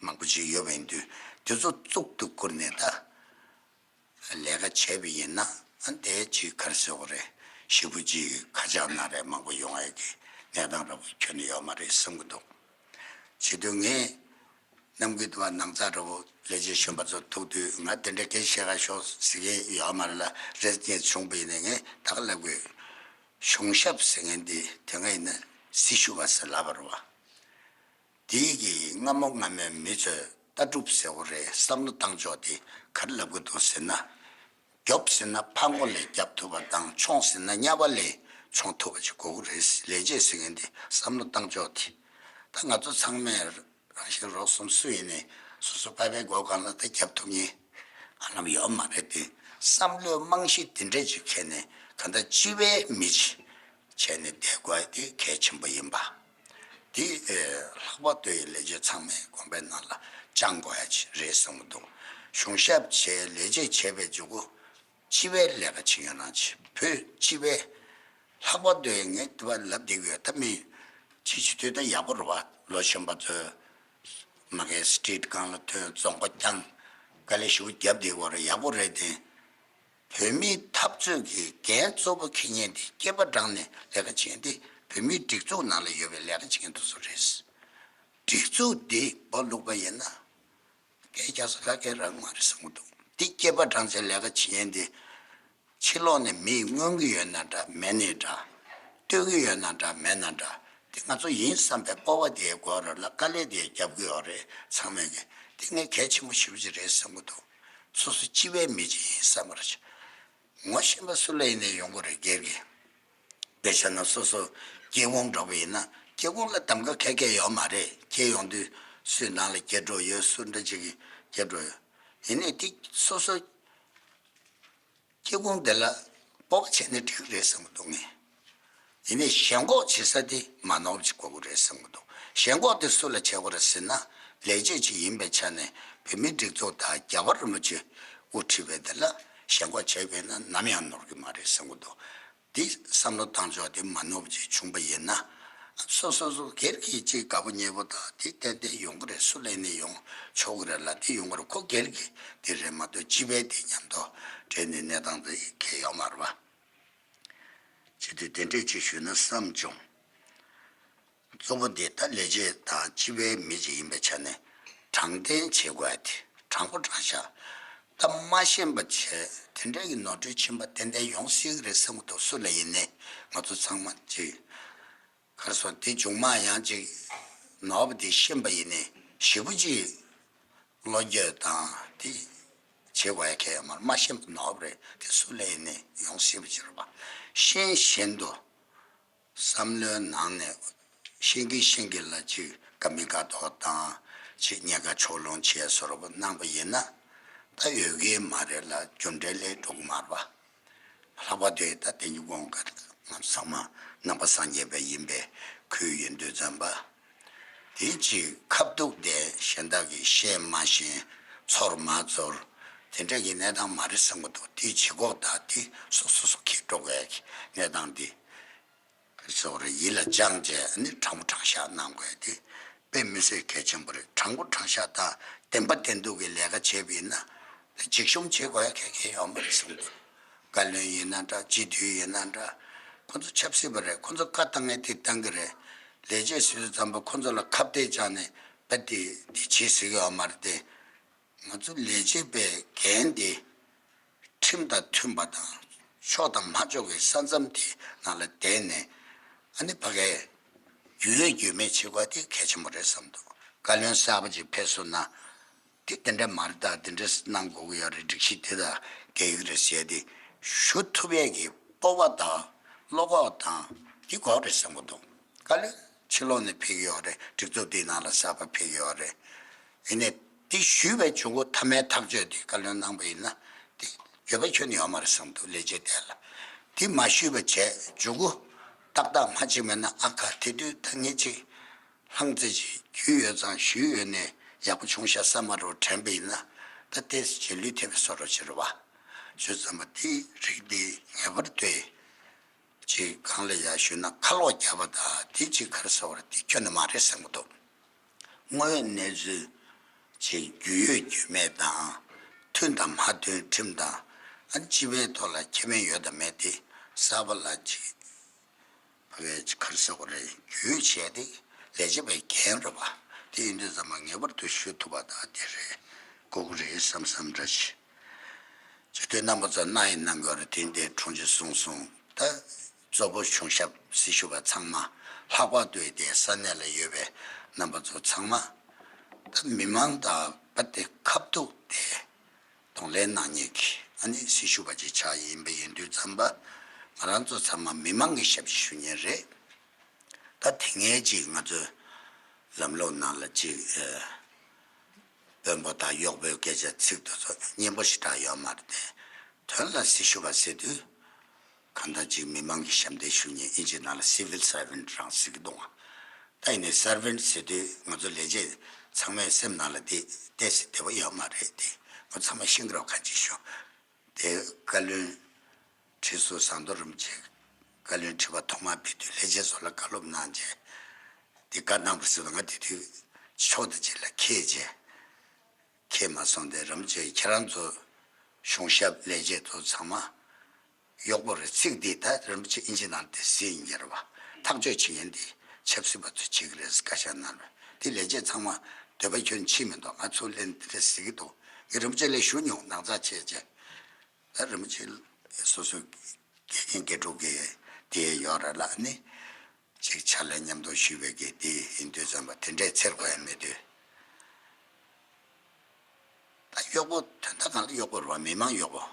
མང་པོ་ཅིག་ཡོད་པ་ཡིན་དུས་དེ་ཚོ་གཙུག་ཏུ་བཀུར་ནས་ད་ལས་ཀ་བྱས་པ་ཡིན་ན་ཨ་དེ་ཅིག་ག་རེ་ཟེར་དགོས་རེད། ཞེ་པོ་ཅིག་ཁ་ཆག་ན་རེ་མང་པོ་ཡོང་ཡ་གི་གནས་སྟངས་འདྲ་པོ་ཁྱོན་ནས་ཡོད་མ་རེད་བསམ་གྱི་འདུག་བྱེད་དུས་ངས་ནམ་རྒྱུན་དུ་བ་ནང་ཚགས་འདྲ་པོ་ལས་བྱེད་གཞོན་པ་ཚོ་ཐུག་དུས་ང་དེ་འདྲ་སྐད་ཆ་བཤད་ག་ཤོག་ཟེར་མཁན་ཡོད་མ་རེད་ལ། རེས་ཉེས་བྱུང་བ་ཡིན་ནའི་ངས་ད་ག་ལབ་དགོས། གཞུང་ཞབས་ཟེར་མཁན་འདི་དེ་སྔ་ཡིན་ན་སྲི་ཞུ་བ་ཟེར་ལབ་པ་རེད་བ། དེའི་གི་སྔ་མོ་སྔ་མོའི་མི་ཚོས་ལྟ་གྲུབ་ཟེར་བ་རེད། བསམ་བློ་བཏང་ཕྱོགས་དེ་ག་རེ་ལབ་གི་འདུག་ཟེར་ན། རྒྱོབ་ཟེར་ན་ཕར་མགོ་ལ་རྒྱབ་ཐུབ་པ་དང་མཆོང་ཟེར་ན་གཉའ་པ་ལ་མཆོང་ཐུབ་པ་ཅིག་དགོས་ཀྱི་རེད། ལས་བྱེད་ཟེར་མཁན་དེ་བསམ་བློ་བཏང་ཕྱོགས་དེ། ད་ང་ཚོ་ཚང་མས་རང་ཤི་རོགས་གསུམ་སུ་ཡིན་ནའི་སོ་སོ་པ་པའི་མགོ་སྒང་ལ་ད་རྒྱབ་ཐུབ་མཁན་ཧ་ལམ་ཡོད་མ་རེད་དེ། བསམ་བློའི་རྨང་གཞི་དེ་འདྲས་ཅིག་འཁྱེར་ནས་གང་ལྟར་སྤྱི་པའི་མི་ཅིག་བྱས་ནས་བསྡད་དགོས་དེ་གལ་ཆེན་པོ་ཡིན་པ། དེ་ཨེ་ལྷག་པར་དུ་ལས་བྱེད་ཚང་མས་དགོངས་པའི་ནང་ལ་བཅངས་དགོས་ཡ་ཅིག་རེད་བསམ་གྱི་འདུག་གཞུང་ཞབས་བྱས་ལས་བྱེད་བྱས་པའི་མཇུག་གུ་ སྤྱི་པའི་ལས་ཀ་བྱེད་ཡོད་ན་ཆེ། བོད་སྤྱི་པའི་ལྷག་པར་དུ་ངས་དེ་བ་ལབ་བསྡད་ཀྱི་ཡོད། ད་མི་ཕྱི་ཕྱི་དུས་ད་ཡག་པོ་རེད་བ། ལོ་གཞོན་པ་ཚོས་མ་གིའི་སི་ཊི་རིཊ་སྒང་ལ་ཐོན། རྫོང་པ་བསྐྱངས། དཀའ་ལས་ཞེ་པོ་བརྒྱབ་བསྡད་ཀྱི་ཡོད་རེད། ཡག་པོ་རེད་དེ། བོད་མིའི་འཐབ་རྩོད་ཀྱི་འགན་གཙོ་བོ་འཁྱེར་མཁན་དེ་སྐྱེས་པ་དྲངས་ནས་ལས་ཀ་བྱེད་མཁན་དེ་བོད་མིའི་སྒྲིག་འཛུགས་ནང་ལ་ཡོད་པའི་ལས་ཀ་བྱེད་མཁན་དེ་ཚོ་རེད། སྒྲིག་འཛུགས་འདི་སྦོ་ལུག་པ་ཡིན་ན་སྐད་རྒྱག་ས་ཁ་སྐད་རང་མ་རེད་བསམ་གྱི་འདུག་འདི་སྐྱེས་པ་དྲངས་བྱས་ལས་ཀ་བྱེད་མཁན་དེ་ཕྱི་ལོགས་ནས་མིས་མངོན་གྱི་ཡོད་ན་འདྲ་མེད་ནའི་འདྲ། ལྟོས་ཀྱི་ཡོད་ན་འདྲ་མེད་ན་འདྲ། དེ་ང་ཚོ་ཡིན་བསམ་པའི་སྤོབས་པ་དེ་དགོས་རེད་ལ། དཀའ་ལས་དེ་རྒྱབ་ཀྱི་ཡོད་རེད། ཚང་མས་ཀྱི་དེ་ངས་གལ་ཆེན་པོ་ཞེ་པོ་ཅིག་རེད་བསམ་གྱི་འདུག་སོ་སོ་སྤྱི་པའི་མི་ཅིག་ཡིན་བསམ་པར་བྱ། ངོ་ཤེས་པ་སུ་ལ་ཡིན་ནའི་ཡོང་གི་རེད། སྒེར་གྱི་དཔེ་བཞག་ན་སོ་སོ་སྐྱེ་ཁུངས་འདྲ་པོ་ཡིན་ན་སྐྱེ་ཁུངས་ལ་གདམ་ག་ག་གེ་ཡོད་མ་རེད། སྐྱེ་ཡོང་དུས་སུའི་ནང་ལ་སྐྱེ་འགྲོ་ཡོད། སུ་འདྲ་ཅིག་གི་སྐྱེ་འགྲོ་ཡོད། ཡིན་ནའི་དེ་སོ་སོ་སྐྱེ་ཁུངས་དེ་ལ་སྤོབས་པ་བྱས་ནས་འགྲིག་གི་རེད་བསམ་གྱི་འདུག་ངས། ཡིན་ནའི་ཞེན་ཁོག་བྱེད་ས་དེ་མ་ནོར་བ་ཅིག་དགོས་ཀྱི་རེད་བསམ་གྱི་འདུག་ཞེན་ཁོག་དེ་སུ་ལ་བྱེད་དགོས་རེད་ཟེར་ན། ལས་བྱེད་ཅིག་ཡིན་པའི་ཆ་ནས་བོད་མིའི་སྒྲིག་འཛུགས་དང་རྒྱལ་བ་རིན་པོ་ཆེ་དབུ་ཁྲིད་པའི་དེ་ལ་ཞེན་ཁོག་བྱས་པས་ན་ནམ་ཡང་ནོར་གྱི་མ་རེད་བསམ་གྱི་འདུག་འདི་བསམ་བློ་བཏང་ཕྱོགས་དེ་མ་ནོར་བ་ཅིག་བྱུང་པ་ཡིན་ན། སོ་སོ་སོ་སྒེར་གྱི་ཅིག་དགའ་པོ་ཉེ་པོ་དང་དེ་ཏན་ཏན་ཡོང་གི་རེད། སུ་ལ་ཡིན་ནའི་ཡོང་ཆོག་གི་རེད་ལ། དེ་ཡོང་གི་རེད། ཁོ་སྒེར་གྱི་དེ་རེད་མ་གཏོགས་སྤྱི་པའི་དེ་མཉམ་དུ་འབྲེལ་ནས་གནས་སྟངས་དེ་གལ་ཡོད་མ་རེད་པ། བྱེད་དུས་དེ་འདྲས་ཅིག་ཞུས་ན་བསམ་བྱུང་། གཙོ་བོ་འདི་ལྟ་ལས་བྱེད་དང་སྤྱི་པའི་མི་ཅིག་ཡིན་པའི་ཆ་ནས་དྲང་བདེན་བྱེད་དགོས་ཡ་དེ་དྲང་པོ་དྲང་བཞག་ད་མ་ཤེས་པ་བྱས་དེ་འདྲའི་གི་ནོར་འཁྲུལ་ཕྱིན་པ་ཏན་ཏན་ཡོང་སྲིད་ཀྱི་རེད་བསམ་གྱི་འདུག་སུ་ལ་ཡིན་ནའི་ང་ཚོ་ཚང་མ་ཅིག་ག་རེ་ཟེར་དེ་མཇུག་མ་ཡང་ཅིག་ནོར་བ་དེ་ཤེས་པ་ཡིན་ནའི་ཞེ་པོ་ཅིག་བློ་འགྱོད་དང་དེ་བྱེད་དགོས་ཡ་གལ་ཡོད་མ་རེད། མ་ཤེས་པ་ནོར་བ་རེད། དེ་སུ་ལ་ཡིན་ནའི་ཡོང་སྲིད་པ་ཅིག་རེད་པ། ཤེས་བཞིན་དུ། བསམ་བློའི་ནང་ནས་ཤེས་ཀྱིན་ཤེས་ཀྱིན་ལ་ཅིག་དགའ་མི་དགའ་མདོག་དང་ཅིག་རྙེད་དཀའ་ཕྱོགས་ལྷུང་བྱས་བཟོ་འདྲ་པོ་གནང་པ་ཡིན་ན་ད་ཡོད་ཀྱི་མ་རེད་ལ། རྒྱུ་འབྲས་ལས་འགྲོ་གི་མ་རེད་པ། ལྷག་པར་དུ་ད་དེ་ཉིད་དགོངས་ཀ་ང་ཚང་མ་ནང་པ་སངས་རྒྱས་པ་ཡིན་པའི་ཁུལ་ཡིན་དུས་ཙམ་པ། དེ་ཅིག་ཁ་ཐུག་དེ་གཞན་དག་གིས་ཤེས་མ་ཤེས་ཚོར་མ་ཚོར་དེ་འདྲ་གི་གནས་སྟངས་མ་རེད་བསམ་གྱི་འདུག་དེ་ལྗིད་ཁོག་དང་དེ་སོ་སོ་སོ་འཁྱེར་འགྲོ་དགོས་ཀྱི་གནས་སྟངས་དེ། ག་རེ་ཟེར་དགོས་རེད། ཡིད་ལ་བཅངས་བྱས་ཨ་ནི་དྲང་པོ་དྲང་བཞག་གནང་དགོས་དེ་དཔེ་མི་སྲིད་གལ་ཆེན་པོ་རེད། དྲང་པོ་དྲང་བཞག་དང་བདེན་པ་བདེན་ཐུག་གི་ལས་ཀ་བྱས་པ་ཡིན་ན་འཇིགས་ཞུམ་བྱེད་དགོས་ཡ་གལ་གལ་ཡོད་མ་རེད་བསམ་འདུག་བཀའ་བློན་ཡིན་ན་འདྲ། སྤྱི་འཐུས་ཡིན་ན་འདྲ། ཁོ་ཚོ་ཆབ་སྲིད་པ་རེད། ཁོ་ཚོ་བཀའ་བཏང་ངས་དེ་བཏང་གི་རེད། ལས་བྱེད་ཟེར་དུས་ཙམ་པ་ཁོ་ཚོ་ལ་ཁ་གཏད་བཅག་ནས་དཔེ་དེ་དེ་བྱེད་ཟེར་གི་ཡོད་མ་རེད་དེ། ང་ཚོ་ལས་བྱེད་པའི་འགན་དེ་ཁྲིམས་དང་མཐུན་པ་དང་ཆོག་དང་མ་ཆོག་གི་ས་མཚམས་དེ་ནང་ལ་བསྡད་ནས་ཨ་ནི་ཕ་གའི་རྒྱུས་ཡོད་རྒྱུས་མེད་བྱེད་དགོས་དེ་གལ་ཆེན་པོ་རེད་བསམ་འདུག་བཀའ་བློན་གསར་པ་ཅིག་ཕེབས་སོང་ན་དེ་དེ་འདྲ་མ་རེད། ད་དེ་འདྲ་གནང་དགོས་ཀྱི་ཡོད་རེད། སྒྲིག་གཞི་དེ་དང་འགལ་གྱི་རེད་ཟེར་དེ་ཞུ་ཐུབ་ཡས་ཀྱི་སྤོབས་པ་དང་བློ་ཁོག་དང་དེ་དགོས་རེད་བསམ་གྱི་འདུག་བཀའ་བློན་ཕྱི་ལོགས་ནས་ཕེབས་ཀྱི་ཡོད་རེད། སྒྲིག་འཛུགས་འདིའི་ནང་ལ་གསར་པ་ཕེབས་ཀྱི་ཡོད་རེད། ཡིན་ནའི་དེ་ཞུས་པའི་གཞུག་གུ་མཐའ་མའི་ཐག་གཅོད་དེ་བཀའ་བློན་གནང་པ་ཡིན་ན་དེ་འགྱོད་པ་ཁྱོན་ནས་ཡོད་མ་རེད་བསམ་འདུག་ལས་བྱེད་དེ་ལ་དེ་མ་ཞུས་པ་བྱས་གཞུག་གུ་ཏག་ཏག་མ་བྱེད་མེད་ན་ཨ་ཁ་དེ་དུས་ད་ངས་ཅིག་ལྷང་ཙེ་ཅིག་རྒྱུས་ཡོད་ཙང་ཞུས་ཡོད་ནས་ཡག་པོ་བྱུང་ཤག་བསམ་མ་རུ་དྲན་པ་ཡིན་ན་ད་ཏོག་ཙམ་རྗེས་ལུས་ཐེབས་པའི་བཟོ་འདྲ་ཅིག་རེད་བ། ཞུ་ཙམ་པ་དེ་རིགས་དེ་ངེས་པར་དུ། ཅིག་གང་ལ་ཡ་ཞུས་ན་ཁ་ལོག་རྒྱབ་པ་དང་དེ་ཅིག་ག་རེ་ཟེར་བ་རེད། དེ་ཁྱོན་ནས་མ་རེད་བསམ་གྱི་འདུག་དངོས་ཡོད་གནས་ཚུལ་ཅིག་རྒྱུས་ཡོད་རྒྱུས་མེད་དང་མཐུན་དང་མ་མཐུན་ཁྲིམས་དང་ཨ་ནི་སྤྱི་པའི་ཐོག་ལ་ཁེ་ཕན་ཡོད་དང་མེད་དེ་གསར་པ་ལ་ཅིག་ཕ་གིའི་ཅིག་ག་རེ་ཟེར་བ་རེད། རྒྱུས་ཡོད་བྱས་ཏེ་ལས་བྱེད་པའི་འགན་རེད་བ། དེ་ཡིན་དུས་ཙམ་པ་ངེས་པར་དུ་ཞུ་ཐུབ་པ་དང་དེ་རེད་དགོས་ཀྱི་རེད་བསམ་བསམ་འདྲ་ཞིག་བྱེད་དུས་རྣམ་པ་ཚོ་གནང་ཡིན་གནང་དགོས་རེད། དེ་འདྲའི་འཁྲུངས་ཆུ་གསུངས་སོང་། ད་གཙོ་བོ་གཞུང་ཞབས་སྲི་ཞུ་བ་ཚང་མ་ལྷག་པར་དུ་དེ་ས་གནས་ལ་ཡོད་པའི་རྣམ་པ་ཚོ་ཚང་མ་ད་མི་མང་དང་པ་དེ་ཁ་ཐུག་དེ་གདོང་ལེན་གནང་མཁན་གྱི་ཨ་ནི་སྲི་ཞུ་བ་ཅིག་ཆགས་ཡིན་པ་ཡིན་དུས་ཙམ་པ་ང་རང་ཚོ་ཚང་མ་མི་མང་གི་ཞབས་ཕྱི་ཞུ་མཁན་རེད། ད་དེ་སྔའི་ཅིག་ང་ཚོའི་ལམ་ལུགས་ནང་ལ་ཅིག་ཨ། དཔོན་པོ་དང་གཡོག་པོའི་སྐད་ཆ་ཚིག་དེ་ཚོ་སྙན་པོ་ཞེ་དྲག་ཡོད་མ་རེད་དེ། དོན་ལ་སྲི་ཞུ་བ་ཟེར་དུས། གང་ལྟར་ཅིག་མི་མང་གི་ཞབས་འདེགས་ཞུ་མཁན་ཨིན་ཇི་ནང་ལ་civil servant རང་ཟེར་གི་འདུག་ཨ། ད་ཡིན་ནའི་servant ཟེར་དུས་ང་ཚོ་ལས་བྱེད་ཚང་མའི་སེམས་ནང་ལ་དེ་ཏོག་ཙམ་བདེ་པོ་ཡོད་མ་རེད་དེ། ང་ཚང་མ་ཤེས་ཀྱི་རེད་བ། གང་ཅིག་ཞུ། དེ་བཀའ་བློན་ཁྲི་ཟུར་ཟམ་གདོང་རིན་པོ་ཆེ་བཀའ་བློན་ཁྲི་པ་ཐོག་མར་ཕེབས་དུས་ལས་བྱེད་ཚོ་ལ་བཀའ་སློབ་གནང་རྗེས་དེ་བཀའ་གནང་བ་ཟེར་བ། ང་དེ་དུས་ཕྱོགས་དེ་ཅིག་ལ་འཁྱེར་རྗེས། འཁྱེར་མ་སོང་སྟེ་རིན་པོ་ཆེ་ཁྱེད་རང་ཚོ་གཞུང་ཞབས་ལས་བྱེད་ཚོ་ཚང་མ་གཡོག་པོ་རེད། ཚིག་འདི་ད་རིན་པོ་ཆེ་ཨིན་ཇི་ནང་དེ་གཟིགས་ཡིན་རྒྱུ་རེད་བ། ཐག་གཅོད་བྱེད་མཁན་འདི་ཆབ་སྲིད་པ་ཚོས་བྱེད་ཀྱི་རེད་ཟེར་བཀའ་ཤག་གནང་བས། དེ་ལས་བྱེད་ཚང་མ་འདོད་པ་ཁྱོན་ཕྱིན་མི་འདུག་ང་ཚོ་ལན་འདི་འདྲ་ཟེར་གྱི་འདུག་ངས་རིན་པོ་ཆེ་ལ་ཞུ་མྱོང་། ནང་ཚགས་ཆེ་ཆེ། ད་རིན་པོ་ཆེ་སོ་སོ་དགེ་རྒན་དགེ་ཕྲུག་གི་དེ་ཡོད་རེད་ལ་ནི། ཅིག་ཕྱག་ལས་མཉམ་དུ་ཞུས་པའི་གི་དེ་ཡིན་དུས་ཙམ་པ་དེ་འདྲའི་འཚེར་དགོས་ཡ་མེད་དུས། ད་གཡོག་པོ་དོན་དག་གང་ལ་གཡོག་པོ་རེད་བ། མི་མང་གཡོག་པོ།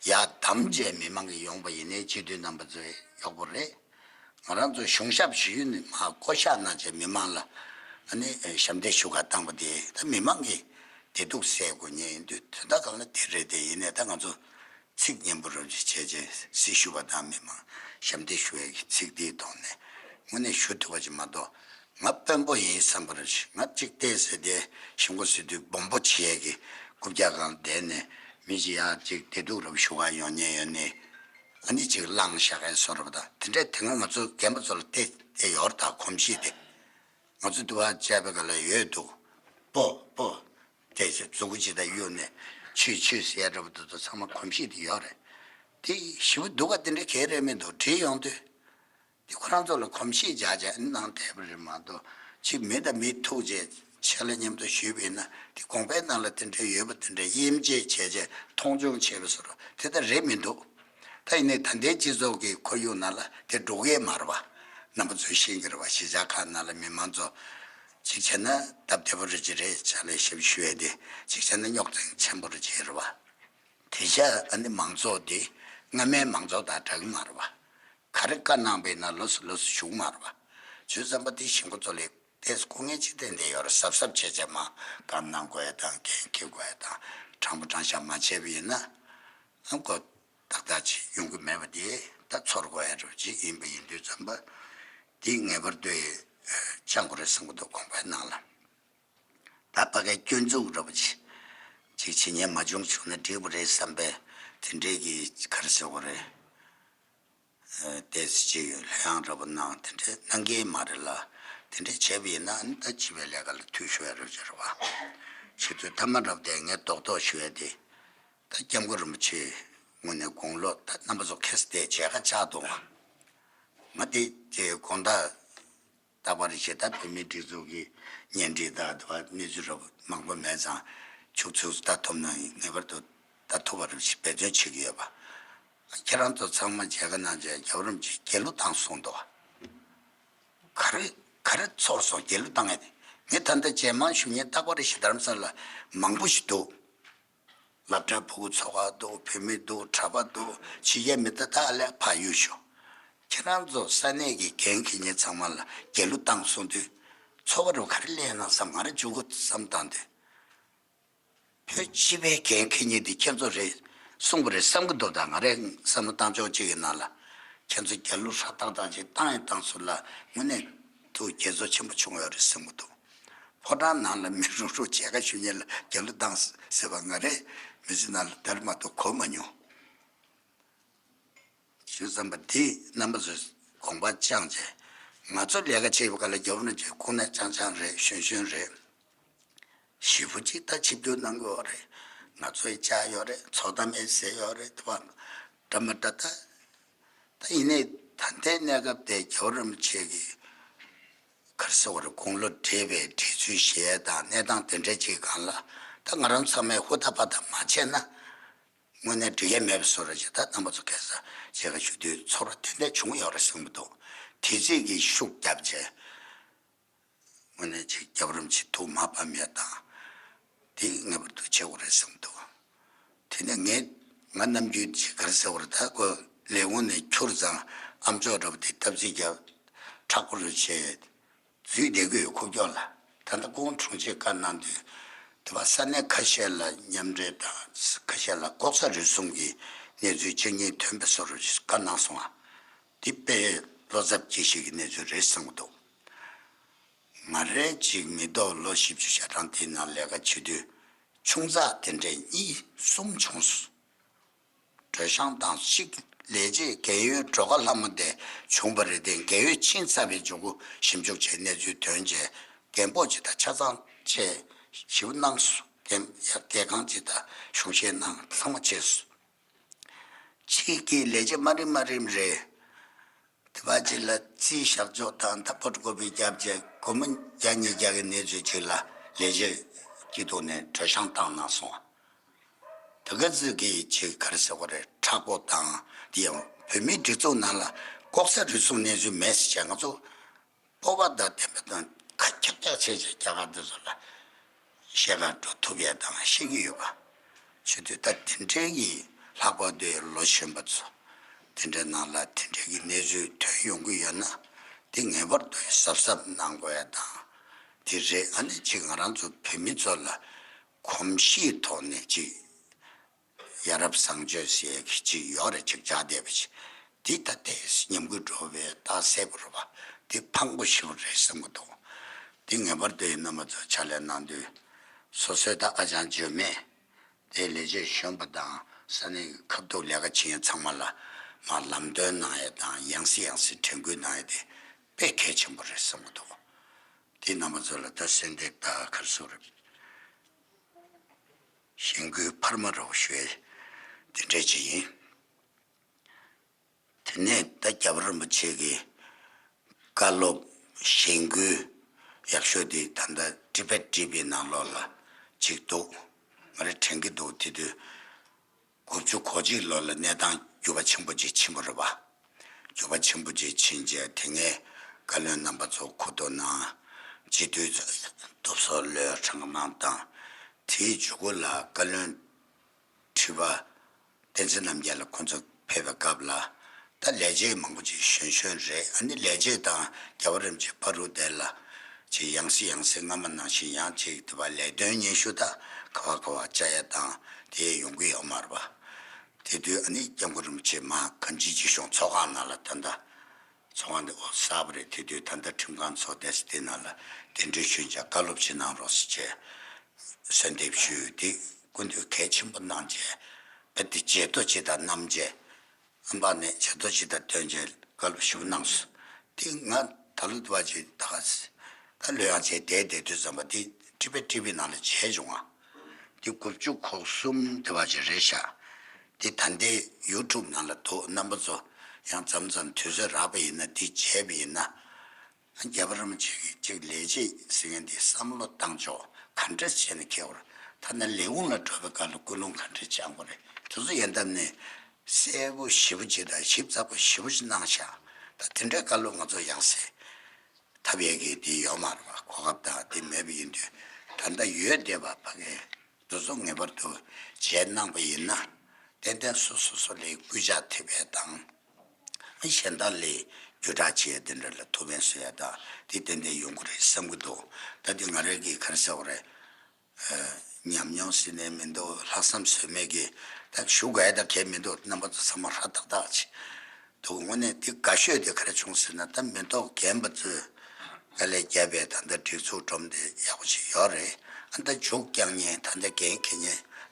ཡ་དམ་བཅས་མི་མང་གི་ཡོང་པ་ཡིན་ནའི་སྤྱི་འཐུས་རྣམ་པ་ཚོའི་གཡོག་པོ་རེད། ང་རང་ཚོ་གཞུང་ཞབས་ཞུ་ཡུལ་ནི་མ་བསྐོ་བཞག་གནང་བྱས་མི་མང་ལ་ཨ་ནི་ཞབས་འདེགས་ཞུ་ག་བཏང་པ་དེ་ད་མི་མང་གི་བདེ་སྡུག་སེལ་དགོས་ཉེན་ཡིན་དུས་དོན་དག་གང་ལ་དེ་རེད། དེ་ཡིན་ནའི་ད་ང་ཚོ་ཚིག་སྙན་པོ་རབ་ཅིག་བྱས་རྗེས་སྲི་ཞུ་བ་དང་མི་མང་ཞབས་འདེགས་ཞུ་བའི་ཚིག་འདིའི་ཐོག་ནས་དངོས་གནས་ཞུ་ཐུབ་པ་ཅིག་མ་གཏོགས། ང་དཔོན་པོ་ཡིན་བསམ་པ་རབ་ཅིག་ང་གཅིག་བལྟས་ཟེར་ཏེ་གཞུང་སྒོ་ཟེར་དུས་སྦོམ་པོ་བྱེད་ཀྱི་རྐུབ་བཀྱག་སྒང་བསྡད་ནས་མི་ཅིག་ཡང་ཅིག་བདེ་སྡུག་རབ་ཞུ་ག་ཡོང་ཉེན་ཡོད་ནི། ཨ་ནི་ཅིག་བླངས་བཞག་མཁན་བཟོ་འདྲ་པོ་དང་དེ་འདྲས། དེ་སྔ་ང་ཚོ་རྒན་པ་ཚོ་ལ་བལྟས་བལྟས་ཡོད་རེད། ད་གོམས་གཤིས་དེ། ང་ཚོ་དུ་བ་བཅའ་བའི་སྒང་ལ་ཡོད་འདུག་པོ་པོ། དེ་ཚོ་མཛུ་གུ་ཅིག་དང་གཡུག་ནས་ཆུས་ཆུས་ཟེར་འདྲ་པོ་དེ་ཚོ་ཚང་མ་གོམས་གཤིས་དེ་ཡོད་རེད། དེ་ཞེ་པོ་སྡུག་ག་དེ་འདྲ་གས་རེད་མི་འདུག་བྲིས་ཡོང་དུས། དེ་ཁོ་རང་ཚོ་ལ་གོམས་གཤིས་འཇགས་བྱས་གནང་བསྡད་པ་རེད་མ་གཏོགས། ཅིག་མི་དང་མི་ཐུག་རྗེས་ཆེད་ལས་མཉམ་དུ་ཞུས་པ་ཡིན་ན་དེ་དགོངས་པའི་ནང་ལ་དེ་འདྲ་ཡོད་པ་དེ་འདྲ་དབྱེ་འབྱེད་བྱས་རྗེས་མཐོང་ཆུང་བྱས་པ་བཟོ་འདྲ་དེ་ལྟར་རེད་མི་འདུག་ད་ཡིན་ནའི་ད་ལྟའི་སྤྱི་ཚོགས་ཀྱི་ཁོར་ཡུག་ནང་ལ་དེ་འགྲོ་གི་མ་རེད་བ། རྣམ་པ་ཚོས་ཤེས་ཀྱི་རེད་བ། གཞིས་ཆགས་ཁག་ནང་ལ་མི་མང་ཚོ་གཅིག་བྱས་ན་སྟབས་བདེ་པོ་རེ་ཅིག་རེད། ཕྱག་ལས་ཞབས་ཞུ་ཡས་དེ་གཅིག་བྱས་ན་རྙོག་འཛིང་ཆེན་པོ་རེ་ཅིག་རེད་བ། དེ་ཤ་ཨ་ནི་མང་ཚོགས་དེ་སྔ་མའི་མང་ཚོགས་དང་འདྲ་གི་མ་རེད་བ། ག་རེ་བཀའ་གནང་པ་ཡིན་ན་ལོ་སུ་ལོ་སུ་ཞུ་གི་མ་རེད་བ། བྱས་ཙང་པ་དེ་གཞིས་འགོ་ཚོ་ལས་ཏེས་སྐུ་ངལ་ཅིག་བསྟན་བསྡད་ཡོད་རེད། གཟབ་གཟབ་བྱས་བྱས་མ་བཀའ་གནང་དགོས་ཡ་དང་འགན་འཁྱེར་དགོས་ཡ་དང་དྲང་པོ་དྲང་བཞག་མ་བྱས་པ་ཡིན་ན། ཨ་མགོ་ཏག་ཏག་ཅིག་ཡོང་གི་མེད་པ་དེ་ད་ཚོར་དགོས་ཡ་རུ་ཅིག་ཡིན་པ་ཡིན་དུས་ཙམ་པ་དེ་ངེས་པར་དུ་བཅང་དགོས་རེད་བསམ་གི་འདུག་དགོངས་པའི་ནང་ལ། ད་ཕ་གའི་སྐྱོན་འཛུགས་འདྲ་པོ་ཅིག་ཅིག་བྱེད་ཉན་མ་བྱུང་བྱུང་ན་འགྲིག་པ་རེད་བསམ་པའི་དེ་འདྲའི་གི་ག་རེ་ཟེར་དགོས་རེད། ཨ་ཏོག་ཙམ་ཅིག་ལྷོད་ཡངས་འདྲ་པོ་གནང་དེ་འདྲའི་གནང་གི་མ་རེད་ལ། དེ་འདྲའི་བྱས་པ་ཡིན་ན་ཨ་ནི་ད་སྤྱི་པའི་ལས་ཀ་ལ་འཐུས་ཤོར་ཡ་རེད་བྱས་རེད་བ། བྱེད་དུས་མཐའ་མ་འདྲ་པོ་དེ་ངས་རྡོག་རྡོག་ཞུ་ཡ་དེ། ད་སྐྱབས་མགོན་རིན་པོ་ཆེ་དངོས་གནས་དགུང་ལོ་ད་རྣམ་པ་ཚོ་ཁ་སང་དེ་མཇལ་ཁ་བཅར་འདུག་བ། ང་དེ་དེ་དགོང་དག་རྟག་པར་བྱེད་ད་བོད་མིའི་སྒྲིག་འཛུགས་ཀྱི་གཉེན་སྒྲིག་དང་དེ་བ་གནས་ཚུལ་རབ་མང་པོ་མེད་ཙང་ཆུ་ཚོད་ད་ཐོབ་ན་ངེས་པར་དུ་ད་ཐུབ་པ་རེ་ཞིག་འབད་བརྩོན་བྱེད་ཀྱི་ཡོད་པ། ཁྱེད་རང་ཚོ་ཚང་མ་མཇལ་ཁ་གནང་བྱས་རྒྱལ་བ་རིན་པོ་ཆེ་རྒྱལ་གླུ་བཏང་གསུངས་འདུག་བ། ག་རེ་ག་རེ་ཚོར་སོང་རྒྱལ་གླུ་བཏང་ཡ་དེ། ངས་ད་ལྟ་རྗེས་མ་ཞུ་མཁན་རྟག་པར་རེ་ཞིག་རྡ་རམ་ས་ལ་མང་པོ་ཞིག་འདུག་སློབ་གྲྭ་ཕྲུ་གུ་ཚོགས་པ་འདུག་བུད་མེད་འདུག་གྲྭ་པ་འདུག་ཕྱི་རྒྱལ་མི་ད་ད་ལས་ཕར་གཡུག་ཞོག་ཁྱེད་རང་ཚོ་ས་གནས་ཀྱི་འགན་འཁྱེར་མཁན་ཚང་མ་ལ་རྒྱལ་གླུ་བཏང་གསུངས་དུས་ཚོར་བ་རུ་ག་རེ་སླེབས་ན་བསམ། ང་རང་མཇུག་གུ་བསམ་བཏང་དུས། བོད་སྤྱི་པའི་འགན་འཁྱེར་མཁན་འདི་ཁྱེད་ཚོ་རེད། གསུངས་པ་རེད་བསམ་གི་འདུག་ད་ང་རའི་བསམ་བློ་བཏང་ཕྱོགས་གཅིག་གི་ནང་ལ། ཁྱེད་ཚོ་རྒྱལ་གླུ་ཧྲ་ཏག་ཏག་ཅིག་བཏང་ཡང་བཏང་སོང་ལ་དངོས་གནས་ཐུགས་དགྱེས་ཚོར་ཆེན་པོ་བྱུང་ཡོད་རེད་བསམ་གི་འདུག་ཕོ་བྲང་ནང་ལ་མི་རུག་རུག་མཇལ་ཁ་ཞུ་མཁན་ལ་རྒྱལ་གླུ་བཏང་ཟེར་བ་ང་རའི་མི་ཚེ་ནང་ལ་དེར་མ་གཏོགས་གོ་མ་མྱོང་། ཞུ་བསམ་པ་འདི་རྣམ་པ་ཚོས་དགོངས་པ་བཅངས་བྱས། ང་ཚོ་ལས་ཀ་བྱེད་པའི་སྐབས་ལ་རྒྱལ་བ་རིན་པོ་ཆེ་ཁོང་ནས་ཅང་ཅང་རེད། གཞོན་གཞོན་རེད། ཞེ་པོ་ཅིག་ད་ཆིབས་བསྒྱུར་གནང་གི་ཡོད་རེད། ང་ཚོ་ཡི་བཅར་ཡོད་རེད། ཚོགས་གཏམ་ཡང་ཟེར་ཡོད་རེད། དེ་བ་འདྲ་མི་འདྲ་ད། ད་ཡིན་ནའི་ད་ལྟའི་གནས་སྐབས་དེ་རྒྱལ་བ་རིན་པོ་ཆེ་གི་ག་རེ་ཟེར་དགོས་རེད། དགུང་ལོ་བགྲེས་པའི་བགྲེས་ཚུལ་བཞེས་དང་གནས་སྟངས་དེ་འདྲ་ཅིག་སྒང་ལ་ད་ང་རང་ཚང་མས་ཧུར་ཐག་ཕར་ཐག་མ་བྱས་ན། དངོས་གནས་འགྲིག་ཡས་མེད་པ་བཟོ་འདྲ་ཅིག་ད་རྣམ་པ་ཚོ་ཁ་སང་མཇལ་ཁ་ཞུ་དུས་ཚོར་བ་ཏན་ཏན་བྱུང་ཡོད་རེད་བསམ་གྱི་འདུག་དེ་རྗེས་ཀྱི་ཤུགས་བརྒྱབ་བྱས། དངོས་གནས་ཅིག་རྒྱལ་བ་རིན་པོ་ཆེ་ཐུགས་མ་ཕམ་ཡ་དང་། དེ་ངེས་པར་དུ་བྱེད་དགོས་རེད་བསམ་འདུག་དེ་ནས་ངས་ང་ནམ་རྒྱུན་ཅིག་ག་རེ་ཟེར་དགོས་རེད། ད་ཁོ་ལས་ཁུངས་ནས་འཁྱུར་ཙང་ཨ་མཆོག་འདྲ་པོ་དེ་སྟབས་རྩིས་རྒྱབ་མཁྲེགས་པོ་རུ་བྱས་འཛུལ་བསྡད་ཀྱི་ཡོད། ཁུག་ཀྱོག་ལ་ད་ལྟ་ཁོང་དྲུང་ཆེ་བཀའ་གནང་དུས་དེ་བ་ས་གནས་ཁ་ཤས་ལ་མཉམ་འབྲེལ་དང་ཁ་ཤས་ལ་ལྐོག་ཟ་རུལ་སུངས་ཀྱི་གནས་ཚུལ་གཅིག་གཉིས་ཐོན་པའི་བཟོ་འདྲ་བཀའ་གནང་སོང་ང་། འདི་དཔེ་བློ་འཚབ་སྐྱེ་གཞི་གི་གནས་ཚུལ་རེད་བསམ་གྱི་འདུག་ང་རང་གཅིག་མི་ཐོག་ལོ་བཞི་བཅུ་ཞེ་གྲངས་དེའི་ནང་ལས་ཀ་བྱེད་དུས་ཆུང་ཙག་དེ་འདྲའི་གཉིས་གསུམ་བྱུང་སོང་ གྲོས་བཤམས་བཏང་། གཅིག་ལས་བྱེད་རྒན་ཡོལ་སྒྲོལ་དཀར་ལྷ་མོ་དེ་བྱུང་བ་རེད་དེ། རྒན་ཡོལ་ཕྱིན་ཚར་བའི་མཇུག་གུ་ཞིབ་འཇུག་བྱས། གནས་ཚུལ་ཐོན་རྗེས་རྒན་པོ་ཅིག་དང་ཆ་ཚང་བཅས་ཞིབ་གནང་སོང་། རྒན་ཡང་རྒན་ཁང་ཅིག་དང་གཞུང་བཞེས་གནང་། ཚང་མ་བྱས་སོང་། གཅིག་གིས་ལས་བྱེད་མ་རིམ་མ་རིམ་རེད། དེ་བ་གཅིག་ལ་རྩིས་བཞག་ཕྱོགས་དང་། ད་ཕོ་ཊོ་ཀོ་པི་བརྒྱབ་རྗེས་སྒོར་མོ་བརྒྱ་ཉིས་བརྒྱ་གི་གནས་ཚུལ་ཅིག་ལ་ལས་བྱེད་སྐྱིད་སྡུག་ནས་གྲོས་བཤམས་བཏང་གནང་སོང་། ད་ག་ཚོད་ཀྱི་ཅིག་ག་རེ་ཟེར་དགོས་རེད། མཁྲེགས་པོ་དང་། དེ་ཡང་བོད་མིའི་སྒྲིག་འཛུགས་ནང་ལ་ལྐོག་ཟ་རུལ་སུངས་གནས་ཚུལ་མེད་ཟེར་བྱས། ང་ཚོ་སྤོབས་པ་དང་ལྡན་པ་དང་ཁ་འཁྱག་འཁྱག་བྱས་བྱས་རྒྱ་གར་འདི་ཚོ་ལ་བཤད་གར་འགྲོ་ཐུབ་ཡས་དང་བཤད་ཀྱི་ཡོད་པ། བྱེད་དུས་ད་དེ་འདྲའི་གི་ལྷག་པར་དུ་ལོ་གཞོན་པ་ཚོ་དེ་འདྲའི་ནང་ལ་དེ་འདྲའི་གི་གནས་ཚུལ་ཐོན་ཡོང་གི་ཡོད་ན། དེ་ངེས་པར་དུ་གཟབ་གཟབ་གནང་དགོས་ཡ་དང་། དེ་རེད། ཨ་ནི་ཅིག་ང་རང་ཚོ་བོད་མི་ཚོ་ལ་གོམས་གཤིས་ཐོག་ནས་ཅིག་ཡ་རབས་བཟང་སྤྱོད་ཟེར་གྱི་ཅིག་ཡོད་རེད། ཅིག་བྱ་བསྡད་པ་ཅིག་འདི་ད་ལྟའི་ཉམས་རྒུད་འགྲོ་བའི་རྟགས་གསལ་པོ་རེད་པ། འདི་ཕངས་པོ་ཞེ་པོ་རེད་བསམ་གྱི་འདུག་འདི་ངེས་པར་དུ་རྣམ་པ་ཚོ་ཕྱག་ལས་གནང་དུས་སོ་སོའི་ད་ཨ་ཅང་བརྗོད་མེད་དེ་ལས་བྱེད་གཞོན་པ་དང་ས་གནས་ཀྱི་ཁ་ཐུག་ལས་ཀ་བྱེད་མཁན་ཚང་མ་ལ་མར་ལམ་སྟོན་གནང་ཡས་དང་། ཡང་སེ་ཡང་སེ་དྲན་སྐུལ་གནང་ཡས་དེ་དཔེ་གལ་ཆེན་པོ་རེད་བསམ་གྱི་འདུག་འདི་རྣམ་པ་ཚོ་ལ་ད་གསོལ་འདེབས་དང་ག་རེ་ཟེར་དགོས་རེད། གཞེན་སྐུལ་འཕར་མ་རོགས་ཞུ་ཡས་དེ་འདྲས་ཅིག་ཡིན། དེ་ནས་ད་རྒྱལ་བ་རིན་པོ་ཆེ་གི་བཀའ་སློབ་གཞེན་སྐུལ་ཡག་ཤོས་དེ་ད་ལྟ་ཊི་བེཊ་ཊི་ཝི་ནང་ལོགས་ལ་ཅིག་འདུག་ང་རང་དྲན་གྱི་འདུག་དེ་དུས་དགུ་བཅུ་གོ་གཅིག་ལོ་ལ་གནས་སྟངས་འགྱུར་བ་ཆེན་པོ་ཅིག་ཕྱིན་པ་རེད་པ། འགྱུར་བ་ཆེན་པོ་ཅིག་ཕྱིན་རྗེས་དེ་སྔའི་བཀའ་བློན་རྣམ་པ་ཚོ་ཁུ་ཐུག་གནང་། སྤྱི་འཐུས་ཚོ་སྟོབས་གསོག་ལོས་གྲངས་གནང་བཏང་། དེའི་མཇུག་གུ་ལ་བཀའ་བློན་ཁྲི་པ་བསྟན་འཛིན་རྣམ་རྒྱལ་ལགས་ཁོང་ཚོ་ཕེབས་པའི་སྐབས་ལ་ད་ལས་བྱེད་མང་པོ་ཅིག་གཞོན་གཞོན་རེད། ཨ་ནི་ལས་བྱེད་དང་རྒྱལ་བ་རིན་པོ་ཆེ་བར་དུ་དེ་ལ་ཅིག་ཡང་སེ་ཡང་སེ་སྔ་མ་ནང་བཞིན་ཡང་ཅིག་དེ་བ་ལས་དོན་སྙན་ཞུ་ད་ག་བ་ག་བ་བཅར་ཡ་དང་དེ་ཡོང་གི་ཡོད་མ་རེད་པ། དེ་དུས་ཨ་ནི་སྐྱབས་མགོན་རིན་པོ་ཆེ་མར་གངས་ཅན་སྐྱིད་གཤོངས་ཚོགས་ཁང་ནང་ལ་ད་ལྟ་ཚོགས་ཁང་འདི་ཨོ་གསར་པ་རེད། དེ་དུས་ད་ལྟ་ཁྲིམས་ཁང་ཚོགས་བསྡད་ས་དེ་ནང་ལ་གདན་འདྲེན་ཞུས་བྱས་བཀའ་སློབ་ཅིག་གནང་རོགས་ཟེར་བྱས་གསོལ་འདེབས་ཞུས། དེ་སྐུ་མདུན་གལ་ཆེན་པོ་གནང་བྱས་དཔེ་དེ་བརྗེད་ཐོ་ཅིག་དང་བསྣམས་བྱས། ཨམ་པ་ནས་བརྗེད་ཐོ་ཅིག་དང་བསྟན་བྱས་བཀའ་སློབ་ཞུ་གནང་སོང་། དེ་ང་ད་ལོ་དུ་བ་ཅིག་ད་ག་ད་ལོ་ཡང་བྱས་བསྡད་བསྡད་དུས་ཙམ་པ་དེ་ཊི་བེཊ་ཊི་ཝི་ནང་ལ་མཇལ་བྱུང་ང་། དེ་དགུ་བཅུ་གོ་གསུམ་དུ་བ་ཅིག་རེད་ཤག་དེ་ད་ལྟའི་ཡུ་ཊུབ་ནང་ལ་འདུག་རྣམ་པ་ཚོ་ཡང་མཚམས་མཚམས་དུས་ཚོད་རག་པ་ཡིན་ན་དེ་མཇལ་བ་ཡིན་ན། རྒྱལ་བ་རིན་པོ་ཆེ་གིས་ཅིག་ལས་བྱེད་ཟེར་མཁན་འདི་བསམ་བློ་བཏང་ཕྱོགས་ག་འདྲ་བྱས་ནས་འཁྱེར་བ་རེད། ཐ་ན་ལས་ཁུངས་ལ་འགྲོ་བའི་སྐབས་ལ་ཀུན་སློང་ག་འདྲ་བཅངས་པ་རེད། དེ་ཚོ་ཡིན་སྟབས་ནས་གསལ་པོ་ཞེ་པོ་ཅིག་དང་ཞིབ་ཚགས་པོ་ཞེ་པོ་ཅིག་གནང་ཤག་ད་དེ་འདྲའི་བཀའ་སློབ་ང་ཚོ་ཡང་སེ་ཐོབ་ཡས་ཀྱི་དེ་ཡོད་མ་རེད་པ། གོ་སྐབས་དང་དེ་མེད་པ་ཡིན་དུས་ད་ལྟ་ཡོད་བསྡད་པ་ཕ་གི་འདི་ཚོ་ངེས་པར་དུ་བྱས་གནང་པ་ཡིན་ན་ཏན་ཏན་སོ་སོ་སོ་ལ་སྐུལ་ལྕག་ཐེབས་ཡས་དང་། གཞན་དག་ལ་བརྒྱུད་བསྒྲགས་བྱེད་ཡས་དེ་འདྲ་ལ་ཐུགས་ཕན་གསོས་ཡས་དང་དེ་ཏན་ཏན་ཡོང་གི་རེད་བསམ་གྱི་འདུག་ད་དེ་ང་རང་གིས་ག་རེ་ཟེར་དགོས་རེད། ཨ། ཉམས་མྱོང་ཟེར་ནས་མི་འདུག་ལྷག་བསམ་ཟོལ་མེད་ཀྱིས་ད་ཞུ་དགོས་ཡ་ད་གལ་མི་འདུག་རྣམ་པ་ཚོ་ཚང་མ་ཧྲ་ཏག་ཏག་ཅིག་འདུག་དངོས་གནས་དེ་དགའ་ཤོས་དེ་ག་རེ་བྱུང་ཟེར་ན། ད་མི་ཐོག་རྒན་པ་ཚོས་དཀའ་ལས་བརྒྱབ་པའི་ད་ལྟ་སྒྲིག་འཛུགས་སྒྲོམ་དེ་ཡག་པོ་ཞིག་ཡོད་རེད། ཨ། ད་མཇུག་རྒྱག་མཁན་ད་ལྟ་འགན་འཁྱེར་མཁན་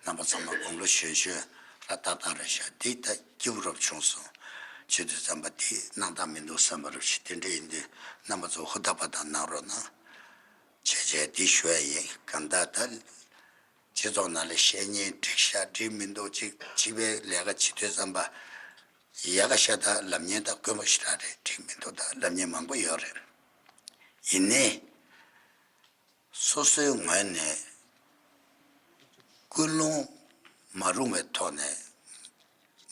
རྣམ་པ་ཚང་མ་དགུང་ལོ་གཞོན་གཞོན་ཧྲ་ཏག་ཏག་རེད་ཤག་འདི་ད་སྐྱིད་པོ་རབ་བྱུང་སོང་། བྱེད་དུས་ཙམ་པ་དེ་གནང་སྟངས་མི་འདུག་བསམ་པ་རེད་ཤག་དེ་འདྲ་ཡིན་དུས་རྣམ་པ་ཚོ་ཧུར་ཐག་པ་དང་གནང་རོགས་གནང་། བྱས་བྱས་འདི་ཞུ་ཡ་ཡིན། གང་ལྟར་ད་སྤྱི་ཚོགས་ནང་ལ་བཤད་ཉན་འགྲིག་ཤག་འགྲིག་མི་འདུག་ཅིག་སྤྱི་པའི་ལས་ཀ་བྱེད་དུས་ཙམ་པ་ཡག་ག་ཤ་ད་ལབ་ཉན་ད་དཀོན་པོ་ཞེ་དྲག་རེད། འགྲིག་མི་འདུག་ད་ལབ་ཉན་མང་པོ་ཡོད་རེད། ཡིན་ནའི། སོ་སོའི་ངོས་ནས་ཀུན་སློང་མ་རུང་བའི་ཐོག་ནས་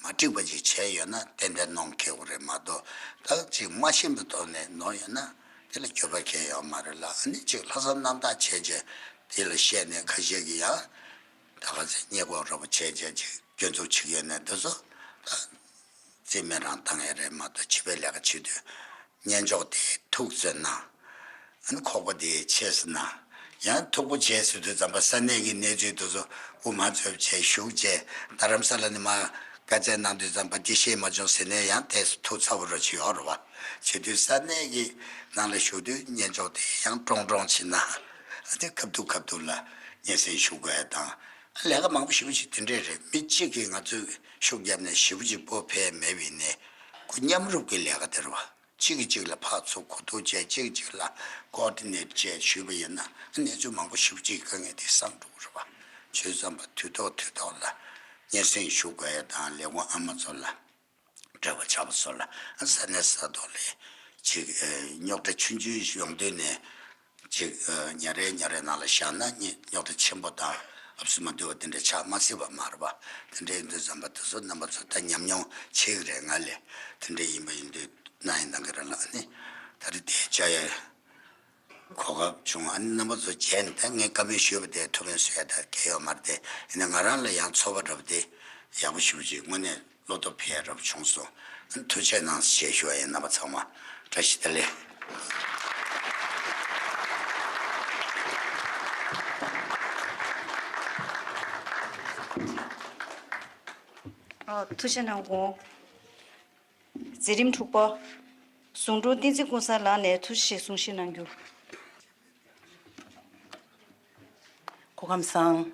མ་འགྲིག་པ་ཅིག་བྱས་ཡོད་ན་ཏན་ཏན་གནོང་ཁེལ་བ་རེད་མ་གཏོགས། ད་ཅིག་མ་ཤེས་པའི་ཐོག་ནས་ནོར་ཡོད་ན་དེ་ལ་འགྱོད་པ་གང་ཡང་ཡོད་མ་རེད་ལ། ཨ་ནི་ཅིག་ལྷག་བསམ་རྣམ་དག་བྱས་རྗེས་དེ་ལ་བཤད་ནས་ཁ་ཤས་ཀྱིས་ཡང་ད་ག་ཚོད་བརྙས་བཀོག་འདྲ་པོ་བྱས་རྗེས་ཅིག་སྐྱོན་འཛུགས་བྱེད་ཀྱི་ཡོད་ན་འདི་ཚོ་ད། རྩིས་མེད་རང་བཏང་ཡ་རེད་མ་གཏོགས་སྤྱི་པའི་ལས་ཀ་བྱེད་དུས་སྙན་ཅོག་དེ་ཐུག་ཚོད་ན། ཨ་ནི་ཁོག་པ་དེ་ཆད་ཟིན་ན། ཡང་མཐུག་པོ་བྱས་ཟེར་དུས་ཙམ་པ་ས་གནས་ཀྱི་གནས་ཚུལ་དེ་ཚོ་དབུ་མ་རྩོད་བྱས་ཞུགས་བྱས་རྡ་རམ་ས་ལ་ནས་མར་བཀའ་སྩལ་གནང་དུས་ཙམ་པ་འདི་ཤེས་མ་བྱུང་ཟེར་ནས་ཡང་དེ་ཐུག་ཚ་པོ་རོ་ཅིག་ཡོད་རེད་བ། བྱེད་དུས་ས་གནས་ཀྱི་ནང་ལ་ཞུགས་དུས་སྙན་ཅོག་དེ་ཡང་ཀྲོང་ཀྲོང་བྱེད་ན། ཨ་དེ་ཁ་ཐུག་ཁ་ཐུག་ལ་སྙན་སེང་ཞུ་དགོས་ཡ་དང་། ལས་ཀ་མང་པོ་ཞེ་པོ་ཅིག་དེ་འདྲས་རེད། མི་གཅིག་གིས་ང་ཚོས་ཤུགས་བརྒྱབ་ནས་ཞེ་པོ་ཅིག་སྤོ་ཕེབས་མེད་པ་ཡིན་ནའི། ཁོ་མཉམ་རུབ་ཀྱི་ལས་ཀ་དེ་རེད་བ། གཅིག་གིས་གཅིག་ལ་ཕར་ཚུར་གོ་བསྡུར་བྱས། གཅིག་གིས་གཅིག་ལ་ཀོ་ཨོར་ཌི་ནེཊ་བྱས་ཞུས་པ་ཡིན་ན། གནས་ཚུལ་མང་པོ་ཞེ་པོ་ཅིག་གི་དཀའ་ངལ་དེ་སངས་འགྲོ་གི་རེད་བ། བྱས་ཙང་པ་དུས་ཐོག་དུས་ཐོག་ལ་སྙན་སེང་ཞུ་དགོས་ཡ་དང་། ལས་ཁུངས་ཨ་མ་ཚོ་ལ། འབྲེལ་བ་ཆགས་པ་སོགས་ལ། ས་གནས་ས་ཐོག་ལ་ཅིག་རྙོག་དྲ་ཆུང་ཆུང་ཡོང་དུས་ནས་ཅིག་རྙོག་དྲའི་རྙོག་དྲའི་ནང་ལ་བཞག་ན་རྙོག་དྲ་ཆེན་པོ་དང་ཨབ་སུ་མ་འདུ་བ་དེ་འདྲ་ཆགས་མ་སྲིད་པ་མ་རེད་པ། དེ་འདྲ་ཡིན་དུས་ཙམ་པ་དེ་ཚོ་རྣམ་པ་ཚོ་ད་ཉམས་མྱོང་ཆེ་གི་རེད། ང་ལས་དེ་འདྲ་ཡིན་པ་ཡིན་དུས་གནང་ཡིན་གནང་གི་རེད་ལ། ཨ་ནི་ད་རེས་དེ་བྱ་ཡ། གོ་སྐབས་བྱུང་། ཨ་ནི་རྣམ་པ་ཚོ་མཇལ་ནས། ད་ངས་བཀའ་མོལ་ཞུས་པ་དེ་ཐུགས་ཕན་གསོས་ཡ་ད་གལ་ཡོད་མ་རེད་དེ། ཡིན་ན་ང་རང་ལ་ཡང་ཚོར་བ་འདྲ་པོ་དེ་ཡག་པོ་ཞེ་པོ་ཅིག་དངོས་གནས་བློ་སྟོབས་འཕེལ་ཡ་འདྲ་པོ་བྱུང་སོང་། ཨ་ནི་ཐུགས་རྗེ་གནང་ཞེས་ཞུ་བ་ཡིན། རྣམ་པ་ཚང་མ་བཀྲ་ཤིས་བདེ་ལེགས། ཨ། ཐུགས་རྗེ་གནང་དགོངས། མཛད་རིམ་དྲུག་པ། ཟུང་དྲུང་བསྟན་འཛིན་ཀུན་བཟང་ལགས་ནས་ཐུགས་རྗེ་ཆེ་གསུང་བཤད་གནང་རྒྱུ། སྐུ་ཁམས་བཟང་།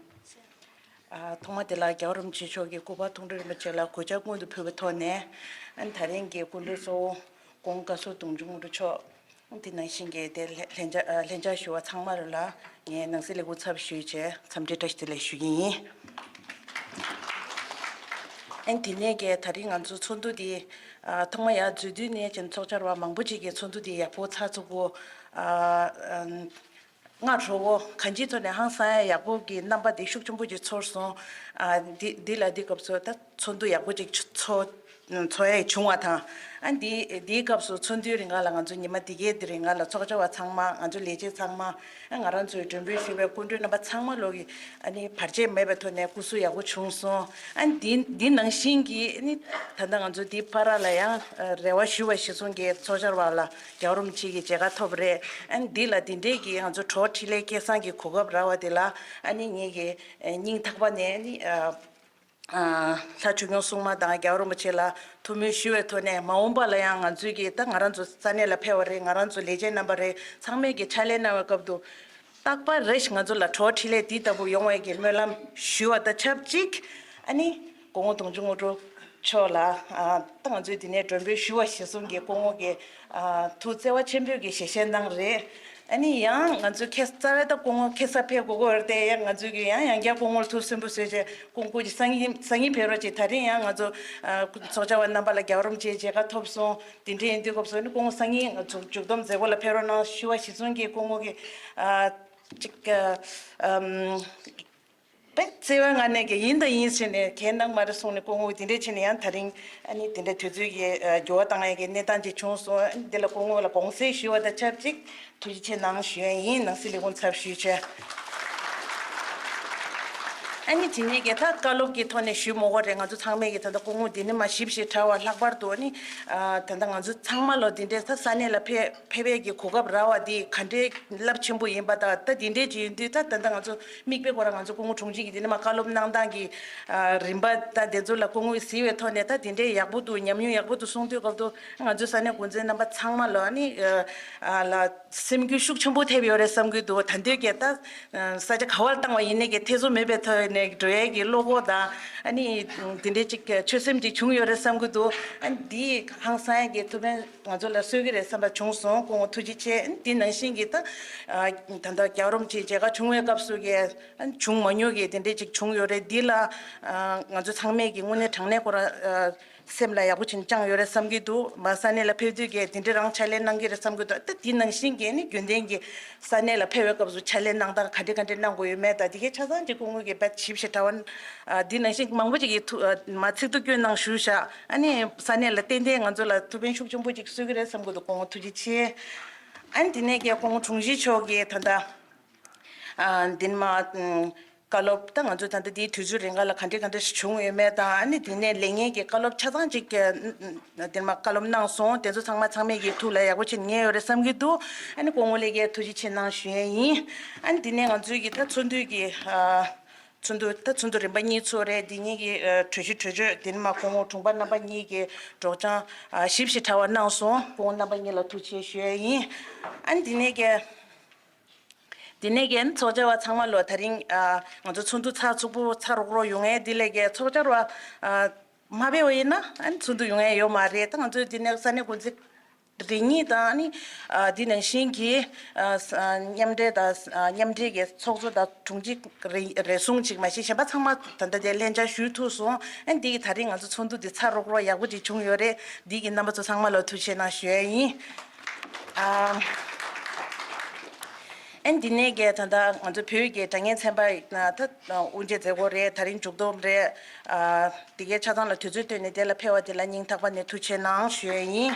ཨ། ཐོག་མ་དེ་ལ་རྒྱལ་བ་རིན་པོ་ཆེ་མཆོག་གི་སྐུ་པར་མཐོང་གྲོལ་རིན་པོ་ཆེ་ལ་གུས་ཕྱག་སྔོན་དུ་ཕུལ་བའི་ཐོག་ནས། ཨ་ནི་དེ་རིང་གི་སྐུ་མགྲོན་གཙོ་བོ་སྐུ་ངོ་བཀའ་ཟུར་དོན་གཅོད་དངོས་གྲུབ་མཆོག་དེ་ནང་བཞིན་གྱི་དེ་ལྷན་ལྷན་བཅར་ཨ་ལྷན་བཅར་ཞུ་བ་ཚང་མ་ལ་ངས་ནང་སྲིད་ལས་ཁུངས་ཚབ་ཞུས་བྱས་འཚམས་འདྲི་བཀྲ་ཤིས་བདེ་ལེགས་ཞུ་གི་ཡིན། ཨ་ནི་དེ་ནས་ཀྱི་དེ་རིང་ང་ཚོ་ཚོགས་འདུ་འདི་ཨ་ཐོག་མ་ཡར་འཛུལ་དུས་ནས་ཀྱང་ཚོགས་བཅར་བ་མང་པོ་ཅིག་གིས་ཚོགས་འདུ་འདི་ཡག་པོ་ཚགས་ཚུད་པོ། ཨ་ཨ་སྔ་དྲོ་པོ་གང་ཅིའི་ཐོག་ནས་ཧང་སང་ཡག་པོ་གི་རྣམ་པ་འདི་ཤུགས་ཆེན་པོ་ཅིག་ཚོར་སོང་། ཨ་འདི་འདི་ལ་འདི་སྐབས་སུ་ད་ཚོགས་འདུ་ཡག་པོ་ཅིག་ཚོགས་ཚོགས་ཡ་བྱུང་བ་དང་། ཨ་འདི་འདིའི་སྐབས་སུ་ཚོགས་འདུའི་རིང་ལ་ང་ཚོ་ཉི་མ་འདི་གའི་འདི་རིང་ལ་ཚོགས་བཅར་བ་ཚང་མ། ང་ཚོ་ལས་བྱེད་ཚང་མ། ཨ་ང་རང་ཚོའི་མགྲོན་འབོད་ཞུས་པའི་སྐུ་མགྲོན་རྣམ་པ་ཚང་མ་ལོག་གི་ཨ་ནི་བར་ཆད་མེད་པའི་ཐོག་ནས་སྐུ་གཟུགས་ཡག་པོ་བྱུང་སོང་། ཨ་ནི་འདི་འདི་ནང་བཞིན་གྱི་ཨ་ནི་ད་ལྟ་ང་ཚོ་འདི་བར་ལ་ཡང་རེ་བ་ཞུ་བ་གཞིར་བཟུང་གི་ཚོགས་བཅར་བ་ལ་རྒྱལ་བ་རིན་པོ་ཆེ་གི་མཇལ་ཁ་ཐོབ་རེད། ཨ་ནི་འདི་ལ་འདི་འདྲའི་གི་ང་ཚོ་གྲོགས་འཕྲིན་ལས་སྐལ་བཟང་གི་གོ་སྐབས་རག་པ་དེ་ལ་ཨ་ནི་ངེད་ཀྱི་སྙིང་ཐག་པ་ནས་ཨ་ནི་ཨ་ལྷ་བཅུ་སྐྱོང་སྲུང་མ་དང་རྒྱལ་བ་རིན་པོ་ཆེ་ལ་ཐུགས་སྨོན་ཞུ་བའི་ཐོག་ནས། མ་འོངས་པ་ལ་ཡང་ང་ཚོས་ཀྱི་ད་ང་རང་ཚོ་ས་གནས་ལ་ཕེབས་པ་རེད། ང་རང་ཚོ་ལས་བྱེད་རྣམ་པ་རེད། ཚང་མས་ཀྱི་ཕྱག་ལས་གནང་བའི་སྐབས་དུ་རྟག་པར་རེ་ཞིག་ང་ཚོ་ལ་གྲོགས་འཕྲིན་ལས་འདི་ལྟ་བུ་ཡོང་བའི་གི་སྨོན་ལམ་ཞུ་བ་དང་ཆབས་ཅིག་ཨ་ནི་སྐུ་ངོ་དོན་གཅོད་དངོས་གྲུབ་མཆོག་ལ་ཨ་ད་ང་ཚོས་འདི་ནས་མགྲོན་འབོད་ཞུ་བ་གཞིར་བཟུང་གི་སྐུ་ངོ་གི་ཨ་ཐུགས་བརྩེ་བ་ཆེན་པོས་ཀྱི་ཞལ་བཞེས་གནང་རེད། ཨ་ནི་ཡང་ང་ཚོས་ཁ་རྩ་བའི་ད་སྐུ་ངོ་ཁ་སང་ཕེབས་དགོས་ཀྱི་ཡོད་རེད་དེ། ཡང་ང་ཚོས་ཀྱི་ཡང་ཡང་བསྐྱར་སྐུ་ངོ་ལ་ཐུགས་སུན་པོ་བཟོས་བྱས་སྐུ་ངོ་སྐུ་མཁྱེན་སང་ཉིན་སང་ཉིན་ཕེབས་རོགས་བྱེད། དེ་རིང་ཡང་ང་ཚོ་ཨ་ཚོགས་བཅར་བ་རྣམ་པ་ལ་རྒྱལ་བ་རིན་པོ་ཆེའི་མཇལ་ཁ་ཐོབ་སོང་། དེ་འདྲ་ཡིན་དུས་སྐབས་སུ་ནི་སྐུ་ངོ་སང་ཉིན་ང་ཚོ་མཇུག་བསྡོམས་མཛད་སྒོ་ལ་ཕེབས་རོགས་གནང་ཞུ་བ་གཞིར་བཟུང་གི་སྐུ་ངོ་གི་ཨ་ཅིག་ཨ་ཨམ་དཔེ་བརྩེ་བའི་ངང་ནས་ཀྱི་ཡིན་དང་ཡིན་ཟེར་ནས་གལ་གནང་མ་རེད་གསུངས་ནས། སྐུ་ངོ་དེ་འདྲས་བྱས་ནས་ཡང་དེ་རིང་ཨ་ནི་དེ་འདྲ་དུས་ཚོད་ཀྱི་ཨ་འགྱུར་བ་བཏང་ཡས་ཀྱི་གནས་སྟངས་ཅིག་བྱུང་སོང་། ཨ་ནི་དེ་ལ་སྐུ་ངོ་ལ་དགོངས་སེལ་ཞུ་བ་དང་ཆབས་ཅིག་ཐུགས་རྗེ་ཆེ་གནང་ཞུ་ཡས་ཡིན། ནང་སྲིད་ལས་ཁུངས་ཚབ་ཞུས་བྱས། ཨ་ནི་དེ་ནས་ཀྱི་ད་བཀའ་སློབ་ཀྱི་ཐོག་ནས་ཞུས་མོ་གོ་རེད། ང་ཚོ་ཚང་མས་ཀྱི་ད་ལྟ་སྐུ་ངོ་འདི་ནས་མར་ཞིབ་ཞིབ་དྲ་བ་ལྷག་པར་དུ་ནི་ཨ་ད་ལྟ་ང་ཚོ་ཚང་མ་ལོ་འདི་འདྲའི་ད་ས་གནས་ལ་ཕེབས་ཕེབས་པའི་གི་གོ་སྐབས་རག་པ་འདི་ག་འདྲའི་རླབས་ཆེན་པོ་ཡིན་པ་དང་། ད་འདི་འདྲའི་ཅིག་ཡིན་དུས་ད་ད་ལྟ་ང་ཚོ་མིག་དཔེ་ཁོ་རང་ང་ཚོ་སྐུ་ངོ་དྲུང་ཆེ་གི་འདི་ནས་མར་བཀའ་སློབ་གནང་སྟངས་ཀྱི་ཨ་རིམ་པ་ད་དེ་ཚོ་ལ་སྐུ་ངོས་གཟིགས་པའི་ཐོག་ནས་ད་འདི་འདྲའི་ཡག་པོ་འདུག་ཉམས་མྱོང་ཡག་པོ་འདུག་གསུང་དུས་སྐབས་དུ་ང་ཚོ་ས་གནས་འགོ་འཛིན་རྣམ་པ་ཚང་མ་ལོ་ཨ་ནི་ཨ་ལ། སེམས་འགུལ་ཤུགས་ཆེན་པོ་ཐེབས་ཡོད་རེད་བསམ་གྱི་འདུག་ད་འདོད་ཀྱི་ད་ས་ཆ་ག་བར་བཏང་བ་ཡིན་ནའི་ཀྱི་ཐེ་ཚོམ་མེད་པའི་ཐོག་ནས་འགྲོ་ཡས་ཀྱི་བློ་ཁོག་དང་། ཨ་ནི་དེ་འདྲའི་ཅིག་ཆོད་སེམས་ཅིག་བྱུང་ཡོད་རེད་བསམ་གྱི་འདུག་ཨ་ནི་འདི་ཧང་སང་ཡས་ཀྱི་ཐུགས་ཕན་ང་ཚོ་ལ་གསོས་ཀྱི་རེད་བསམ་པ་བྱུང་སོང་། སྐུ་ངོ་ཐུགས་རྗེ་ཆེ། ཨ་ནི་འདི་ནང་བཞིན་གྱི་ད་ད་ལྟ་རྒྱལ་བ་རིན་པོ་ཆེའི་མཇལ་ཁ་བྱུང་བའི་སྐབས་སུ་གི་ཨ་ནི་བྱུང་མ་མྱོང་གི་དེ་འདྲའི་ཅིག་བྱུང་ཡོད་རེད། འདི་ལ་ང་ཚོ་ཚང་མས་ཀྱི་དངོས་གནས་དྲང་གནས་ཁོ་ར། སེམས་ལ་ཡག་པོ་བྱས་ནས་བཅངས་ཡོད་རེད་བསམ་གྱི་འདུག་མར་ས་གནས་ལ་ཕེབས་དུས་ཀྱི་དེ་འདྲའི་རང་ཕྱག་ལས་གནང་གི་རེད་བསམ་གྱི་འདུག་ད་དེ་ནང་བཞིན་གྱི་ནི་རྒྱུན་ལྡན་གྱི་ས་གནས་ལ་ཕེབས་པའི་སྐབས་སུ་ཕྱག་ལས་གནང་སྟངས་ག་འདྲ་ག་འདྲ་གནང་དགོས་ཡོད་མེད་དང་། དེ་གའི་ཆ་ཚང་ཅིག་སྐུ་ངོ་གིས་དཔེ་ཞིབ་ཞིབ་དྲ་བ་ཨ་དེ་ནང་བཞིན་མང་པོ་ཅིག་གིས་ཐུ་ཨ་མར་ཚིག་ཐོ་བཀོད་གནང་ཞུ་བཞག་ཨ་ནི་ས་གནས་ལ་ཏན་ཏན་ང་ཚོ་ལ་ཐུགས་ཕན་ཤུགས་ཆེན་པོ་ཅིག་གསོས་ཀྱི་རེད་བསམ་གྱི་འདུག་སྐུ་ངོ་ཐུགས་རྗེ་ཆེ། ཨ་ནི་དེ་ནས་ཀྱི་སྐུ་ངོ་དྲུང་ཆེ་མཆོག་གིས་ད་ལྟ། ཨ་འདི་ནས་མར་ཨ་བཀའ་སློབ་ད་ང་ཚོ་ད་ལྟ་འདིའི་དུས་ཚོད་རིང་ག་ལ་ག་འདྲ་ག་འདྲ་ཞིག་བྱུང་ཡོད་མེད་དང་། ཨ་ནི་འདི་ནས་ལས་ངན་གྱི་བཀའ་སློབ་ཆ་ཚང་ཅིག་ཨ་འདི་ནས་མར་བཀའ་སློབ་གནང་སོང་། དེ་ཚོ་ཚང་མ་ཚང་མས་ཀྱི་ཐུགས་ལ་ཡག་པོ་བྱས་ཉན་ཡོད་རེད་བསམ་གྱི་འདུག་ཨ་ནི་སྐུ་ངོ་ལ་ཀྱི་ཐུགས་རྗེ་ཆེ་གནང་ཞུ་ཡས་ཡིན། ཨ་ནི་འདི་ནས་ང་ཚོའི་གི་ད་ཚོགས་འདུའི་གི་ཨ་ཚོགས་འདུ་ད་ཚོགས་འདུ་རིམ་པ་གཉིས་ཚོགས་རེད། འདི་གཉིས་ཀྱི་ཨ་གྲོས་གཞི་གྲོས་ཆོད་འདི་ནས་མར་སྐུ་ངོ་དྲུང་པ་རྣམ་པ་གཉིས་ཀྱི་སྒྲོག་སྦྱང་ཨ་ཞིབ་ཞིབ་དྲ་བ་གནང་སོང་། སྐུ་ངོ་རྣམ་པ་གཉིས་ལ་ཐུགས་རྗེ་ཆེ་ཞུ་ཡས་ཡིན། ཨ་ནི་འདི་ནས་ཀྱི། དེ་ནས་ཀྱང་ཚོགས་བཅར་བ་ཚང་མ་ལོ་ད་རིང་ཨ་ང་ཚོ་ཚོགས་འདུ་ཚགས་ཚུད་པོ་ཚགས་རོག་རོག་ཡོང་ཡས་འདི་ལས་ཀྱི་ཚོགས་བཅར་བ་ཨ་མ་ཕེབས་པ་ཡིན་ན་ཨ་ནི་ཚོགས་འདུ་ཡོང་ཡས་ཡོད་མ་རེད། ད་ང་ཚོ་འདི་ནས་ས་གནས་འགོ་འཛིན་རེ་གཉིས་དང་ཨ་ནི་ཨ་འདི་ནང་བཞིན་གྱི་ཨ་ས་མཉམ་འབྲེལ་དང་ཨ་མཉམ་འབྲེལ་གྱི་ཚོགས་གཙོ་དང་དྲུང་ཆེ་རེ་རེ་ཟུང་ཅིག་མ་གཞི་གཞན་པ་ཚང་མ་ད་ལྟ་དེ་ལྷན་བཅར་ཞུས་ཐུབ་སོང་། ཨ་ནི་འདི་གི་ད་རིང་ང་ཚོ་ཚོགས་འདུ་འདི་ཚགས་རོག་རོག་ཡག་པོ་ཅིག་བྱུང་ཡོད་རེད། འདི་གི་རྣམ་པ་ཚོ་ཚང་མ་ལ་ཐུགས་རྗེ་གནང་ཞུ་ཡ་ཡིན། ཨ། ཨ་ནི་འདི་ནས་ཀྱི་ད་ལྟ་ང་ཚོ་བོད་ཀྱི་དྲ་བརྙན་ཚན་པ་ད་དབུ་འབྱེད་མཛད་སྒོ་རེད། ད་རིང་མཇུག་བསྡོམས་རེད། ཨ། འདི་གའི་ཆ་ཚང་ལ་དུས་ཚོད་བཏོན་ནས་དེ་ལ་ཕེབས་པ་དེ་ལ་སྙིང་ཐག་པ་ནས་ཐུགས་རྗེ་གནང་ཞུ་ཡ་ཡིན།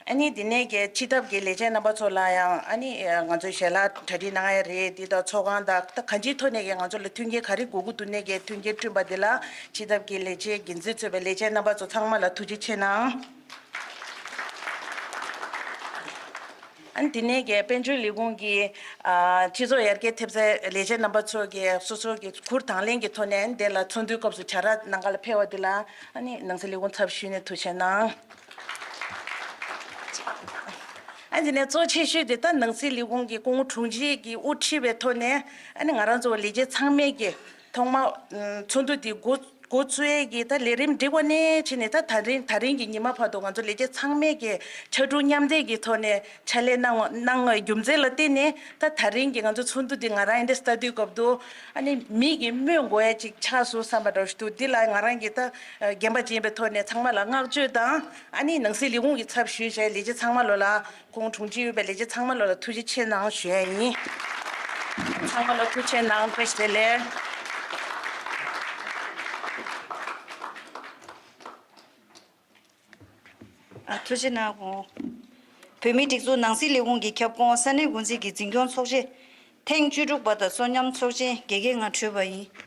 ཨ་ནི་འདི་ནས་ཀྱི་སྤྱི་ཁྱབ་ཀྱི་ལས་བྱེད་རྣམ་པ་ཚོ་ལ་ཡང་ཨ་ནི་ང་ཚོའི་ཞལ་ལག་གྲ་སྒྲིག་གནང་ཡ་རེད། འདི་དང་ཚོགས་ཁང་དང་ད་གང་ཅིའི་ཐོག་ནས་ཀྱི་ང་ཚོ་ལ་མཐུན་རྐྱེན་ག་རེ་དགོས་ཀྱི་འདུག་ནས་ཀྱི་མཐུན་རྐྱེན་བསྐྲུན་པ་འདི་ལ་སྤྱི་ཁྱབ་ཀྱི་ལས་བྱེད་འགན་འཛིན་གཙོས་པའི་ལས་བྱེད་རྣམ་པ་ཚོ་ཚང་མ་ལ་ཐུགས་རྗེ་ཆེ་གནང་། ཨ་ནི་དེ་ནས་ཀྱི་དཔལ་འབྱོར་ལས་ཁུངས་ཀྱི་ཨ་སྤྱི་ཚོགས་ཡར་རྒྱས་ཐེབས་རྩའི་ལས་བྱེད་རྣམ་པ་ཚོ་གིས་སོ་སོ་གི་གུར་དང་ལེན་གྱི་ཐོག་ནས་དེ་ལ་ཚོགས་འདུའི་སྐབས་སུ་བྱ་ར་གནང་ག་ལ་ཕེབས་པ་དེ་ལ་ཨ་ནི་ནང་སྲིད་ལས་ཁུངས་ཚབ་ཞུས་ནས་ཐུགས་རྗེ་གནང་། ཨ་དེ་ནས་གཙོ་ཆེ་ཤོས་དེ་ད་ནང་སྲིད་ལས་ཁུངས་ཀྱི་སྐུ་ངོ་དྲུང་ཆེ་གིས་དབུ་ཁྲིད་པའི་ཐོག་ནས་ཨ་ནི་ང་རང་ཚོ་ལས་བྱེད་ཚང་མས་ཀྱི་ཐོག་མ་ཚོགས་འདུ་དེ་འགོ་འགོ་བཙུགས་ཡས་ཀྱི་ད་ལས་རིམ་སྒྲིག་པ་ནས་བྱས་ནས་ད་ད་རིང་ད་རིང་གི་ཉི་མ་བར་དུ་ང་ཚོ་ལས་བྱེད་ཚང་མས་ཀྱི་ཕྱར་གྲུ་མཉམ་འདེགས་ཀྱི་ཐོག་ནས་ཕྱག་ལས་གནང་བ་གནང་བའི་རྒྱུ་མཚན་ལ་བརྟེན་ནས་ད་ད་རིང་གི་ང་ཚོ་ཚོགས་འདུ་འདི་ང་རང་ཡིན་ཏེ་ལྟ་དུས་སྐབས་དུ་ཨ་ནི་མིག་གིས་སྨོས་དགོས་ཡ་ཅིག་ཆགས་སོང་བསམ་པ་འདྲ་ཞིག་འདུག་འདི་ལ་ང་རང་གིས་ད་རྒན་པ་ཅིག་ཡིན་པའི་ཐོག་ནས་ཚང་མ་ལ་བསྔགས་བརྗོད་དང་ཨ་ནི་ནང་སྲིད་ལས་ཁུངས་ཀྱི་ཚབ་ཞུས་བྱས་ལས་བྱེད་ཚང་མ་ལོ་ལ་ཁོང་དྲུང་ཆེ་ཡོད་པའི་ལས་བྱེད་ཚང་མ་ལོ་ལ་ཐུགས་རྗེ་ཆེ་གནང་ཞུ་ཡ་ཡིན། ཚང་མ་ལ་ཐུགས་རྗེ་གནང་། བཀྲ་ཤིས་བདེ་ལེགས། ཨ། ཐུགས་རྗེ་གནང་། བོད་མིའི་སྒྲིག་འཛུགས་ནང་སྲིད་ལས་ཁུངས་ཀྱི་ཁྱབ་ཁོངས་ས་གནས་འགོ་འཛིན་གྱི་འཛིན་སྐྱོང་ཚོགས་ཆེན་ཐེངས་བཅུ་དྲུག་པ་དང་བསོད་སྙོམས་ཚོགས་ཆེན་རྒྱ་སྐྱེད་ལྔ་གྲོལ་བ་ཡིན།